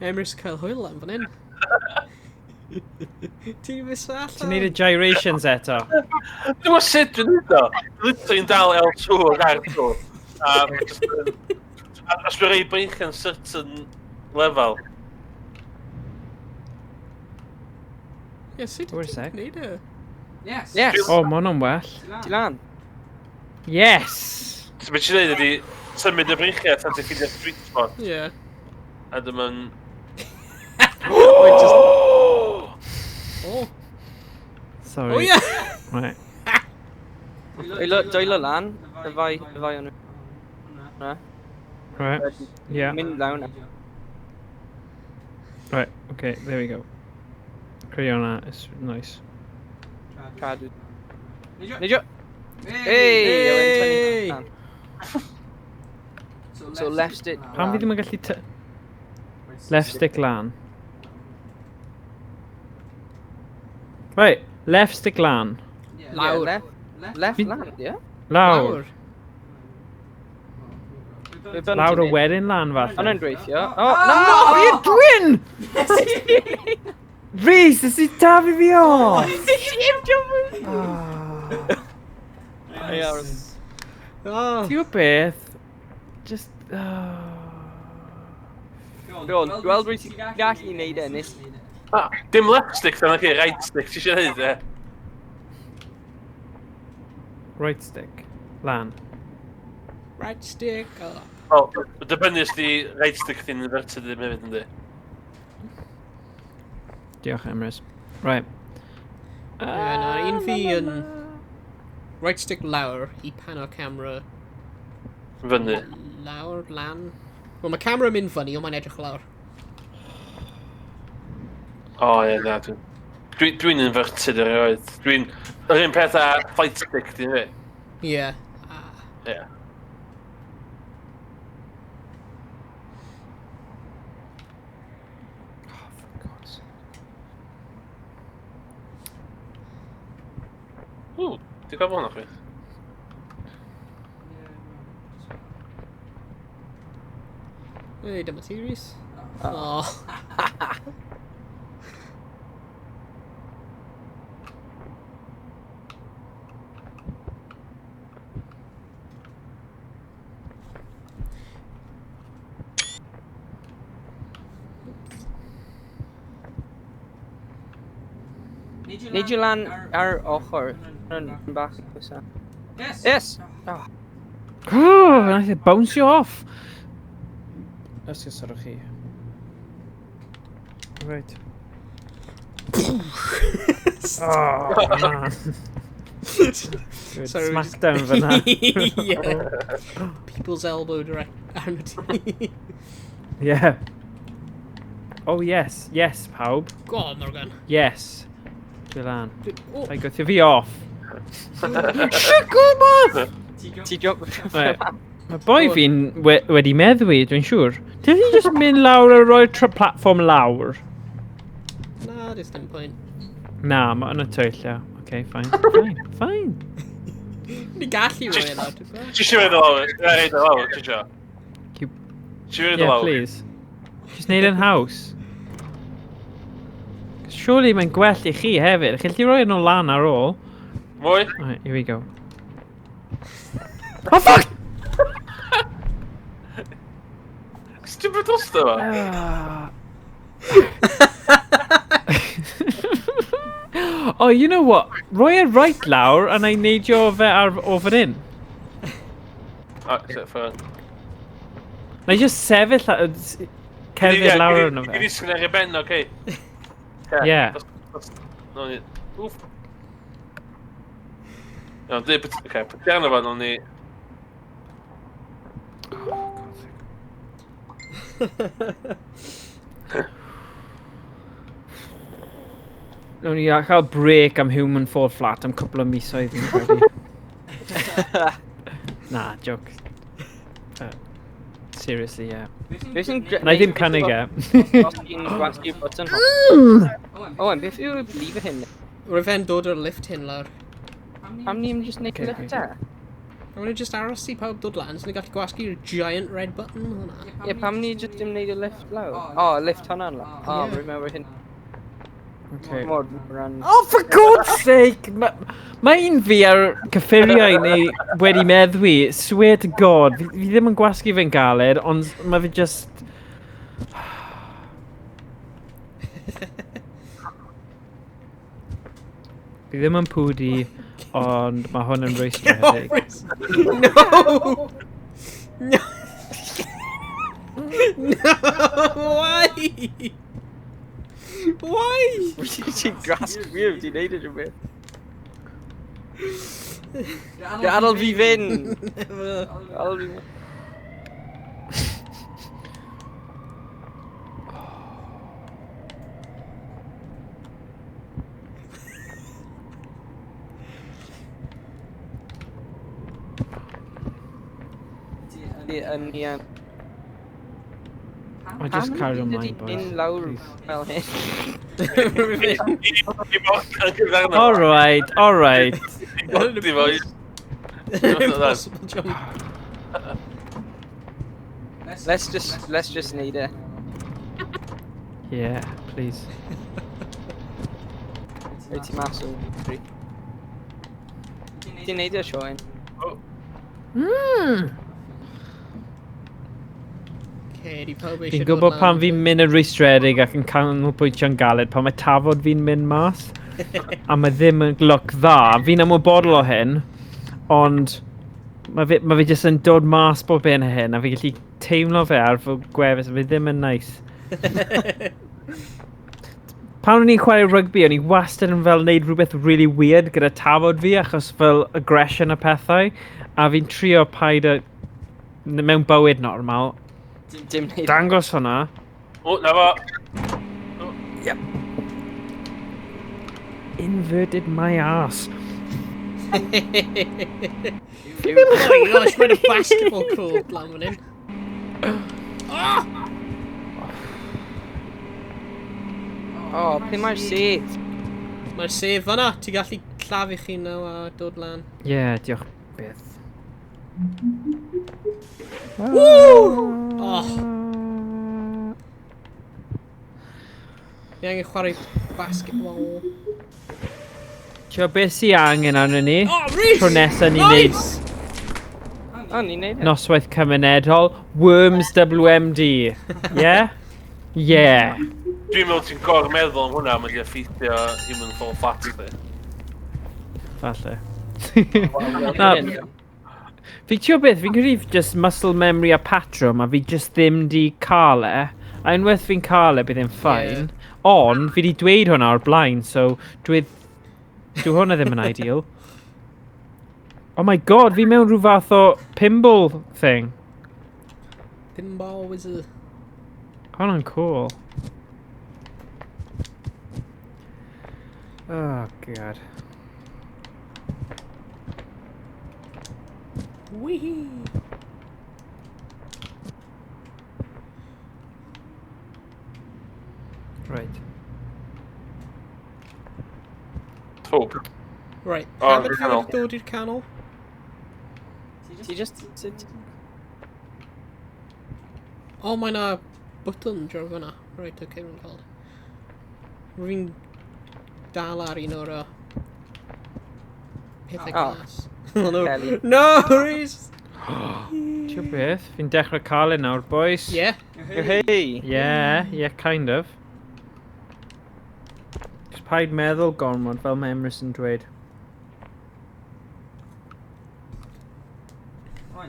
Emrys cael hwyl lan fan hyn. Ti'n mynd allan? Ti'n neud y gyrations eto? Dwi'n gwybod sut dwi'n neud o. Literally'n dal L2 ag R2. A os dwi'n rhoi beichio'n certain level. Ie, sut Wait a ti'n sec. gwneud e? Yes! Oh, ma hwnna'n well. Di lan. Yes! So beth ti'n neud ydi symud y breichiau tan ti'n ffeindio'r sweet spot. Ie. A dyma'n... Wait, just... Oh. Sorry. Oh, yeah! Right. Dwylo lan. Y fai o'n nhw. Na. Right. Yeah. Mynd lawr na. Right. Okay, there we go. Credu hwnna, it's nice. Cadw. Neidio! Hey! Hey! So left stick. Pam fi ddim yn gallu Left stick lan. Right, left stick lan. Lawr. Yeah, left lan, yeah. Lawr. Be bynnag Lawr ti'n o neud. wedyn lan falle. Hwnna'n gweithio. Oh, na! What are you doing? Rhys, this is taflu fi off! Oh. Ti'n gwybod beth? Just... Go on, gweld rwyt ti'n gallu neud e, nes... Dim left stick, dyna chi, right stick, ti eisiau neud e? Right stick. Lan. Right stick up. Wel, dibynnu os di right stick ti'n inverted ddim hefyd, yndi? Diolch, Emrys. Right. Ie, na, un fi yn... Right stick lawr i pan o'r camera. Fyny. Lawr, lan. Wel, mae camera yn mynd fyny, ond mae'n edrych lawr. O, ie, na, dwi'n inverted erioed. Dwi'n... Yr un peth â flight stick, dwi'n fi. Ie. Ie. Oh, for God's sake. Ww, ti'n gwybod hwnna chwi? Ei, dyma ti, Rhys. Oh. Neud i lan ar ochr. Yn bach. Yes! Oh. Oh, nath e bounce you off. Let's just sort chi. Right. Oh, man. Good. Sorry, we just- Smackdown fyna. Yeah. People's elbow direct arno ti. Yeah. Oh, yes. Yes, pawb. Go on, Morgan. Yes. Dwi lan. Oh, I gwthio fi off. Shit, go off! Ti jump... Right. Mae boi fi'n wedi meddwi, dwi'n siŵr. Did he just mynd lawr a roi'r platform lawr? Na, there's dim point. Na, mae yna twyll, ia. Okay, fine, fine, fine. Ni gallu roi e lawr, ti'n gwybod? Ti eisiau mynd lawr? Ti eisiau lawr, ti eisiau? Keep- Ti eisiau mynd Yeah, lawr? please. Just neud yn haws. Surely mae'n gwell i chi hefyd. Chi'n gallu rhoi nhw lan ar ôl. Mwy? Alright, here we go. Oh, fuck! Stupid drosto fo? Oh, you know what? Roi e right lawr a na i neidio fe ar o fan hyn. O, so, fine. Na i just sefyll cerdded lawr arno I fe. ddisgyn ar ei ben, oce? Yeah. No ni... Wff. Iawn, di, oce, put arno fo, nawn ni... Nawn ni cael break am Human Fall Flat am cwpl o misoedd fi'n credu. Na, joke. Seriously, yeah. Na i ddim cynnig e. Os ti'n gwasgu'r button. Owen, beth yw'r lever hyn? Rwy fe'n dod o'r lift hyn lawr. Pam ni'n just neud Okay, lift e? Rwy'n nhw just aros i pawb dod lan, so ni'n gallu gwasgu'r giant red button hwnna. Ie, pam ni just ddim neud y lift lawr? O, lift hwnna'n lawr. O, Yeah. remember hyn. Okay. Mor ran... Oh, for God's sake! Mae un fi ar cyffuriau neu wedi meddwi, swear to God, fi ddim yn gwasgu fe'n galed, ond mae fe just... Fi ddim yn pwdi, ond mae hwn yn rwystredig. No! No! No! Why? Why? Ti'n gwasgu fi, ti'n neud e rhywbeth. Gadael fi fynd! Never. Gadael fi fynd. Yn iawn. I just carry on mine, boys. Yn lawr Please. fel hyn. Alright, alright. Impossible jump. Let's just neud e. Yeah, please. Wyt ti mas o dri. Ti'n neud e, Sioen? Mm. Okay, di pawb eisiau Fi'n gwybod pan fi'n mynd yn rwystredig ac yn canolbwyntio'n galed, pan mae tafod fi'n mynd mas, a mae ddim yn look dda. Fi'n ymwybodol o hyn, ond mae fe jyst yn dod mas bob hyn a hyn, a fi'n gallu teimlo fe ar fy gwefus, a fe ddim yn nice. Pan o'n i'n chwarae rygbi, o'n i wastad yn fel neud rhywbeth really weird gyda tafod fi, achos fel aggression a pethau, a fi'n trio paid a mewn bywyd normal, Dim neud. dangos hwnna. O, na fo. Yep. Inverted my ass. Oh my gosh, mae'n y basketball court lan fan hyn. Ah! O, ble mae'r sedd? Mae'r sedd fanna, ti'n gallu clafu chi nawr a dod lan. Ie, yeah, diolch byth. Woo! Oh. Fi angen chwarae basketball. Ti'n beth sy'n angen arno ni? Oh, Rhys! Tro nesa ni'n neud Nice! O, ni'n neud e. noswaith cymunedol. Worms WMD. Yeah? Yeah. Dwi'n meddwl ti'n gormeddwl am hwnna, mae'n di effeithio Human Fall Flat chdi. Falle. Na. Fi ti'n beth, fi'n credu just muscle memory a patrwm a fi just ddim di cael e. A unwaith fi'n cael e, bydd e'n fine. Ond, fi di dweud hwnna o'r blaen, so dwi hwnna ddim yn ideal. Oh my god, fi mewn rhyw fath o pinball thing. Pinball wizard. Hwnna'n cool. Oh god. Wee! Right. Pob. Right, O, pam i'r ydych canol. chi'n dod i'r canol? Ti just... O, mae na button draw fyna. Right, okay, rwy'n cael. Rwy'n dal ar un o'r pethau Oh. glas. Oh, no. Kelly. No, Rhys! Ti'n beth? Fi'n dechrau cael e nawr, boys. Yeah. Hey! Yeah, kind of. Just paid meddwl gormod, fel mae Emrys yn dweud.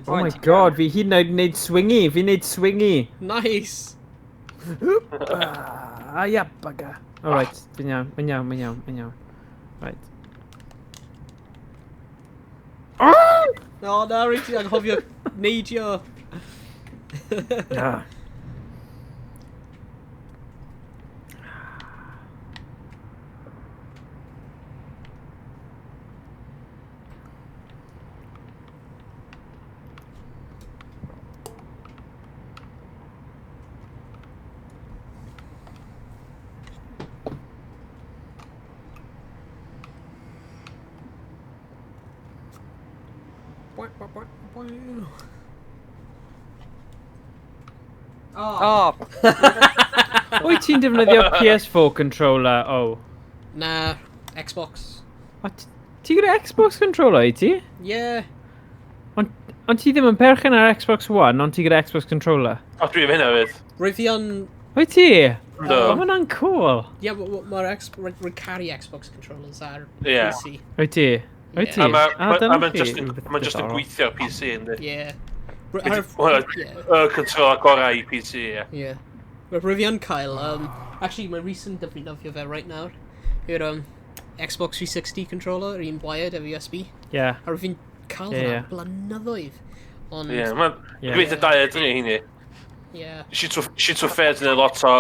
Oh my god, fi hyd yn oed yn neud swingy, fi'n neud swingy. Nice! Ah, ia, bugger. Alright, fi'n iawn, fi'n iawn, fi'n iawn, fi'n iawn. Right. O, na, Rhys, ti'n anghofio neidio. Ah. O, Wyt ti'n defnyddio PS4 controller? Oh. Na, Xbox. O, ti gyda Xbox controller, i ti? Yeah. Ond ti ddim yn perchen ar Xbox One, ond ti gyda Xbox controller. O, dwi efo hynna fyd. Rwyf fi yn... Wyt ti? Yndw. O, ma' hwnna'n cool. Yeah, mae'r rwy'n caru Xbox controllers ar Ie. PC. Wyt ti? Wyt ti? A ma' Ah, ma' dyna a ma'n chi just yn rhywbeth ma'n just yn diddorol. gweithio ar PC, yndi. Yeah. Hwnna, Yeah. y controller gorau i PC, ie. Yeah. Rwyf fi yn cael, actually, mae Rhys yn defnyddio fe right nawr. Yw'r Xbox 360 controller, yr un wired efo USB. Yeah. A rwyf fi'n cael Ie, hwnna ie. blynyddoedd. Ond, Ie, ma'n Ie. Dwi'n dau a dri hynny. yeah. Shit o fair yn lot o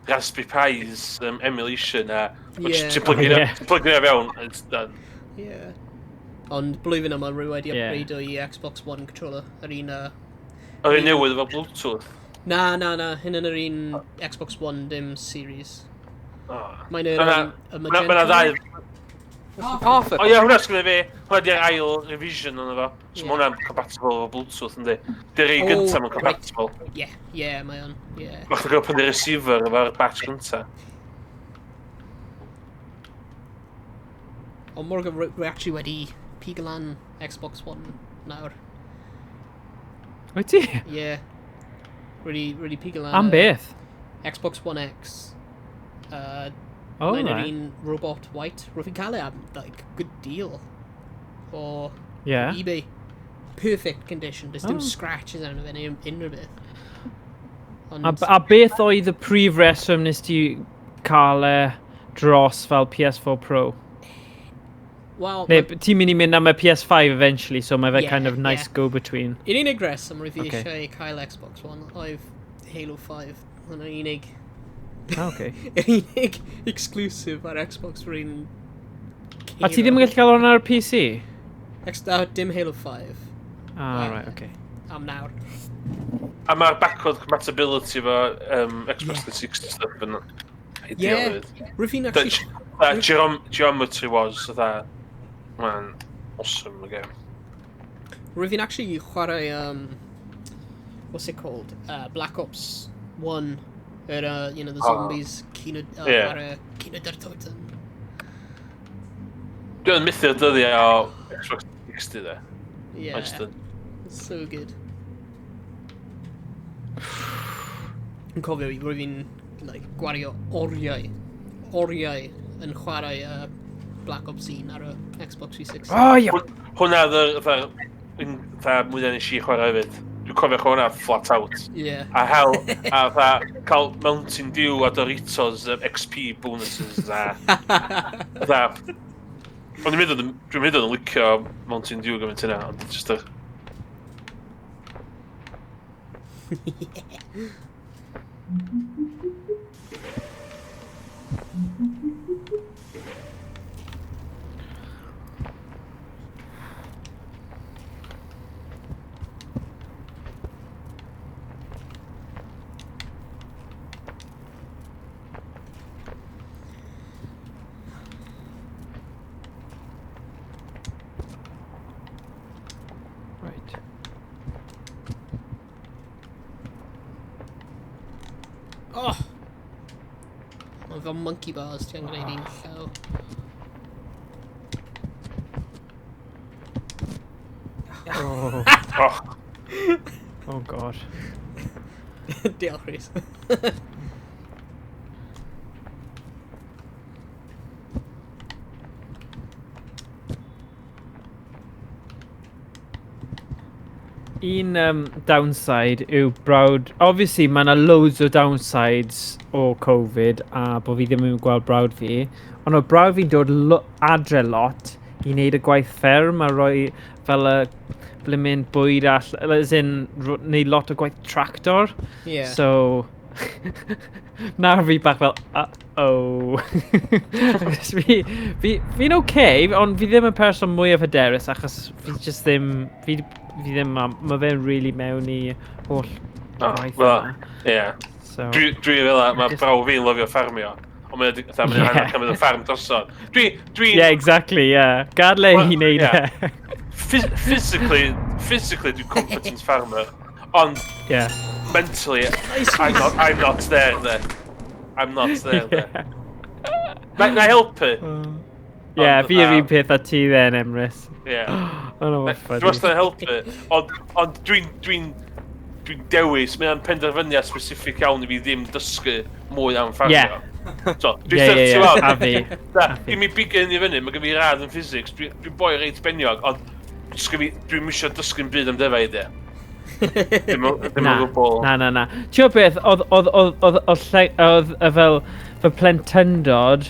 Raspberry Pis emulation a Ie. ti'n plygio Ie. ti'n plygio fewn, it's done. Yeah. Ond blwyddyn yma rwy wedi Ie. upgrade i Xbox One controller. Yr un... Oedd un newydd efo Bluetooth. Na, na, na. Hyn yn yr un Xbox One dim series. Oh. Mae'n yr... Ma' y Ma' 'na magenta. ddau... O, for O ie, hwnna sgynna fi. Hwnna di'r ail revision ono fo. So Ie. ma' hwnna'n compatible efo Bluetooth, yndi. Di'r un O, gyntaf ma'n right. compatible. Ie, ie, mae o'n. Ie. O'ch chi'n gwybod prynu receiver efo'r batch gynta. Ond Morgan, rwy actually wedi pigo lan Xbox One nawr. Wyt ti? Ie. Really pigo lan. Am beth? Xbox One X. Oh, Mae'n yr right. un robot white. Rwy'n fi'n cael e am, like, good deal. O eBay. Perfect condition. Does dim scratches arno fe neu unrhyw beth. Ond, A beth oedd y prif reswm nes ti cael e dros fel PS4 Pro? Wel, Neu, ti'n mynd i mynd am y PS5 eventually, so mae fe Yeah, kind of nice yeah. go-between. Yr unig reswm rwyf fi eisiau cael Xbox One oedd Halo 5. Hwna'r unig... Ah, okay. Yr unig exclusive ar Xbox rwy'n... A ti ddim yn gallu cael hwnna ar PC? Dim Halo 5. Ah, right, okay. Am nawr. A mae'r backward compatibility fo Xbox 360 stuff yn ideal hefyd. Rwyf fi'n actually... That geometry was, that, man, awesome y game. Rwyf fi'n actually chwarae, what's it called? Black Ops 1. The zombies, Kino, ar y Kino der Toten. Dwi'n methu'r dyddiau o Xbox 360 de. Yeah. Just So good. Yn cofio, rwyf fi'n like, gwario oriau yn chwarae Black Ops 1 ar y Xbox 360. Oh, yeah. Hwna oedd yr mwyaf nes i chwarae hefyd. Dwi'n cofio chwarae hwnna flat out. Yeah. A hel, a fatha cael Mountain Dew a Doritos XP bonuses a... Fatha... Ond dwi'n mynd yn licio Mountain Dew gymaint yna, ond just y... Right. Oh! Mae fel monkey bars ti'n gwneud un llaw. Oh. Oh. Oh god. Diolch, Rhys. Un downside yw brawd... Obviously, mae yna loads o downsides o Covid a bod fi ddim yn gweld brawd fi. Ond oedd brawd fi'n dod adre lot i wneud y gwaith fferm a rhoi fel y blimyn bwyd as in, wneud lot o gwaith tractor. Yeah. So, nawr fi bach fel, uh-oh. Fi'n okay, ond fi ddim yn person mwyaf hyderus achos fi just ddim, fi ddim, mae fe'n really mewn i holl gwaith Well, yma. yeah. So, Dwi fel 'a, mae brawd fi'n lyfio ffarmio. Ond mae'n hanner cymryd y ffarm drosodd. Dwi Yeah, exactly, yeah. Gadle Well, i wneud yeah. e. Physically, dwi'n competent farmer. Ond Yeah. mentally, I'm not there there. I'm not there there. Na helpu. Yeah, Ond fi yr fatha- un peth a ti then, Emrys. Yeah. Oh, no, Dwi funny. wastad yn helpu, ond dwi'n dewis, mae'n penderfyniad specific iawn i fi ddim dysgu mwy am ffarmio. Yeah. So, dwi'n Yeah, yeah, yeah, 31. a fi. Da, dwi'n mi bigen i fyny, mae gen fi radd yn physics, dwi'n boi reit beniog, ond dwi'n misio dysgu'n byd am defaid e. Ddim o Na, gwbl. na, na, na. Ti'n gwybod beth, oedd fel fy plentyndod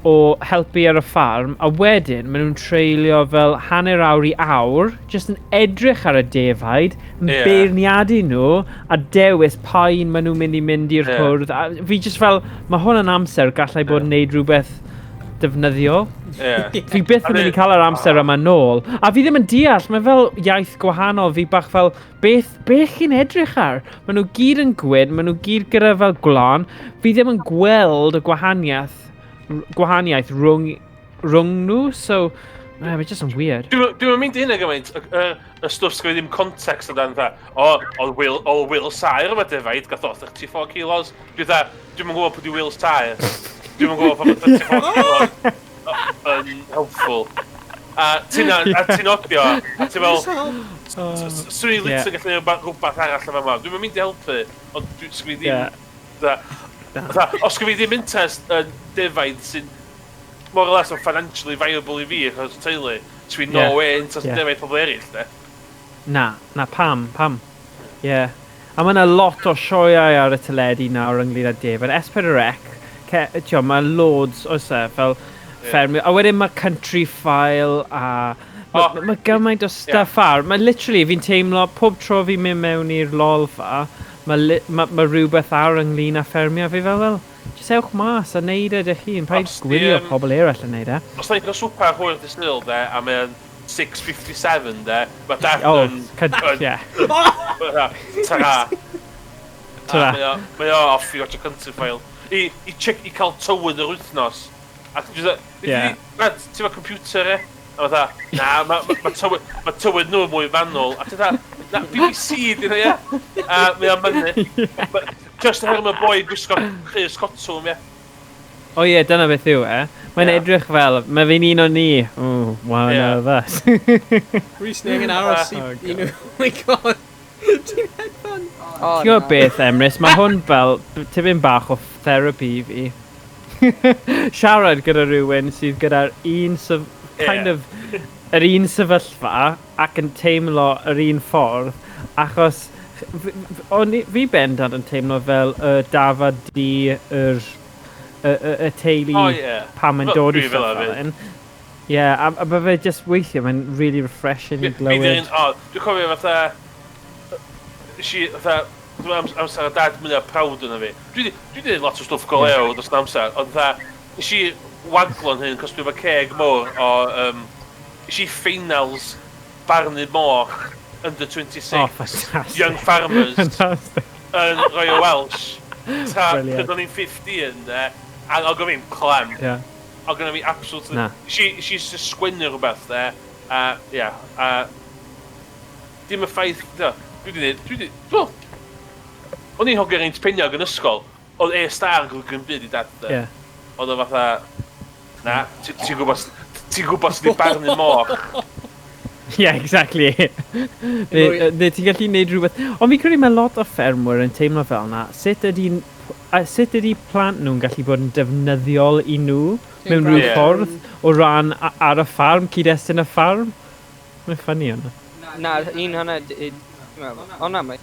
o helpu ar y ffarm, a wedyn maen nhw'n treulio fel hanner awr i awr, jyst yn edrych ar y defaid, yn beirniadu nhw, a dewis pa un maen nhw'n mynd i mynd i'r cwrdd. A fi jyst fel, mae hwn yn amser gallai bod yn neud rhywbeth defnyddiol. Fi byth yn mynd i cael yr amser yma nôl. A fi ddim yn deall, mae fel iaith gwahanol, fi bach fel, beth chi'n edrych ar? Maen nhw gyd yn gwyn, maen nhw gyd gyda fel gwlân. Fi ddim yn gweld y gwahaniaeth rhwng nhw, so, mae'n just yn weird. Dwi'n mynd i hynna gymaint, y stwff sgynnu ddim context o dan dda, o, Will Saer yma defaid, gath o 34 kilos. Dwi'n dda, dwi'm yn gwybod pwy di Will Saer. Dwi'm yn gwybod pam mae 34 kilos yn helpful. A ti'n odio, a ti'n fel, Swn i'n literally gallu gwneud rhywbeth arall efo yma. Dwi'n mynd i helpu, ond swn i ddim... Os gynna fi ddim interest yn defaid sy'n more or less yn financially viable i fi achos teulu, swn i no way interest yn defaid pobl eraill, de. Na, na, pam. Ie. Yeah. A mae yna lot o sioeau ar y teledu nawr ynglyn â defaid. S4C, mae loads, oes e, fel ffermio. A wedyn mae Country File a... Mae gymaint o stuff ar. Mae literally, fi'n teimlo, pob tro fi'n mynd mewn i'r lolfa, mae rhywbeth ar ynglyn â ffermio. Fi fel, jyst ewch mas a neud e dych chi'n. Paid gwylio pobl eraill yn neud e. Os da ni'n cael swper hwyr dydd Sul, de, a mae'n 6:57, de, mae dad yn... Ta-ra. Ta-ra. Mae o off i watch a Country File. I cael tywydd yr wythnos. Ti'n efo computer, e? A fatha, na, mae tywydd nhw yn mwy fanwl. A ti'n fatha, na, BBC di nhw, ie? A mae o'n mynnu. Just oherwydd mae boi gwisgo crys cotwm, ie. O ie, dyna beth yw e. Mae'n edrych fel, mae fi'n un o ni. Oh, one of us. Rhys, ni angen aros i nhw. Oh my god. Ti'n hedfan. Ti'n gwybod beth, Emrys? Mae hwn fel tipyn bach o therapy i fi. Siarad gyda rhywun sydd gyda'r un... kind of yr un sefyllfa ac yn teimlo yr un ffordd, achos fi bendant yn teimlo fel y dafad di y teulu pan mae'n dod i stwff fel hyn. Ie, a mae fe just weithio, mae'n really refreshing i glywed. Dwi'n cofio fatha, dwi'n amser a dad mwyaf proud yna fi. Dwi wedi gwneud lot o stwff go lew dros amser, ond fatha, nes i waglo'n hyn, cos dwi'n efo ceg mowr o... Nes i finals barnu moch under 26. Oh, fantastic. Young Farmers. Fantastic. Yn Royal Welsh. Ta, pryd o'n i'n 15, de, a oedd gynna fi'm clem. Yeah. Oedd gynna fi absolutely... Na. Nes i sgwennu rhywbeth, de, a, ia, a... Dim y ffaith, dwi wedi... Wel, o'n i'n hogiau reit peniog yn ysgol, oedd A-star yn golygu yn byd i dad, de. Yeah. Oedd o fatha... Na, ti'n gwybod sydd wedi barnu moch. Yeah, exactly. Neu ti'n gallu neud rhywbeth... Ond fi'n credu mae lot o ffermwyr yn teimlo fel na. Sut ydy plant nhw'n gallu bod yn defnyddiol i nhw mewn rhyw ffordd o ran ar y ffarm, cyd-destun y ffarm? Mae'n ffynnu hwnna. Na, un hwnna... O na, mae...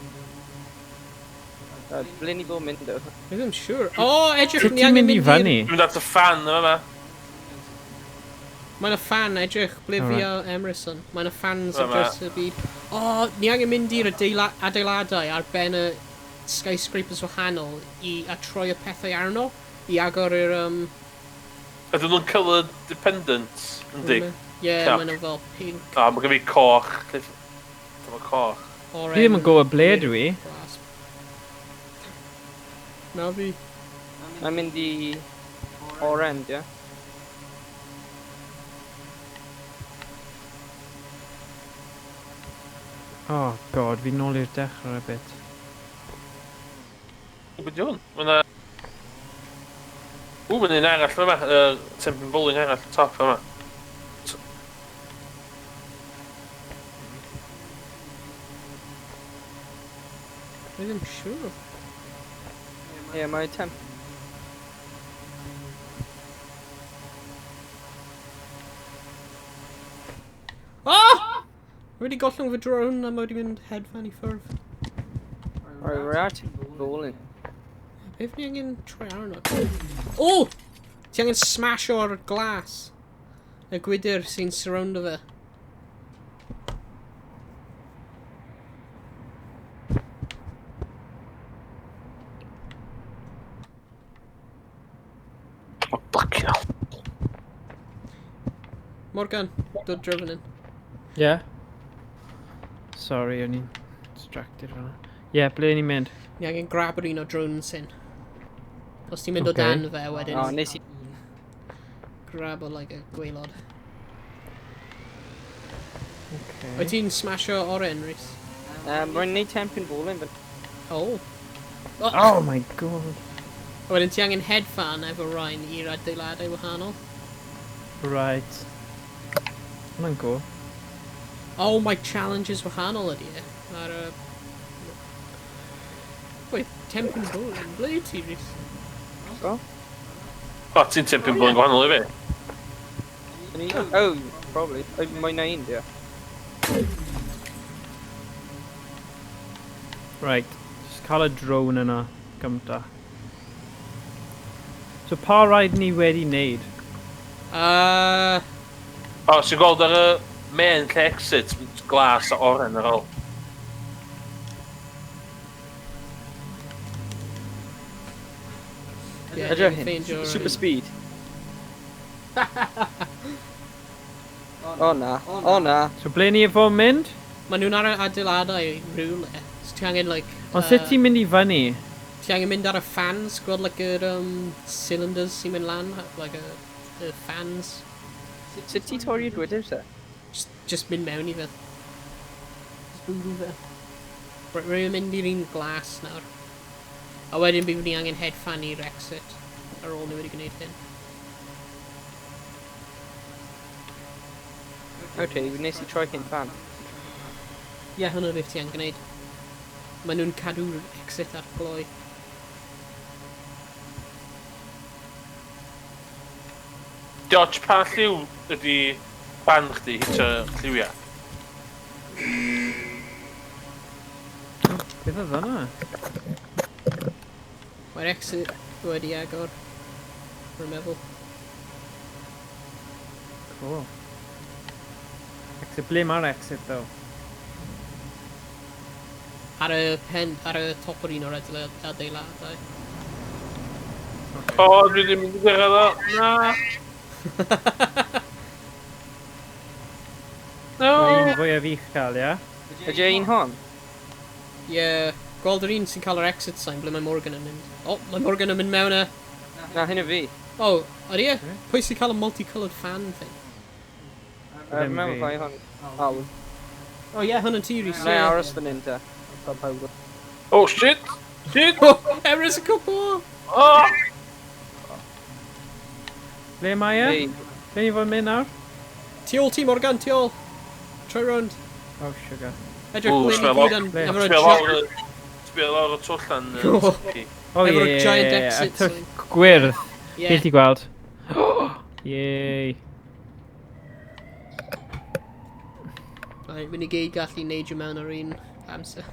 Ble ni bod mynd o? Dwi ddim siŵr. O, edrych, ni angen mynd i fyny. Dwi'n mynd at y fan yma. Mae'n y fan, edrych, ble fi a Emerson. Mae'n y fans ar draws y byd. O, ni angen mynd i'r adeiladau ar ben y skyscrapers wahanol i a troi y pethau arno i agor i'r... Ydyn nhw'n colour dependent, yndi? Ie, mae'n fel pink. O, mae gen fi coch. Dyma coch. Fi ddim yn gwybod ble dwi. Na fi. Mae'n mynd i oren, ie? Oh god, fi nôl i'r dechrau a bit. Be di hwn? Mae 'na... Mae'n un arall yma, Tempin Bowling arall, top yma. Dwi ddim siŵr. Ie, mae temp... Oh! Rwy wedi gollwng fy drone a mae wedi mynd hedfan i ffwrdd. Rwy ar Tempin Bowling. Beth ni angen troi arno? O! Ti angen smash o'r glas. Y gwydr sy'n surroundo fe. Oh, fucking hell. Morgan, dod draw fan hyn. Yeah. Sorry, o'n i'n distracted fan'na. Ie, ble ni'n mynd? Ni angen grab yr un o drones hyn. Os ti'n mynd o dan fe wedyn. O, nes i... Grab o, like, y gwaelod. Okay. Wyt ti'n smasho oren, Rhys? Rwy'n neud Tempin Bowling, but... Oh. Oh my god. A wedyn ti angen hedfan efo rhain i'r adeiladau wahanol. Right. Hwnna'n cool. Oh, mae challenges wahanol ydi e. Ar y... Wait, Tempin Bowling, ble yw ti, Rhys? O? O, ti'n Tempin Bowling gwahanol i fi? Oh, probably. Mae na un, dia. Right, just cael y drone yna gynta. So pa rhaid ni wedi wneud? O, ti'n gweld ar y main lle exit, glas a oren ar ôl. Yeah, Ydy hyn? Super speed. O na, o na. So ble ni efo mynd? Maen nhw'n ar y adeiladau rhywle. So ti angen, like... Ond sut ti'n mynd i fyny? Ti angen mynd ar y fans, gweld, like, yr cylinders sy'n mynd lan, like, y fans. Sut ti torri'r gwydr te? Just mynd mewn i fe. Just bwrw fe. Right, rwy'n mynd i'r un glas nawr. A wedyn bydd ni angen hedfan i'r exit ar ôl ni wedi gwneud hyn. Ok, wnes i troi hyn fan. Ie, yeah, hwnna beth ti angen gwneud. Maen nhw'n cadw'r exit ar gloi. Dodge, pa lliw ydi ban chdi hitio lliwiau? Beth oedd hwnna? Mae'r exit wedi agor. Rwy'n meddwl. Cool. Exit, ble mae'r exit, though? Ar y pen, ar y top o'r un o'r adeiladau. O, dwi ddim yn gyrraedd o. Na. No. Mae'n un fwyaf uchel, ie? Ydy un hon? Ie, gweld yr un sy'n cael yr exit sign ble mae Morgan yn mynd. O, mae Morgan yn mynd mewn e. Na, hyn y fi. O, ydy e? Pwy sy'n cael y multicoloured fan thing? Ddim Mewn fi. fai hon. Awl. O ie, hwn yn ti, Rhys. Na i aros fan hyn te. Fel pawb. Oh, shit! Shit! Oh, Emrys y cwpl! Oh! Ble mae e? Fi. Ble ni fod yn mynd nawr? Tu ôl ti, Morgan, tu ôl. Troi rownd. Oh, sugar. Edrych Ww, ble ni sbia gyd lawr. yn... Ble? Efo'r Sbio lawr y... Sbio lawr y twll yn... Oh, ie, Efo'r ie, giant ie, ie, y exit twll sign. gwyrdd. Ie. Beth i gweld? Yay. Right, mynd i gyd gallu neidio mewn ar un amser.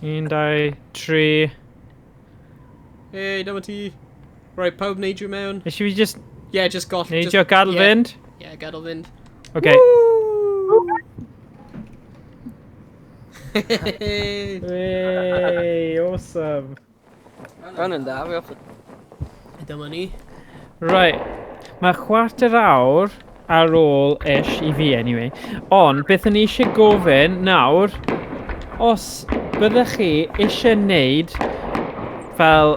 1, 2, 3. Hey, dyma ti. Right, pawb neidio mewn. Nes i fi just Yeah, just goll. neidio gadael fynd? Yeah, gadael fynd. Okay. Hey. Hey, awesome. Hwn yn da, fi off. Dyma ni. Right. Mae chwarter awr ar ôl ish i fi anyway. Ond beth o'n i eisiau gofyn nawr, os byddech chi eisiau neud fel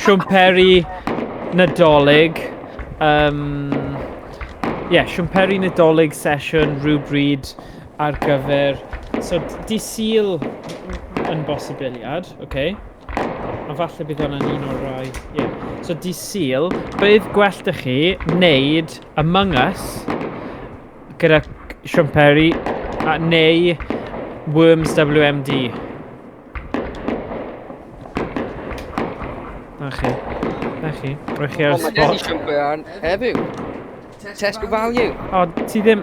siwmperi Nadolig, yeah, siwmperi Nadolig sesiwn rhywbryd ar gyfer, so di Sul yn bosibiliad, okay? A falle bydd hwnna'n un o'r rai. Yeah. So di Sul, bydd gwell dych chi wneud Among Us gyda siwmperi a, neu Worms WMD. Na chi. Na chi. Rwy chi ar O, y mae gen i spot. siwmper ar heddiw. Tesco Value. O, ti ddim...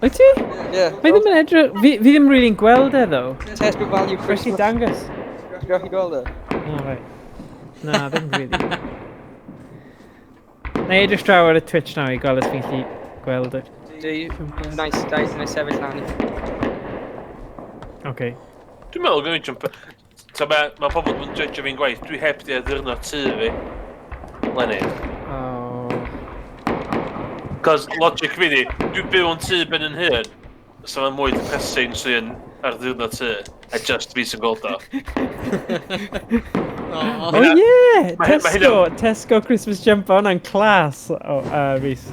Wyt ti? Ie. Mae ddim yn edrych... Fi ddim really'n gweld e, ddo. Tesco Value Rwy'n chi Christmas. dangos. Ti'n gallu gweld e? O, right. Na, ddim really. Na i edrych draw ar y Twitch nawr i gweld os fi'n gallu gweld e. Dwi... Nice, nice, nice sefyll lan. Okay. Dwi'n meddwl gwneud jump... Ta be, mae pobl yn judge fi'n gwaith. Dwi heb di addurno tŷ fi. Lenny. Oh. Cos logic fi di, dwi'n byw yn tŷ ben yn hun, so mae'n mwy depressing sy'n ar ddiwrnod tŷ, a just fi sy'n gweld o. Oh, Oh yeah! ma' Tesco! Tesco Christmas jumper hwnna'n class! Oh, Rhys.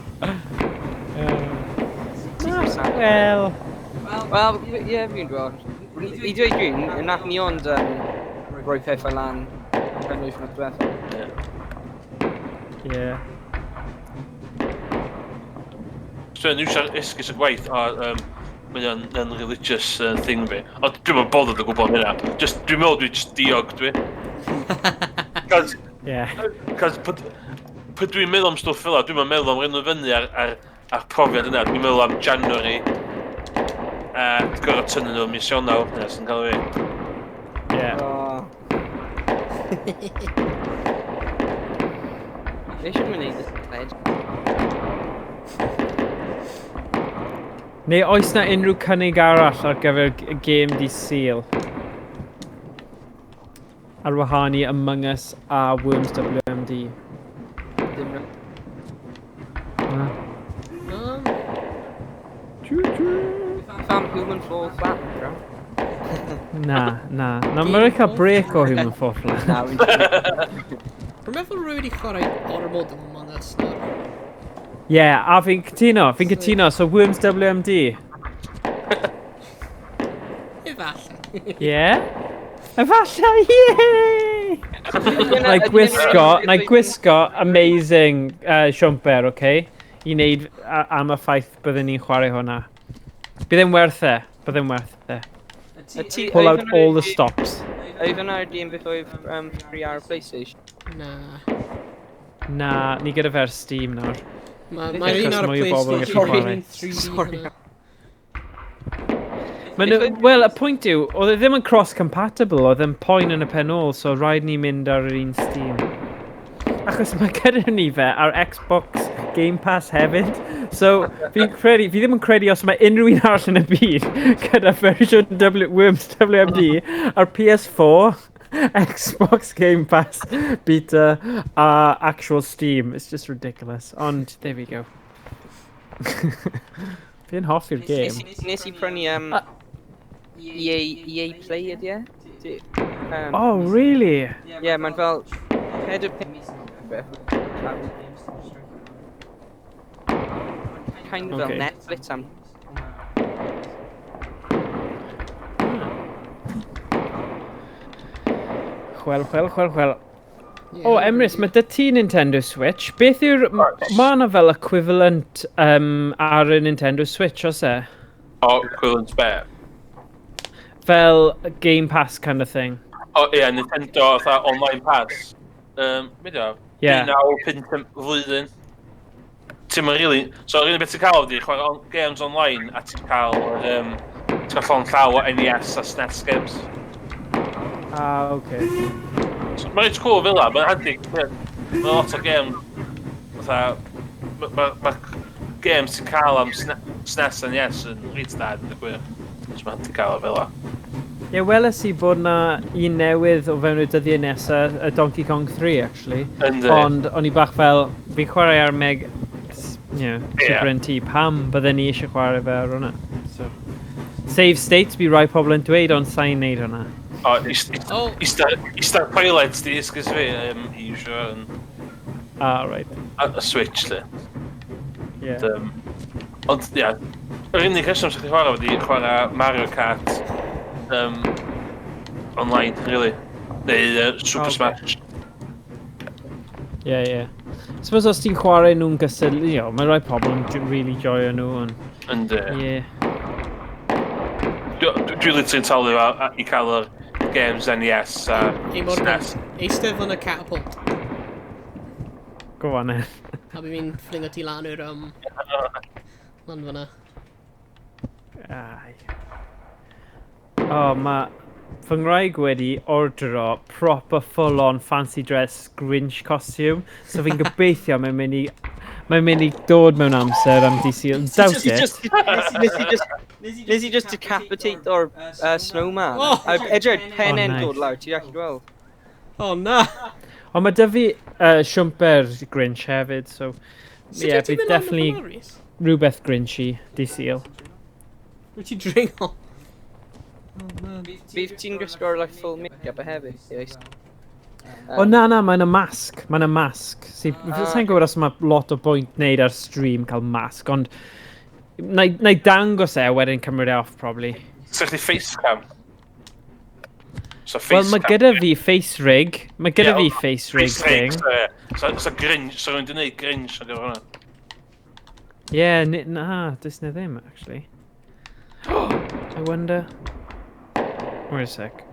Wel... Wel, ie, fi'n dweud. I dweud gwir, nath ni ond rhoi pethau lan pen wythnos diwethaf. Yeah. So, yn iwsio'r esgus y gwaith, o, mae o'n yn religious thing fi. Ond dwi'n meddwl bothered o gwbl am hynna. Just, dwi'n meddwl dwi'n just diog dwi. Cos, Yeah. cos, pryd dwi'n meddwl am stwff fel 'na, dwi'n meddwl am rhaid fyny ar profiad yna. Dwi'n meddwl am January. A gorfod tynnu nhw mis Ionawr, hynna sy'n cael fi. Yeah. Oh. Fi eisiau mynd i wneud y pledge. Neu oes na unrhyw cynnig arall ar gyfer gêm di Sul? Ar wahân i Among Us a Worms WMD. Dim Na. Fam Human Fall Flat, bro. Na. Na, mae'n rhaid cael break o Human Fall Flat. Na, fi'n Rwy'n meddwl rwy wedi chwarae ormod o Among Us nawr. Yeah, a fi'n cytuno, fi'n cytuno. So Worms WMD. Efallai. Yeah? Efallai, yay! Na i gwisgo amazing siwmper, okay? I wneud am y ffaith byddwn ni'n chwarae hwnna. Bydd e'n werth e, bydd e'n werth e. Pull out all the stops. Oedd ar DM beth oedd free ar PlayStation? Na. Na, ni gyda fe ar Steam nawr. Mae'r Achos un ar y mwy o bobl yn gallu PlayStation chwarae. 3D Sorry. hwnna. Ma nhw, wel, y pwynt yw, oedd e ddim yn cross-compatible, oedd e'n poen yn y pen ôl, so rhaid ni mynd ar yr un Steam. Achos mae gyda ni fe ar Xbox Game Pass hefyd. So, fi'n credu, fi ddim yn credu os mae unrhyw un arall yn y byd gyda fersiwn Worms WMD ar PS4, Xbox Game Pass, Beta a actual Steam. It's just ridiculous. Ond, there we go. Fi'n hoffi'r game. Nes i prynu EA Play ydi e? Oh, really? Yeah, mae'n fel 4 beth. Kind of fel Netflix am. Chwel, chwel, chwel, chwel. O, oh, Emrys, mae dy ti Nintendo Switch. Beth yw'r... Mae yna fel equivalent ar y Nintendo Switch, oes e? O, equivalent be? Fel Game Pass kind of thing. O, ie, Nintendo, fatha online pass. Be di o? Yeah. 9 punt flwyddyn. Ti'n mynd really... So, yr unig beth ti'n cael ydi chwarae games online a ti'n cael ti'n cael llond llaw o NES a SNES games. Ah, okay. So, mae'n reit cool fel la, mae'n handi. Mae'n lot o games, fatha, ma games ti'n cael am SNES a NES yn reit da, dwi'n gwir. So mae'n handi cael o fel la. Ie, yeah, weles i bod na un newydd o fewn y dyddiau nesaf, y Donkey Kong 3, actually. Yndi. Ond o'n i bach fel, fi'n chwarae ar Meg, Super NT, pam bydden ni eisiau chwarae fe ar hwnna? So, save states, by rai pobl yn dweud, ond sa'n neud hwnna. O, ista toilet di esgus fi, i iwsio yn Ah, right. a Switch, lle. Yeah. Ond, ia, yr unig rheswm sy'ch chi chwarae wedi chwarae Mario Kart online, really. Neu Super Smash. Yeah. Suppose os ti'n chwarae nhw'n gysyll, mae rai pobl yn really joio nhw, ond... Yndi. Yeah. Dwi literally'n talu i cael yr games NES a Ei, Morgan, SNES. eistedd yn y catapult. Go on then. A fi'n fflingo ti lan i'r, lan fyna. Ai. O, mae fy ngwraig wedi ordro proper full-on fancy dress Grinch costume. So fi'n gobeithio mae'n mynd i dod mewn amser am DC. Doubt it. Nes i just decapitate o'r snowman. Oh. A edrych, pen Oh, e'n nice. dod lawr, ti'n gallu gweld. Oh, na! Ond mae dy fi siwmper Grinch hefyd, so... Sut Yeah, wyt ti'n bydd mynd lan definitely fyna, Rhys? rhywbeth Grinchy DC. Wyt ti'n dringo? Oh, man. Bydd ti'n gwisgo'r like, full make-up a hefyd, yes. O na, na, mae'n y masg. Mae'n y masg. Si, Ah, Sa'n gwybod os mae lot o bwynt wneud ar stream cael masg, ond na i dangos e wedyn cymryd e off, probably. Sa'ch chi face cam? So face Wel, mae cam. gyda fi face rig. Mae gyda Ie, fi face rig Face rig, thing. so, ie. So Grinch, so rwy'n di wneud Grinch ar gyfer hwnna. Yeah, na, does na ddim, actually. I wonder... Wait a sec.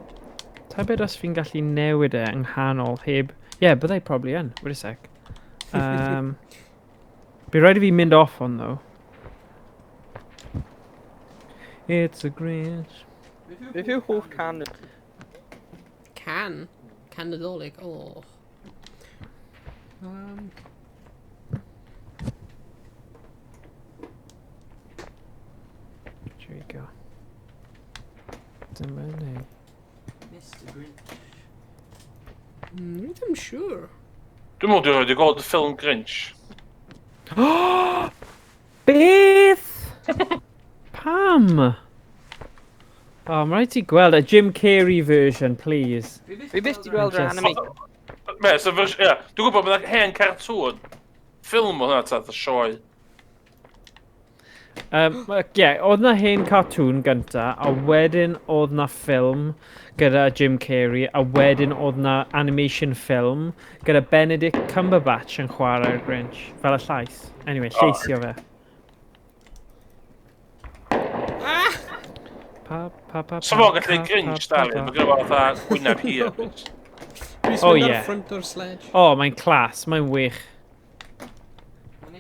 Tybed os fi'n gallu newid e yng nghanol heb... Yeah, byddai probably yn. Wait a sec. By rhaid i fi mynd off on, though. It's a Grinch. Beth yw hoff can? Can? Can Nadolig? Oh. There we go. Dyma ni. Mr Grinch. Dwi ddim siŵr. Dwi'n meddwl dwi'n rhaid i gweld y ffilm Grinch. Beth? Pam? Oh, mae rhaid ti gweld y Jim Carrey version, please. Fi byth di gweld yr Just- anime. Me, so vers, ie, dwi'n gwybod bod hen cartŵn. Ffilm o hwnna, ta, y sioe. Yeah, oedd na hen cartoon gynta, a wedyn oedd na ffilm gyda Jim Carrey, a wedyn oedd na animation film gyda Benedict Cumberbatch yn chwarae'r Grinch, fel y llais. Anyway, lleisio fe. Pa, pa, pa, So fo'n pa, gallu pa, Grinch, pa, Dafydd, pa. mae gynno fo fatha gwyneb hir. Dwi'n Oh, mynd ar yeah. front o'r sledge. Oh, mae'n class, mae'n wych.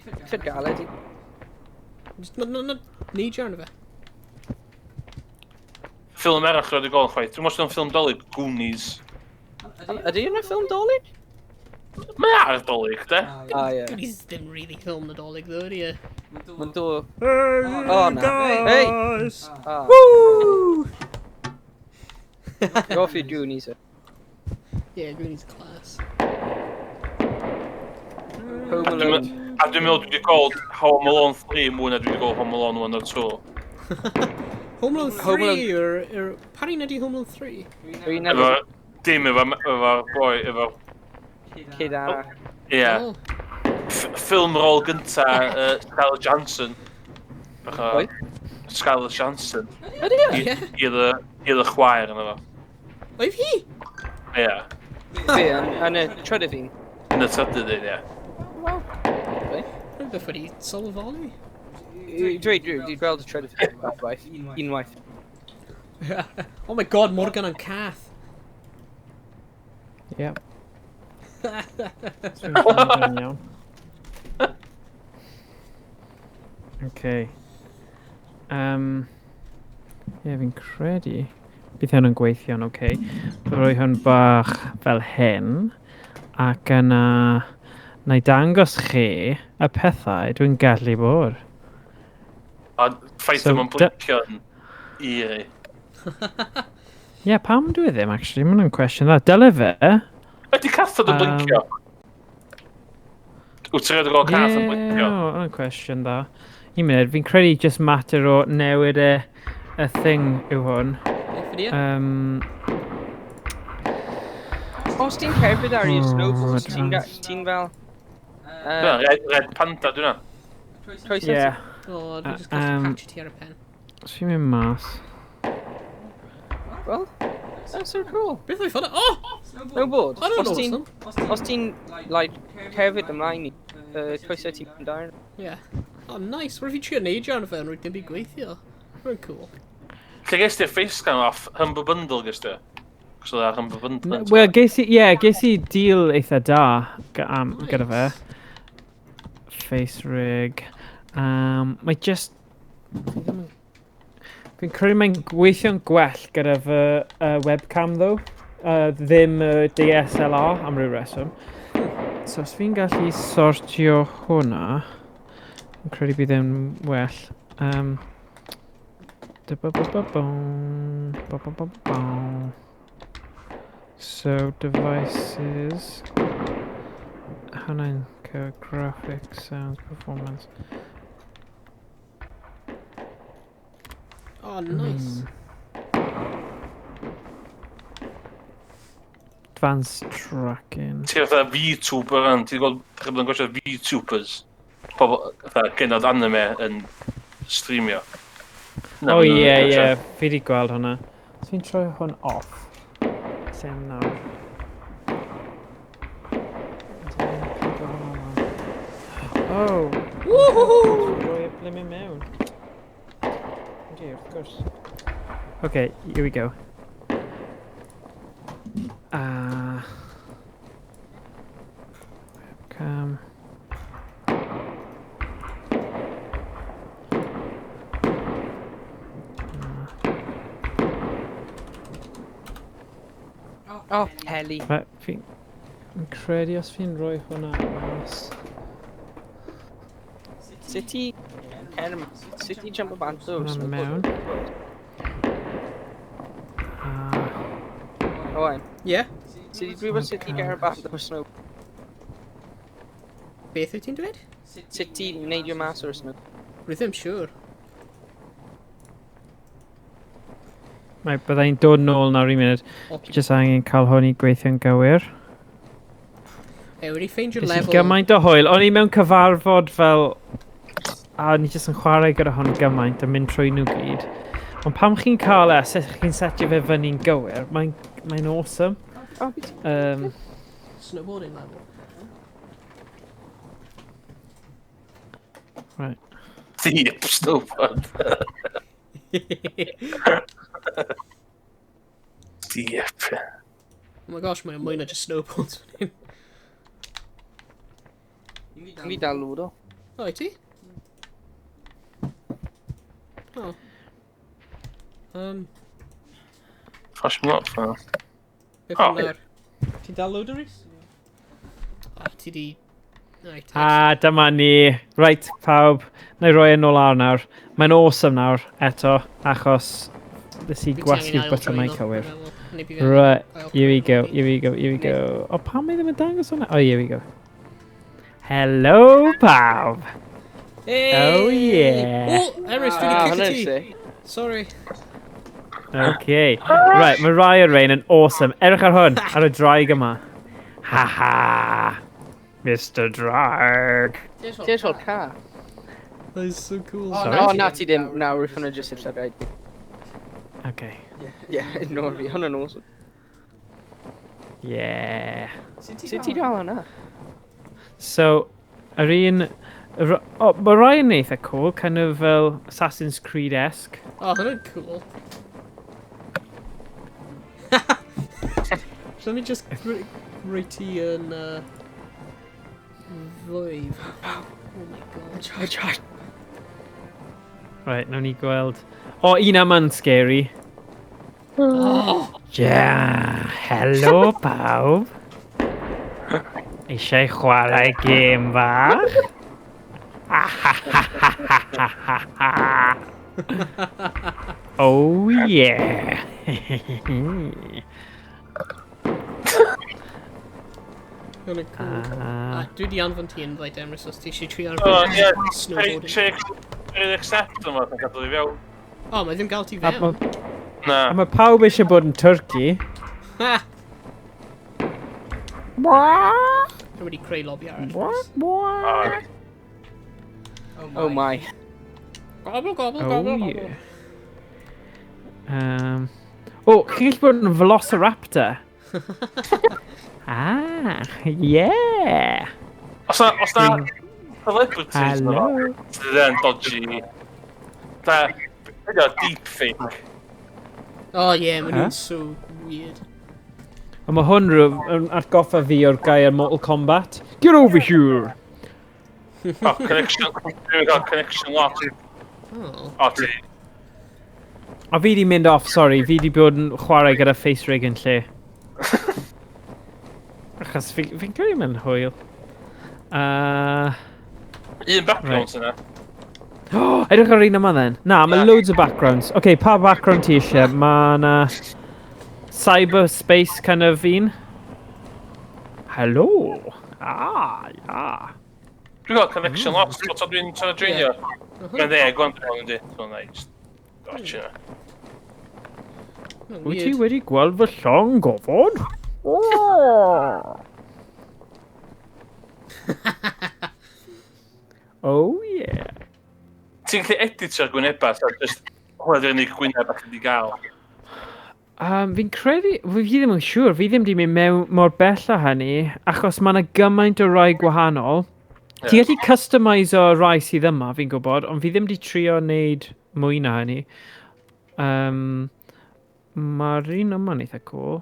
Eitha galed i. Just no, no, no, neidio arno fe. Ffilm arall rhaid i gweld chwaith. Dwi'n meddwl ffilm Dolig, Goonies. Ydy yna ffilm Dolig? Mae ar Dolig, de? Ah, ie. Goonies ddim really ffilm Nadolig, though, ydy e? Mae'n dod. Oh, na. Hey! Ah, Woo! Goffi Goonies. Yeah, Goonies class. Home A dwi'n Alone. a dwi'n meddwl dwi wedi gweld Home Alone 3 mwy na dwi wedi gweld Home Alone 1 or 2. Home Alone 3 Home Alone- yw'r... Pa un ydi Home Alone 3? Dwi'n Efo, efo dim efo, efo'r boi, efo, kid arall. ie. Oh. Ffilm rôl gynta Scarlett Johansson. Bach o- Pwy? Scarlett Johansson. Ydy e? Ie. I dd chwaer yna fo. Oedd hi? Ie. Be, yn y trydydd un? Yn y trydydd un, ie. Wow. Rwy'n beth wedi sylweddoli. Dwi, dwi gweld y trydydd un unwaith. Unwaith. Oh my god, Morgan and Cath. Yep. Dwi'n iawn. Okay. Ie, fi'n credu bydd hwn yn gweithio'n oce. Okay. Rhoi hwn bach fel hyn. Ac yna, na i dangos chi y pethau dwi'n gallu bod. A ffaith So, yma'n blincio'n eerie. Ie, yeah, pam dwi ddim, actually? Mae hwnna'n cwestiwn dda. Dyle fe. Ydy cathod yn blincio? Wyt ti'n rhaid i gweld cath yn blincio? Ie, hwnna'n cwestiwn dda. Un munud, fi'n credu just mater o newid y thing yw hwn. Beth ydi e? Os ti'n cerdded ar i'r Oh, snowballs, ti'n advanced. ti'n fel... Dyna, Red Panda, dwi'n Croeso. Yeah. O, dwi'n just gallu catch ti ar y pen. Os fi'n mynd mas. Well, that's so cool. Beth oedd hwnna? Oh! Snowboard. I don't Os know ti'n, awesome. os ti'n, like, cerdded ymlaen i, croeso ti'n mynd ar. Yeah. Oh, nice. Rwy'n fi trio neidio arno fe, ond rwy'n dim byd gweithio. Rwy'n cool. Lle ges ti'r facecam off Humble Bundle ges ti? Cos oedd ar Humble Bundle. Wel, ges i, yeah, ges i deal eitha da gyda fe. Face rig. Mae just... Fi'n credu mae'n gweithio'n gwell gyda fy webcam, though. Ddim DSLR am ryw reswm. So os fi'n gallu sortio hwnna, fi'n credu bydd e'n well. Da ba ba ba bum, ba ba ba ba. So devices. Hwnna'n graphics, sound, performance. Oh, nice. Advanced tracking. Ti fatha VTuber yn, ti'n gweld, chi'n bod yn gwachio VTubers? Pobl, fatha, genod anime yn streamio. Na, Oh ma' nhw'n ie, gwatsio. ie, fi di gweld hwnna. So fi'n troi hwn off. Same nawr. Pigo hwnna lan. Oh. Woohoo! Roi y blimmin mewn. Yndi, wrth gwrs. Okay, here we go. Webcam. Oh, heli. Right, fi'n credu os fi'n rhoi hwnna mas. Sut ti... Sut ti jump o bant o'r Hwnna mewn. Owen. Yeah? Sut ti dwi'n sut ti gael bant o'r snow? Beth wyt ti'n dweud? Sut ti neidio mas o'r snow? Rwy ddim siŵr. Right, bydda i'n dod nôl nawr un munud. Okay. Just angen cael hwn i gweithio'n gywir. E, wedi ffeindio Nes i lefel... gymaint o hwyl. O'n i mewn cyfarfod fel... A o'n i jyst yn chwarae gyda hwn gymaint a mynd trwy nhw gyd. Ond pam chi'n cael e, sut chi'n setio fe fyny'n gywir, mae'n mae awesome. Oh, Snowboarding level. Right. Deep snowboard. Deep. Oh my gosh, mae'n mwy na just snowboards fan hyn. Fi dal lwyd o. O, i ti? O. Flash me up for. Beth Oh. am nawr? Ti'n dal load o Rhys? O, ti di... Right, A dyma ni. Right, pawb. Na i roi e nôl ar nawr. Mae'n awesome nawr, eto, achos nes i gwasgu'r botymau cywir. Right, here we go, here we go, here we go. O, pam mae ddim yn dangos hwnna? Oh, here we go. Hello, pawb. Hey! Oh, yeah. Oh, Emrys, dwi wedi Hwnna'n cicio ti. sick. Sorry. Okay. Right, mae rai o'r rhain yn awesome. Edrych ar hwn, ar y draig yma. Ha ha. Mr Drag. Ti'n edrych car. That is so cool. Sorry? O, na ti ddim. Na, rwyf hwnna jyst yn llygaid. Okay. Yeah, ignore fi. Hwnna'n awesome. Yeah. Sut ti gael hwnna? So, yr un... O, mae rai yn eitha cool, kind of fel Assassin's Creed-esque. Oh, hwnna'n cool. Let me just roi ti yn fwyf. Oh my god. Charge, charge. Right, nawn ni gweld. O, un yma'n scary. Oh, Yeah, hello pawb. Eisiau chwarae gêm fach? Oh yeah. Hwnna'n cool. Ah, Dwi di anfon ti invite, Emrys, os ti eisiau trio Oh, yeah. snowboarding. Check, accept yma, yn gadw i fewn. O, mae ddim gael ti a fewn. ma- Na. a mae pawb eisiau bod yn Turkey. Ha! Dwi wedi creu lobby arall. Oh, Oh my. Gobble, gobble, Oh gobble, gobble. yeah. Oh, chi'n gallu bod yn Velociraptor. Ah, yeah. Os na, celebrities na Hello. sydd yn dodgy. Da, ydy o deep fake. Oh yeah, maen Huh? nhw'n so weird. A mae hwn rhyw yn atgoffa fi o'r gair Mortal Kombat. Get over here! Oh, connection, dwi'n cael connection lot. Oh. O, ti. A fi di mynd off, sorry, fi di bod yn chwarae gyda face rig yn lle. Achos fi'n fi credu mae'n hwyl. Un background yna. Oh, edrych ar un yma then. Na, mae Na. loads o backgrounds. Oce, okay, pa background ti eisiau? Mae na cyberspace kind of un. Hello. Ah, yeah. Dwi'n cael connection lot, bod o dwi'n tryna joinio. Mae'n ddeg o'n dwi'n yndi. So, na i just... Watch yna. Hwnna'n Wyt ti weird. wedi gweld fy llong gofod? Oh yeah. Ti'n gallu editio'r gwynebau, so just hwnna di'r unig gwyneb ac wedi gael. Fi'n credu, fi ddim yn siŵr, fi ddim wedi mynd mewn mor bell â hynny, achos mae yna gymaint o rai gwahanol. Ti'n gallu customise o rai sydd yma, fi'n gwybod, ond fi ddim wedi trio wneud mwy na hynny. Mae'r un yma'n eitha cool.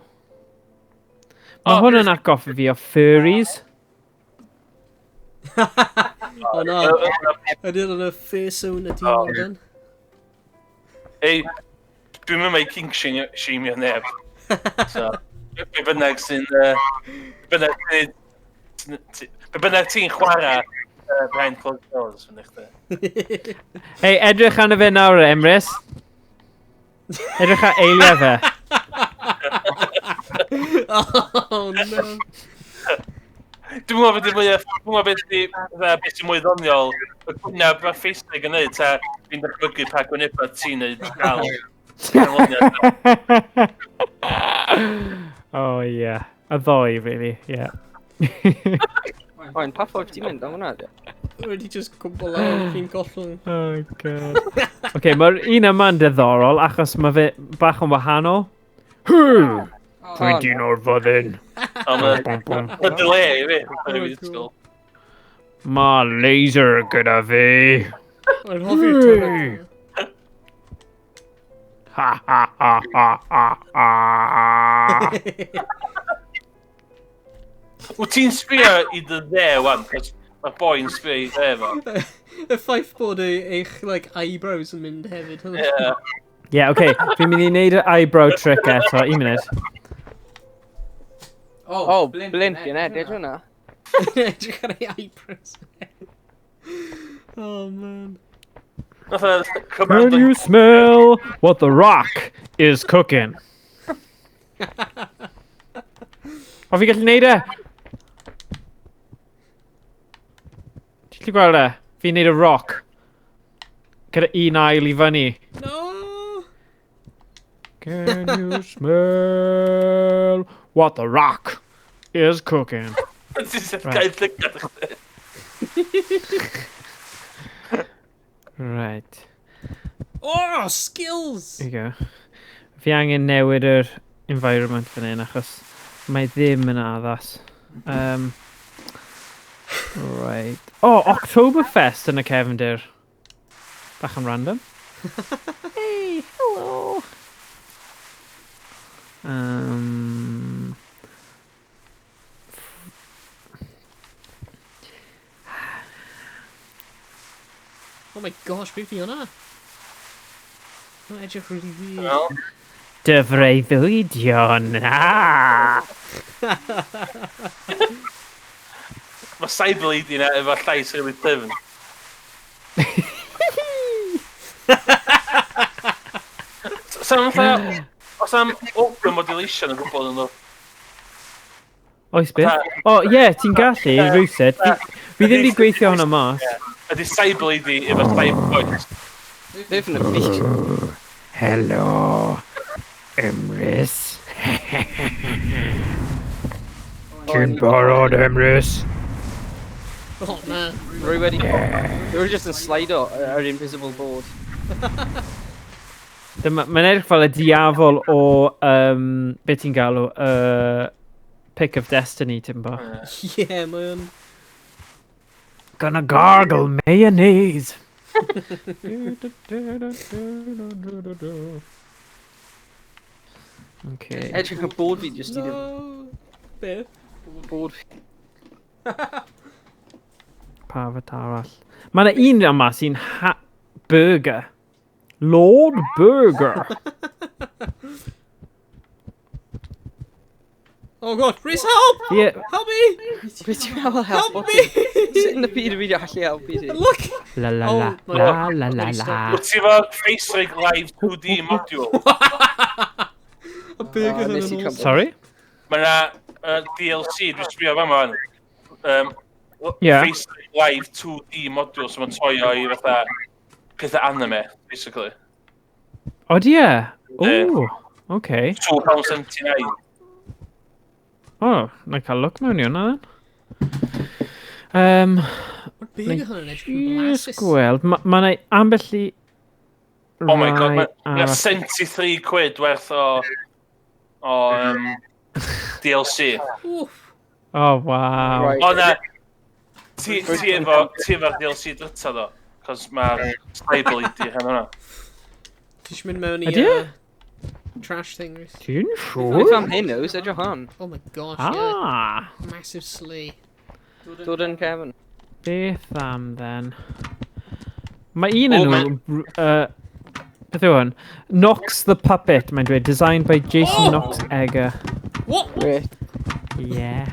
Mae hwn yn atgoffa fi o furries. O na, ydy hwn yn y fur zone ydy Morgan? Ei, dwi'n mynd mai kink shameio neb. So, be bynnag sy'n... Be bynnag sy'n... Be bynnag ti'n chwarae behind closed doors, fyny chdi. Hei, edrych arno fe nawr, Emrys. Edrych ar eiliau fe. Oh no. Dwi'n meddwl beth mwy, dwi'n meddwl beth di, beth sy'n mwy ddoniol, y gwyneb mae Facebook yn neud, ta fi'n dychmygu pa gwynebau ti'n neud gael. Canlyniad. Oh, yeah. Y ddoi, really, yeah. Oen, pa ffordd ti'n mynd am hwnna? Wedi just cwmpo lawr, fi'n gollwng. Oh, God. OK, mae'r un yma'n diddorol achos mae fe bach yn wahanol. Hw! Dwi'n dyn o'r fyddin. O, Bum, bum. Mae delay i fi. Oh, cool. Mae laser gyda fi. Mae'n hoffi'r turret. Ha ha ha ha ha ha. Wyt ti'n sbio i dy dde, wan, cos mae'r boi'n sbio i dde fo. Y ffaith bod eich like, eyebrows yn mynd hefyd. Ie. Yeah, OK. Fi'n mynd i wneud y eyebrow trick eto. Un munud. Oh, blimpin' edrych hwnna. Edrych ar ei eyebrows. Oh man. Nath o Can command you smell what the Rock is cooking? O, fi gallu neud e! Ti'n gallu gweld e? Fi'n neud y rock. Gyda un ail i fyny. No! Can you smell what the Rock is cooking? Ti'n syth gael llygad chdi. Right. Oh, skills! Here you go. Fi angen newid yr environment fan hyn achos mae ddim yn addas. Right. Oh, Oktoberfest yn y cefndir. Bach yn random. Hey, hello. Oh my gosh, beth i hwnna? Mae'n edrych really weird. Wel, Dyfreuddwydion. Ah! Mae Cyber Lady na efo llais rili dyfn. Sa'n fatha... Os am audio modulation yn gwybod yn ddo. Oes beth? O, oh, ie, yeah, ti'n gallu, rhywsut. Fi ddim wedi gweithio hwnna mas. Ydy Cyber Lady efo cyber voice. Ddim yn y byd. Helo, Emrys. Ti'n barod, Emrys? Oh man. Rwy wedi... Rwy just yn slido ar invisible board. Mae'n edrych fel y diafol o, beth ti'n galw, Pick of Destiny, ti'n bo. Yeah, mae o'n... Gonna gargle mayonnaise. Okay. Edrych y board fi just i ddim. No! Be? Board fi. Pa fath arall? Mae yna un yma sy'n ha burger. Lord Burger. Oh god, Rhys, help! Ie, Help me! Beth ti'n meddwl Help help me! Sut yn y byd y fi allu helpu ti? Look! La la Oh la, my la God. la la la. Wyt ti efo FaceRig Live 2D module? A burger Ah, hwn nes i yn cymryd. awesome. Sorry? Mae yna DLC, dwi'n sbio fan fan. Yeah. FaceRig Live 2D module, so mae'n toio i fatha pethau anime, basically. O die? Ie. O, okay. £2.79. O, na i cael look mewn i hwnna then. Mae'r burger hwn yn edrych yn Just blasus. gweld, mae ma 'na ambell i Oh my god, rai mae ma arall. 73 quid werth o DLC. Oof. Oh, wow. Right. O na, Ti efo'r DLC dryta ddo, cos mae'r Cyblade di rhan hwnna. Ti eisiau mynd mewn i Ydy e? Trash thing, Rhys? Ti'n Beth siŵr? am hyn oes, edrych hon. Oh my gosh, yeah. Ah, Massive slee. Dod yn Kevin. Beth am then? Mae un O, yn nhw... Beth yw hwn? Knox the Puppet, mae'n dweud. Designed by Jason Oh! Knox Egger. What? Reit. Yeah.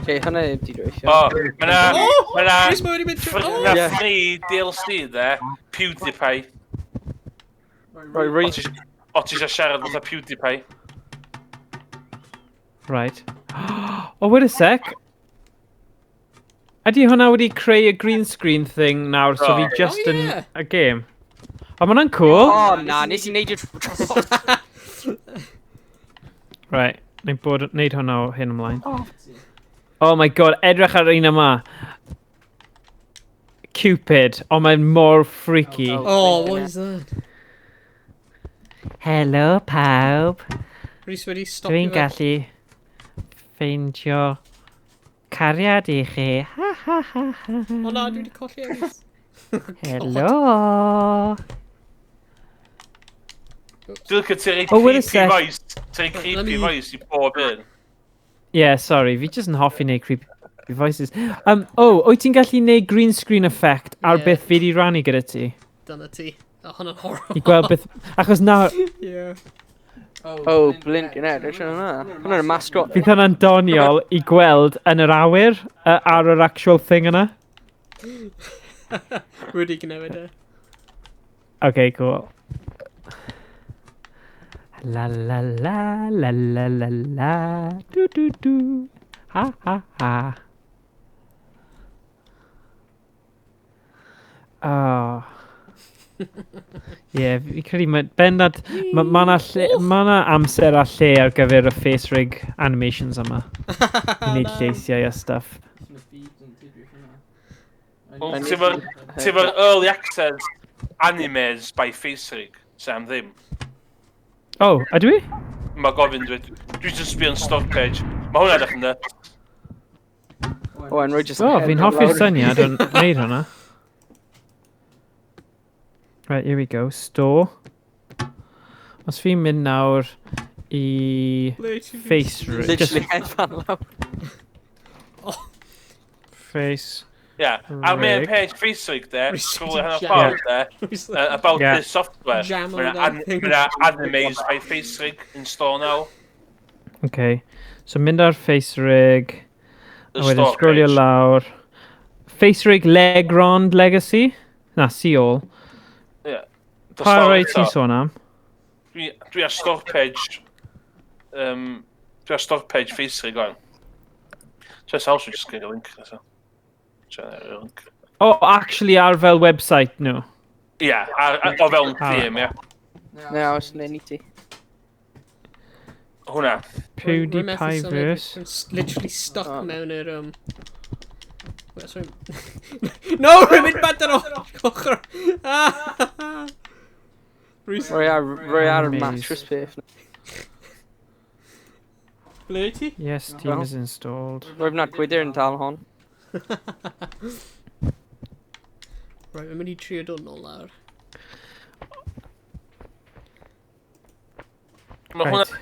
Okay, hwnna di gweithio. O, mae na... Oh! Mae na... Rhys, mae wedi mynd trwy... Oh! Mae Yeah. free DLC de, PewDiePie. Roi, O roi. ti eisiau siarad fatha PewDiePie? Right. Oh, wait a sec. Ydy hwnna wedi creu y green screen thing nawr, so fi Oh. just Oh, yn yeah. y game. O, ma hwnna'n cool. O, na, nes i neud y... Right, wneud bod, wneud hwnna o hyn ymlaen. Oh my god, edrych ar un yma. Cupid. Oh, mae'n mor freaky. Oh. Oh, what is that? Hello, pawb. Rhys wedi stopio Dwi'n fe. gallu ffeindio cariad i chi. Ha ha ha ha. O na, dwi wedi colli Rhys. Hello. Dwi'n licio ti'n rhoi Oh, wait a creepy sec. voice. Ti'n rhoi creepy Let me- voice i bob un. Yeah, sorry, fi jyst yn hoffi neud creepy voices. Oh, wyt ti'n gallu neud green screen effect ar Yeah. beth fi di rannu gyda ti? Dyna ti. O, hwnna'n horrible. I gweld beth... Achos na, Yeah. Oh, blinking head, edrych hwnna. Hwnna'n mascot. fydd hwnna'n doniol i gweld yn yr awyr, ar yr actual thing yna. Wedi gwneud e. Okay, cool. La la la la la la la do do do ha ha ha. Oh. Ie, fi credu mae bendant, mae ma 'na lle, ma 'na amser a lle ar gyfer y face rig animations yma. I wneud lleisiau a stuff. Wel, Ti efo'r early access animes by FaceRig, sy'n am ddim. Oh, ydw i? Mae gofyn dwi. Dwi jyst sbio yn store page. Mae hwnna edrych yn nuts. O, yn rhoi just... O, fi'n hoffi'r syniad o'n wneud hwnna. Right, here we go. Store. Os fi'n mynd nawr i Ble ti fi? face rig. Just Literally hedfan lawr. face. Ie. Ar main Rig. page FaceRig de, Rhys scroll hyn o'r jam. ffordd de, Rhys, about Yeah. this software. Jam Mae on that thing. 'na animes by FaceRig in store now. Okay. So mynd ar face rig. The A wedyn store scrollio page. lawr. Face rig Legrand Legacy. Na, see all. Ie. The Pa store rai ti'n eto. sôn am? Dwi ar store page. Dwi ar store page FaceRig o'n. Just also just get a link. Nesa. Just link. Oh, actually ar fel website nhw. Ie, o fewn Ah. theme, ie. Na, os neu ni ti. Hwnna. PewDiePie verse. I'm literally stuck Oh. mewn yr... Wait, sorry. No, rwy'n mynd bant ar ochr. Ah! Rhys, Roi ar y Amaze. mattress peth. ble wyt ti? Yes, Steam is installed. Roi fyna gwydr yn dal hon. Right, rwy'n mynd i trio dod nôl lawr. Mae hwnna, Right.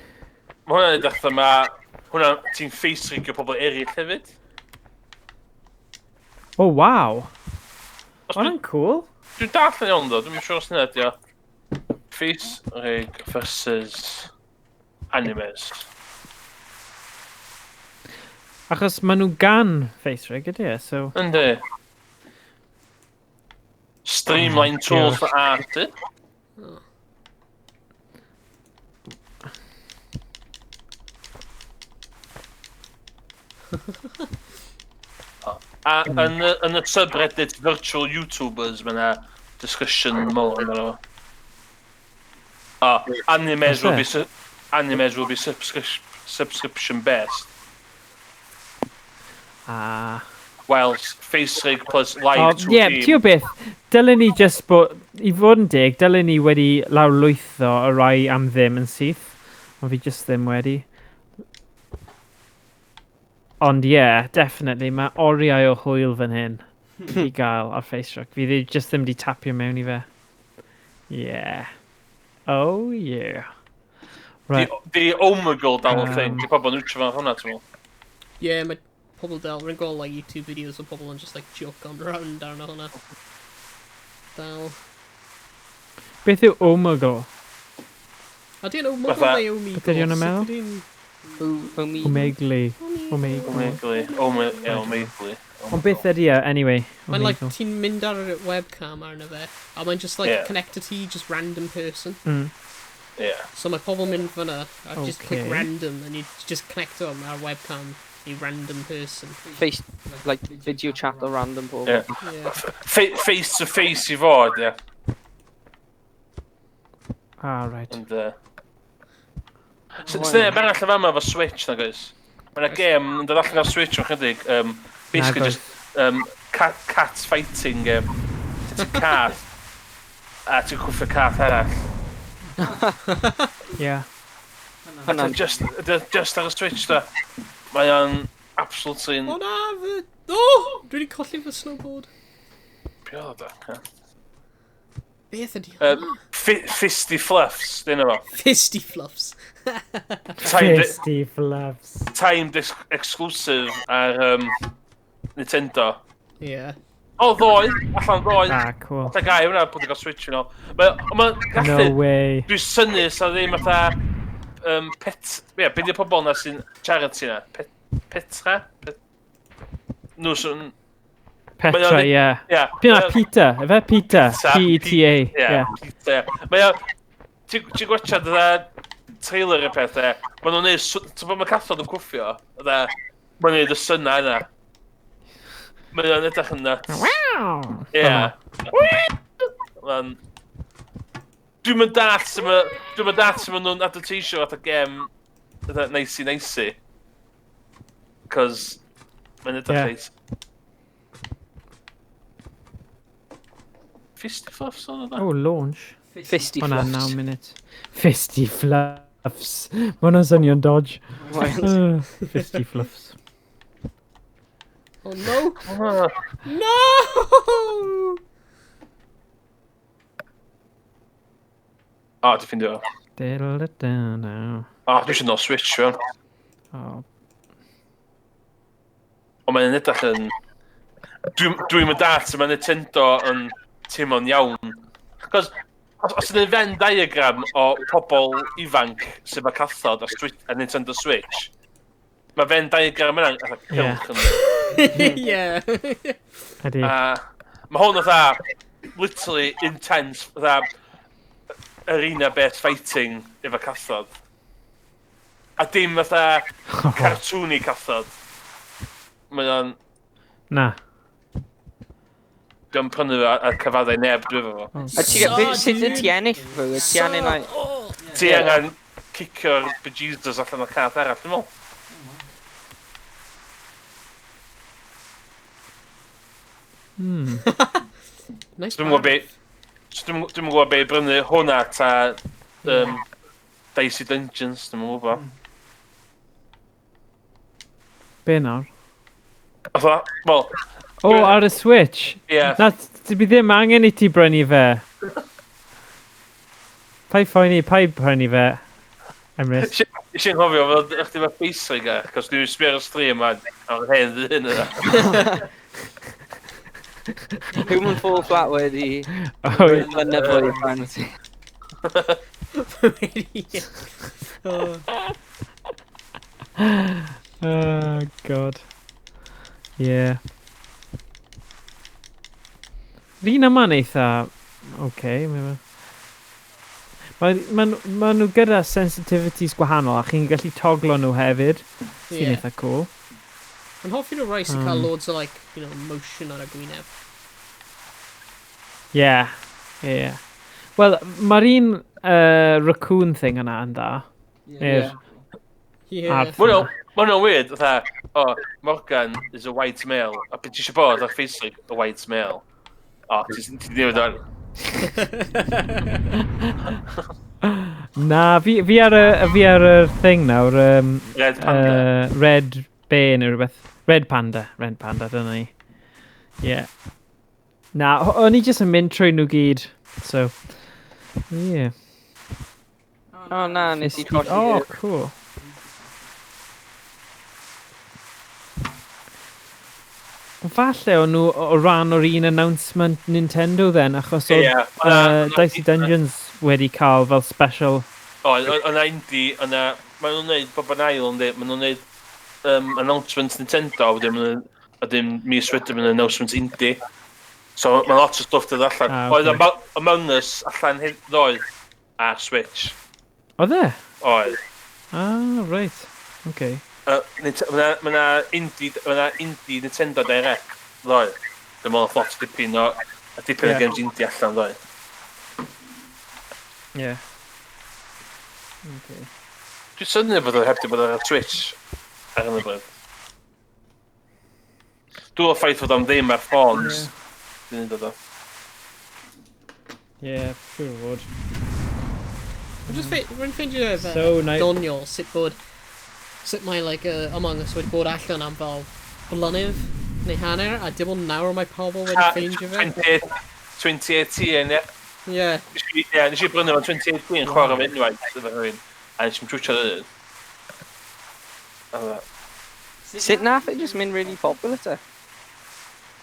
ma hwnna'n edrych fatha ma... Hwnna, ti'n face-rigio pobl eraill hefyd. Oh, wow. Os Hwnna'n cool. Dwi'n darllen iawn ddo, dwi'n siŵr os yna ydi o. Face rig versus animes. Achos maen nhw gan face rig ydy e, so... Yndi. Streamline tools for art. Eh? Oh. A yn y subreddit virtual YouTubers, mae yna discussion mowr amdano fo. O, animes will be, animes will be subscription based. Ah. Whilst face rig plus live O, 2D. ie, ti o beth, dylen ni just bod, i fod yn deg, dylen ni wedi lawrlwytho y rai am ddim yn syth, ond fi just ddim wedi. Ond ie, yeah, definitely, mae oriau o hwyl fan hyn i gael ar Facebook. Fi just ddim di tapio mewn i fe. Yeah. Oh, yeah. Right. Di Omegle dal yn thing. Di pobl yn wtio fan hwnna, ti'n meddwl? Yeah, mae pobl dal, rwy'n gweld like, YouTube videos o pobl yn just like joke on round arno hwnna. Dal. Beth yw Omegle? A di yn Omegle neu Omegle? Beth ydy hwnna'n meddwl? Omegle. Omegle. Omegle. Omegle. Ond beth ydy e, anyway? Mae'n like, ti'n mynd ar y webcam arno fe, a mae'n just like connected to just random person. Yeah. So mae pobl mynd fyna, a just click random, and you just connect them ar webcam i random person. Face, like, video chat o random pobl. Yeah. Face to face i fod, yeah. Ah, right. And, Sneb arall yn fama efo Switch, na guys. Mae yna gêm yn dod allan ar Switch o'n chydig. Basically just cat fighting game. Ti'n cath, a ti'n cwffio cath arall. Yeah. Just ar y Switch, da. Mae o'n absolutely... O na, fy... O! Dwi wedi colli fy snowboard. Be oedd o, da? Beth ydi hwnna? Fisty Fluffs, dyn nhw. Fisty Fluffs. Fisty Fluffs. Timed exclusive ar Nintendo. Yeah. O, ddoe! Allan ddoe. Ah, cool. Allan gai hwnna bod yn cael Switch yn ôl. No way. Dwi'n synnu sa ddim fatha... Pet... Ie, be di'r pobol na sy'n charity na? Petra? Nhw sy'n... Petra, ie. Pina Peter, efe Peter? P-E-T-A. Ie, Peter. Mae o... Ti'n gwachad ydda trailer y pethau, maen nhw'n neud... Ti'n bod mae cathod yn cwffio, ydda... Maen nhw'n neud y syna yna. Mae o'n edrych yn nuts. Ie. Dwi'n mynd dallt sut maen nhw'n advertisio fatha gem nicey nicey. Cos mae'n edrych reit. Fisty Fluffs oedd o? Oh, launch. Fisty Fluffs. Hwna, 9 minutes. Fisty Fluffs. Mae hwnna'n swnio'n dodge. Fisty Fluffs. Oh no! No! O, dwi'n ffindio fo. O, dwi eisiau nôl Switch, fewn. Ond mae'n edrych yn... Dwi'n mynd dalt mae Nintendo yn teimlo'n iawn. Cos, os yna Venn diagram o pobl ifanc sydd efo cathod a Nintendo Switch, mae Venn diagram yna'n cylch yn... Ie. Ydy. Mae hwn fatha, literally intense, fatha arena-based fighting efo cathod. A dim fatha cartoony cathod. Mae o'n... Na. Dwi'n prynu fo a cyfaddau neb dwi efo fo. A sut y ti ennill fo? Ti angen like... Ti angen cicio'r bejesus allan o'r cath arall, dwi'n meddwl. Nice. Dwi'm yn gwybod be i brynu hwnna ta Dicey Dungeons, dwi'm yn gwybod. Be nawr? Fatha, wel... O, ar y Switch? Ie. Na, ti ddim angen i ti brynu fe. Pai phoeni, pai brynu fe, Emrys. Nes i'n cofio, fel chdi efo Facebook e, cos dwi'n sbio ar y stream a o'r hen ddyn yna. Human Fall Flat wedi... Blynyddoedd fantasy. Oh, God. Yeah. Yr un yma'n eitha... Okay, Mae nhw gyda sensitivities gwahanol a chi'n gallu toglo nhw hefyd. Sy'n eitha cool. Yn hoffi nhw rai sy'n cael loads o like, you know, motion ar y gwyneb. Yeah, yeah. Wel, mae'r un raccoon thing yna yn dda. Yeah. Yeah. Mae hwnna'n weird, fatha, oh, Morgan is a white male. A beth ti eisiau bod ar Facebook, a white male. O, ti'n newid o'n. Na, fi ar y thing nawr. Red Panda. Red... Bear neu rhywbeth. Red Panda, Red Panda, dyna ni. Yeah. Na, o'n i jyst yn mynd trwy nhw gyd. So, yeah. O na, nes i colli. Oh, cool. Falle o'n nhw o ran o'r un announcement Nintendo then, achos oedd Dicey Dungeons wedi cael fel special. O, o'na indie, o'na... Maen nhw'n neud bob yn ail, yndi? Maen nhw'n neud announcement Nintendo, a wedyn mis wedyn maen nhw'n announcement indie. So mae lot o stwff dod allan. Ah, okay. Oedd Among Us allan ddoe ar Switch. Oedd e? Oedd. Ah, right. Okay. Mae yna indie, indie Nintendo Direct ddoe. Dwi'n meddwl lot dipyn o dipyn o games indie allan ddoe. Yeah. Okay. Dwi'n synnu bod o'n heb di bod ar Switch ar hyn o bryd. Dwi'n meddwl ffaith fod o'n ddim ar ffôns. Dwi'n dod o. Yeah, siŵr o fod. Rwy'n ffeindio fe so doniol sut mae like, Among Us wedi bod allan am fel blynedd neu hanner, a dim ond nawr mae pobl wedi ffeindio fe. 2018, ie. Yeah. Ie, nes i brynu fo'n 2018 chwarae fe unwaith efo rhywun, a nes i'm trwsio ddyn. Sut nath e just mynd really popular te?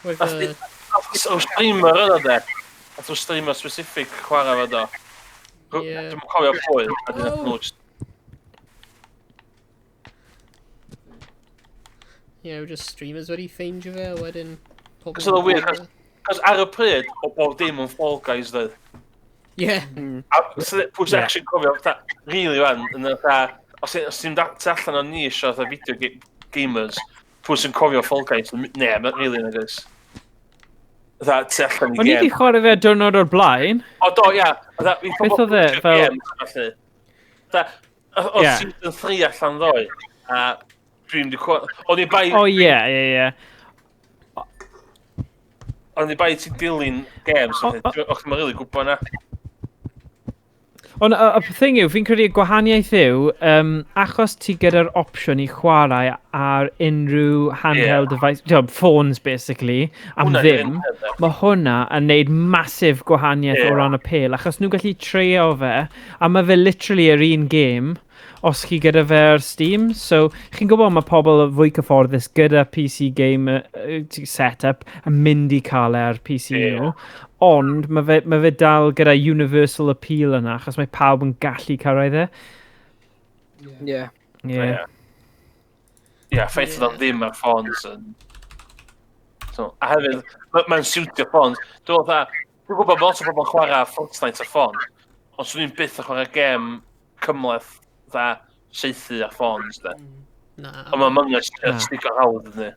O streamer yna de. Nath o streamer specific chwarae fo do. Dwi'n cofio pwy, a dyn nhw just... Yeah, just streamers wedi ffeindio fe, a wedyn pobl... Cos oedd o'n weird, cos ar y pryd, o bob dim yn Fall Guys dweud. Yeah. A pwy sy'n actually cofio, fatha, really wan, yn fatha, os ti'n tu allan o niche o fatha video gamers, pwy sy'n cofio Fall Guys? Ne, mae'n really nag oes. Fatha, tu allan i O'n i gêm. wedi chwarae fe diwrnod o'r blaen. O, do, ia. Fatha, Beth oedd e, fel- Fatha, oedd season 3 allan ddoe, a dwi'n di clywed... O'n i bai... O, ie, ie, ie. O'n i bai ti'n dilyn games, o'ch chi'n rili gwybod na. Ond y thing yw, fi'n credu y gwahaniaeth yw, achos ti gyda'r opsiwn i chwarae ar unrhyw handheld device, ti'n phones basically, am Hwnna di'r ddim, un peth, mae hwnna yn neud massive gwahaniaeth o ran appeal, achos nhw'n gallu treio fe, a mae fe literally yr un game, os chi gyda fe ar Steam. So, chi'n gwybod mae pobl fwy cyfforddus gyda PC game setup yn mynd i cael e ar PC nhw. Ond mae fe dal gyda universal appeal yna, achos mae pawb yn gallu cyrraedd e. Yeah. Ie, ffaith oedd o'n ddim ar ffôns yn... So, a hefyd, mae'n siwtio ffôns. Dwi'n meddwl, dwi'n gwybod bod lot o bobl yn chwarae Fortnite ar ffôn, ond swn i'n byth yn chwarae gêm cymhleth dda saethu ar ffôns, de. Na. Ond mae Among Us Na. yn digon hawdd, yndi.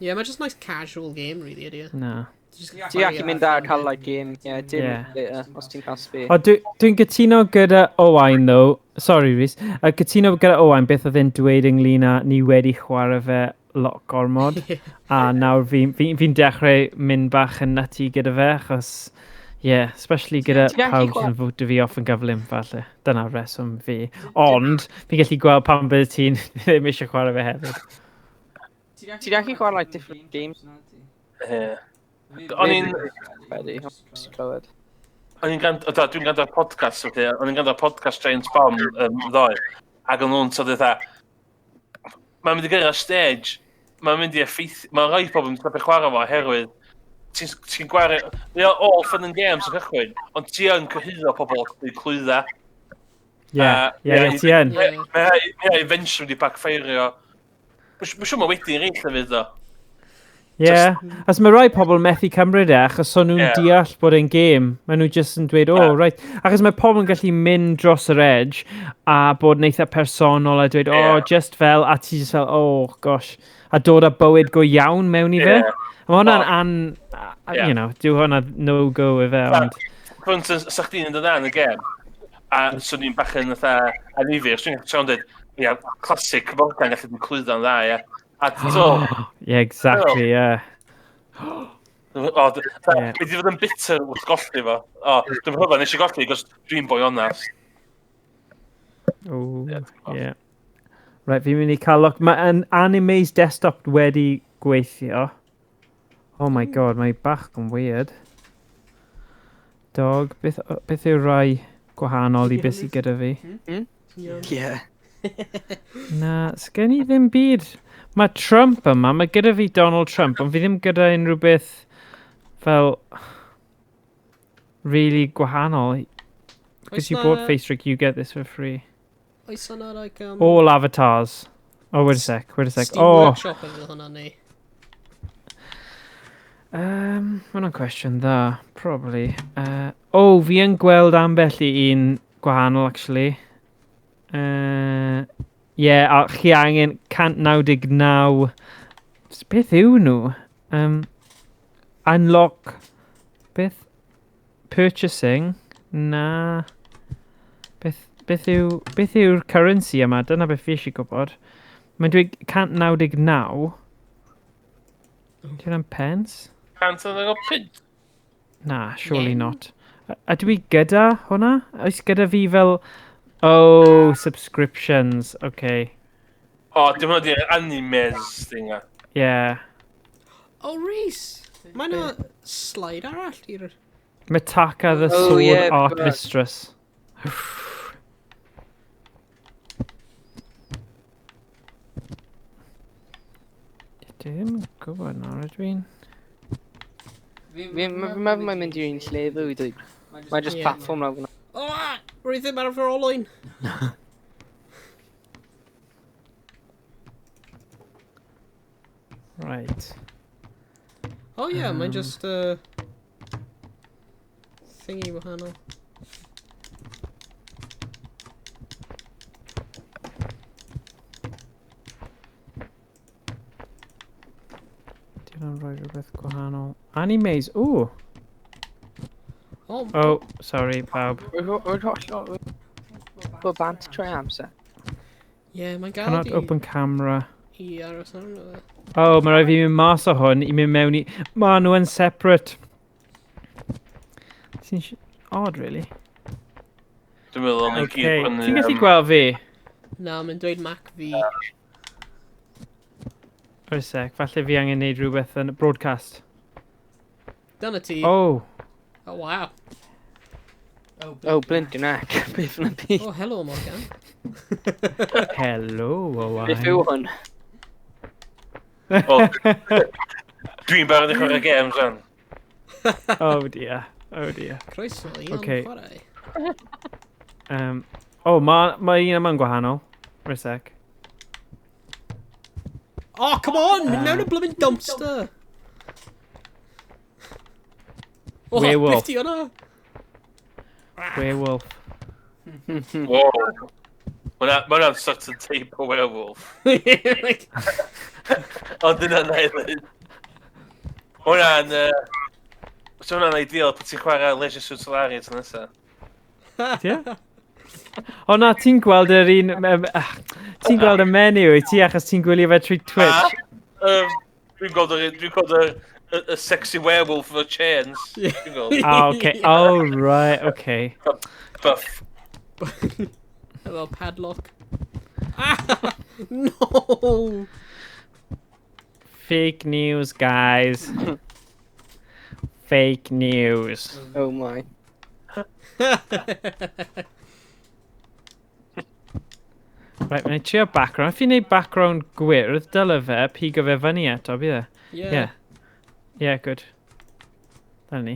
Yeah, mae'n just nice casual game, really, ydy e. Na. Just Ti allu mynd ar cael like game, yeah, dim later, os ti'n cael spare. O, dwi'n gytuno gyda Owain, though. Sorry, Rhys. Cytuno gyda Owain beth oedd e'n dweud ynglyn â ni wedi chwarae fe lot gormod. A nawr fi dechrau mynd bach yn nutty gyda fe, achos... Yeah, especially gyda Ti'n gallu pawb chwarae- sy'n fwtio fi off yn gyflym, falle. Dyna'r reswm fi. Ond, fi'n gallu gweld pam bydd ti'n ddim eisiau chwarae fe hefyd. Ti'n gallu chwarae like different games Ie. O'n i'n... wedi, os ti'n clywed. O'n i'n gwrando, o, dwi'n gwrando ar podcast, felly, o'n i'n gwrando ar podcast Giant Bomb ddoe, ac o'n nhw'n sort of fatha, mae'n mynd i gyrraedd stage, mae'n mynd i effeithio, mae'n rhai pobl yn stopio chwarae fo oherwydd ti'n ti gwario, mae o all fun and games yn cychwyn, ond ti yn cyhuddo pobl o clwydda. Ie, ie, ie, ti yn. Ie. Mae eventually wedi backfirio. Mae'n siŵr mae wedi'n reit hefyd, ddo. Ie, as mae rai pobl methu cymryd e, achos so nhw'n deall bod e'n gêm. Maen nhw just yn dweud, oh, right. Achos mae pobl yn gallu mynd dros yr edge a bod yn eitha personol a dweud, oh, just fel, a ti just fel, oh, gosh. A dod â bywyd go iawn mewn i fe. Ie. A mae hwnna'n O. You know, dyw hwnna no-go i fe, Na. ond... For instance, sa chdi'n mynd yn dda yn y gêm, a swn i'n bach yn fatha anifyr, swn i'n sôn dweud, ia, classic Morgan gallu bod yn clwyddo'n dda, ia. A ti'n so, Yeah, exactly, yeah. o, wedi fod yn bitter wrth golli fo. O, dwi'n rhyfedd, nes i golli, cos dwi'n boi onast. Oh, Ie, ti'n gwbod. yeah. Right, fi'n mynd i cael look. Mae an Anime's desktop wedi gweithio. Oh my god, mae bach yn weird. Dog, beth yw rai gwahanol i beth sydd gyda fi? Yeah. Na, sgen i ddim byd. Mae Trump yma, mae gyda fi Donald Trump, ond fi ddim gyda unrhyw beth fel really gwahanol. Because you bought FaceRig, you get this for free. Oes yna, like, All avatars. Oh, wait a sec, wait a sec. Steam Oh, Workshop efo hwnna, neu? Ma' hwnna'n cwestiwn dda, probably. Oh, fi yn gweld ambell i un gwahanol, actually. Yeah, a chi angen 199. Beth yw nhw? Unlock. Beth? Purchasing? Na. Beth yw'r currency yma? Dyna beth fi eisiau gwybod. Mae'n dweud 199. Di hwnna'n pence? 195. Na, surely not. Ydw i gyda hwnna? Oes gyda fi fel... Oh, subscriptions. Okay. O, dim hwnna di'r animes thing a. Yeah. Oh, Rhys! Mae yna slide arall i'r... Mitaka the Oh, Sword yeah, Art Mistress. Dwi ddim yn gwybod nawr, ydw i'n... Fi'n meddwl mae'n mynd i'r un lle ddo i dweud. Mae just Ie. platform lawr fyna. Oh, ah! Rwy ddim ar fy olwyn! Right. Oh yeah, mae'n just thingy wahanol. Di hwnna'n rhoi rhywbeth gwahanol? Animes, ooh! Oh, Oh, sorry, pawb. Rwy'n hollol... Bod bant trwy amser. Yeah, mae'n gael Cannot open camera. I aros arno fe. Oh, mae rhaid fi mynd mas o hwn i mynd mewn i... Ma nhw yn separate. Sy'n odd, really. Dwi'n meddwl o'n i gyd Okay. prynu, Ti'n gallu gweld fi? Na, mae'n dweud Mac fi. Wait a sec, falle fi angen neud rhywbeth yn y broadcast. Dyna ti. Oh, Oh, wow. Oh, blinking heck. Beth yna byd? Oh, hello, Morgan. Hello, Owain. Beth yw hwn? Wel, dwi'n barod i chwarae games ran. Oh dear, oh dear. Croeso i Okay. ond chwarae. Oh, mae ma un yma'n gwahanol. Wait a sec. Oh, come on! Mynd mewn y blooming dumpster! Oh, Werewolf. beth ti hwnna? Werewolf. Wow. Ma' hwnna'n certain type o werewolf. Like, Ond dyna'n neud. Ma' hwnna'n... So hwnna'n ideal pan ti'n chwarae Leisure Suit Larry tro nesa. Ie? O na, ti'n gweld yr un... Ti'n gweld y menu, wyt ti, achos ti'n gwylio fe trwy Twitch. Dwi'n gweld yr... Dwi'n gweld yr y sexy werewolf efo chains. Dwi'n gweld. Ah, okay. Oh, right, okay. Buff. Efo padlock. Ah! No! Fake news, guys. Fake news. Oh my. Right, mae'n trio background. If i'n neud background gwyrdd, dyle fe pigo fe fyny eto, bydd e? Yeah. Yeah. Yeah, good. Dyna ni.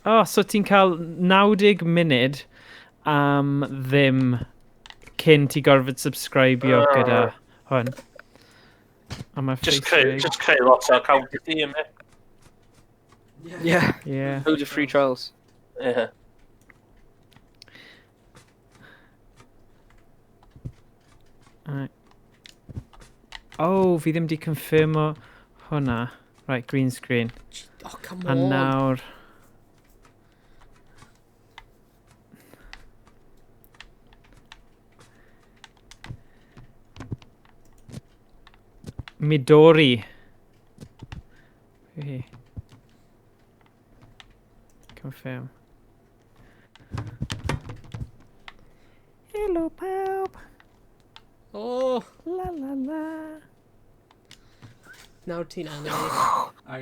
Oh, so ti'n cael 90 munud am ddim cyn ti gorfod subscribio gyda hwn. A mae Just creu, Facebook. just creu lot o account i ti, yma. Yeah. Yeah. Loads of free trials. Yeah. Right. Oh, fi ddim di confirmo hwnna. Right, green screen. Oh, come A on. nawr... Midori. Hey. Confirm. Helo pawb. Oh, La la la. Nawr ti'n anime.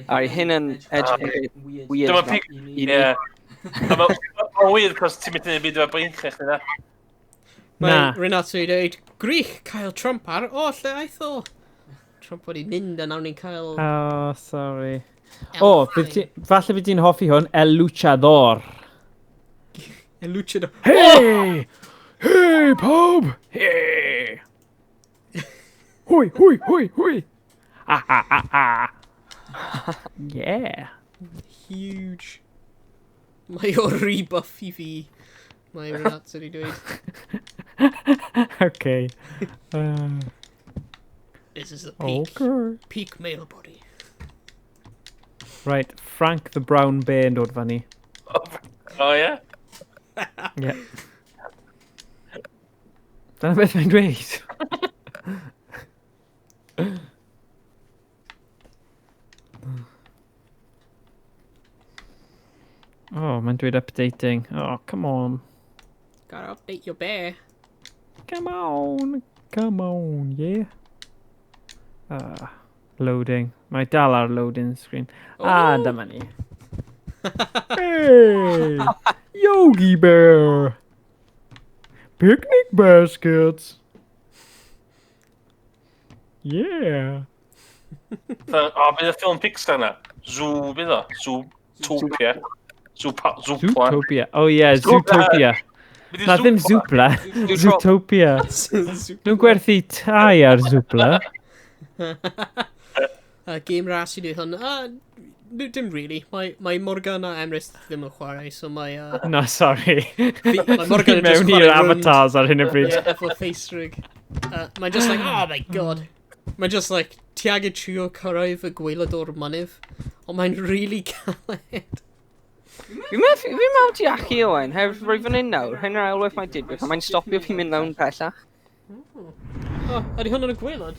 Ar hyn yn edrych yn weird. Dyma pig- i ni. Ie. A Mae'n weird, cos ti'n mynd i wneud byd efo breinchau chdi, na. Mae Na. Renato wedi dweud, "Gwych, cael Trump ar, o, lle aeth o?" Trump wedi mynd a nawr ni'n cael Oh, sorry. O, elfau. bydd ti, falle bydd ti'n hoffi hwn, El Luchador. El Luchador. Hey! Hey, pawb! Hey! Hwy, hwy, hwy, hwy! Ha, ha, ha, ha! Yeah. Huge. Mae o rhy buff i fi. Mae Renato wedi dweud. Okay. "This is the peak. Okay. Peak male body." Right, Frank the Brown Bear yn dod fyny. O, ie? Yeah. Dyna beth mae'n dweud. Oh, mae'n dweud updating. Oh, come on. Gotta update your bear. Come on. Come on, yeah. Loading. Mae dal ar loading screen. Ah, Oh. dyma ni. Hey! Yogi Bear! Picnic baskets! Yeah! O, bydd y ffilm Pixar na. Zoo, bydd o. Zootopia. Zoopla. Zootopia. Oh yeah, Zootopia. Bydd i Na ddim Zoopla. Zoopla. Zootopia. Nhw'n gwerthu tai ar Zoopla. Game ras i dweud hwn. No, dim really. Mae Morgan a Emrys ddim yn chwarae, so mae No, sorry. Mae Morgan yn just Mewn i'r chwarae rownd. avatars ar hyn o bryd. Yeah, efo face rig. Mae'n just like, "Oh my God." Mae'n just like, ti angen trio cyrraedd y gwaelod o'r mynydd, ond mae'n really galed. Fi'n meddwl ti allu, Owen, hef roi fan hyn nawr, hyn yr ail waith mae'n digwydd, a mae'n stopio fi mynd lawr pellach. Oh, ydy hwn yn y gwaelod?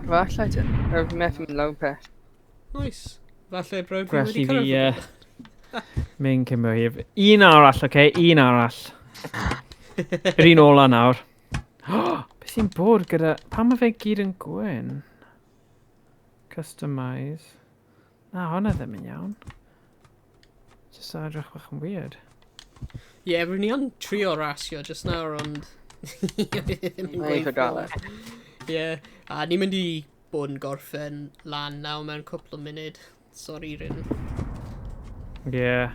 Falle ti. Hef fi'n methu mynd lawr pell. Nice. Falle brawd fi Gwell wedi i fi cyrraedd. mynd cyn bo hir. Un arall, oce? Okay? Un arall. Yr un ola nawr. Oh, beth sy'n bod gyda... Pam mae fe gyd yn gwyn? Customise. Na, hwnna ddim yn iawn. Just edrych bach yn weird. Ie, yeah, rwy'n ni yn trio rasio just nawr, ond ddim yn Mae'n eitha gweithio. galed. Ie, yeah. A ni'n mynd i bod yn gorffen lan nawr mewn cwpl o munud. Sorry, Ryn. Yeah.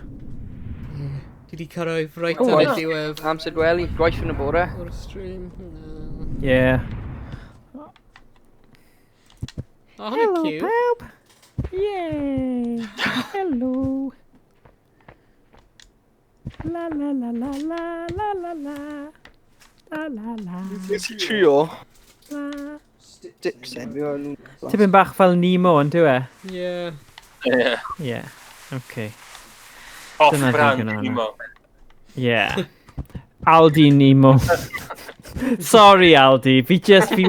Dwi wedi cyrraedd right Oh, ar y wow. diwedd Amser gwely, gwaith yn y bore. o'r stream. No. Yeah. Oh, hwnna'n cute. Pawb! Yay! Hello! La la la la la la la la la la la Nes i trio. la. Dipsen, fi o'n... Tipyn bach fel Nemo, yn dyw e? Yeah. Ie. Yeah. Okay. Dyna Off-brand digon o hwnna. Nemo. Yeah. Aldi Nemo. Sorry Aldi, fi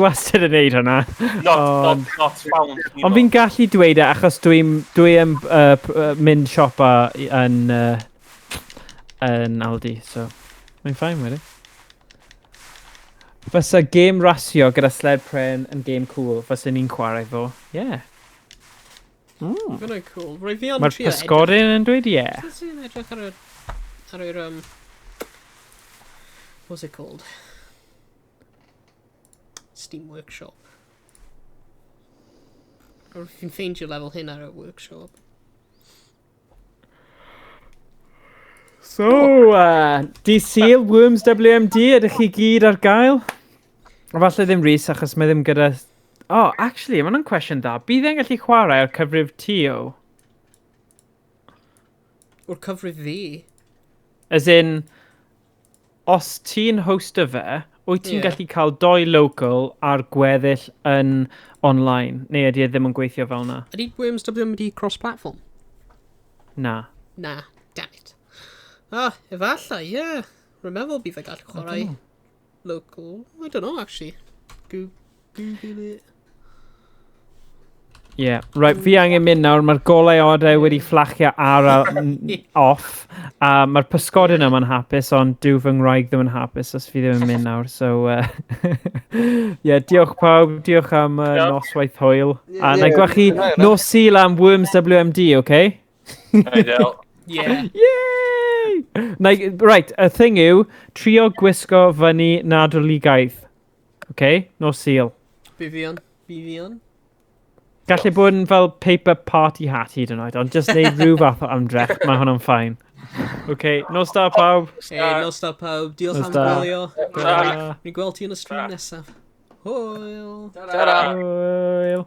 wastad yn neud hwnna. Not, not found Nemo. Ond fi'n gallu dweud e achos dwi yn mynd siopa yn Aldi, so mae'n fine wedyn. Fysa game rasio gyda sled pren yn game cool, fysa ni'n chwarae fo. Yeah. Hwnna'n cool. Rwy fi ond Mae'r trio pysgodyn yn dweud yeah. Edrych. Sy'n edrych ar yr, what's it called? Steam Workshop. Or fi'n ffeindio lefel hyn ar y workshop. So, dydd Sul, Worms WMD, ydych chi gyd ar gael? A falle ddim Rhys, achos mae ddim gyda... Oh, actually, mae hwnna'n cwestiwn dda. Bydd e'n gallu chwarae ar cyfrif ti o? O'r cyfrif fi. As in, os ti'n hosto fe, wyt ti'n Ie. gallu cael doi local a'r gweddill yn online? Neu ydy e ddim yn gweithio fel na? Ydy Worms WMD cross-platform? Na. Na, damn it. Ah, efallai, ie. Yeah. Rwy'n meddwl bydd e gallu chwarae local. I don't know, actually. Google it. Yeah. Right, fi angen mynd nawr. Mae'r goleuadau wedi fflachio ar a off. A mae'r pysgodyn yma'n hapus, ond dyw fy ngwraig ddim yn hapus os fi ddim yn mynd nawr. So, yeah, diolch pawb. Diolch am noswaith hwyl. A na i gweld chi nos Sul am Worms WMD, okay? Ideal. Yeah. Yay! Na, right, y thing yw, trio gwisgo fyny Nadoligaidd. Okay? Nos Sul. Fi fi on. Fi fi on. Gallu bod yn fel paper party hat hyd yn oed, ond just neud rhyw fath o ymdrech, mae hwnna'n fine. Okay, nos da pawb. Hey, nos da pawb. Diolch Nos am da. gwylio. Ta. Ni'n gweld ti yn y stream nesaf. Hwyl. Ta-ra. Hwyl.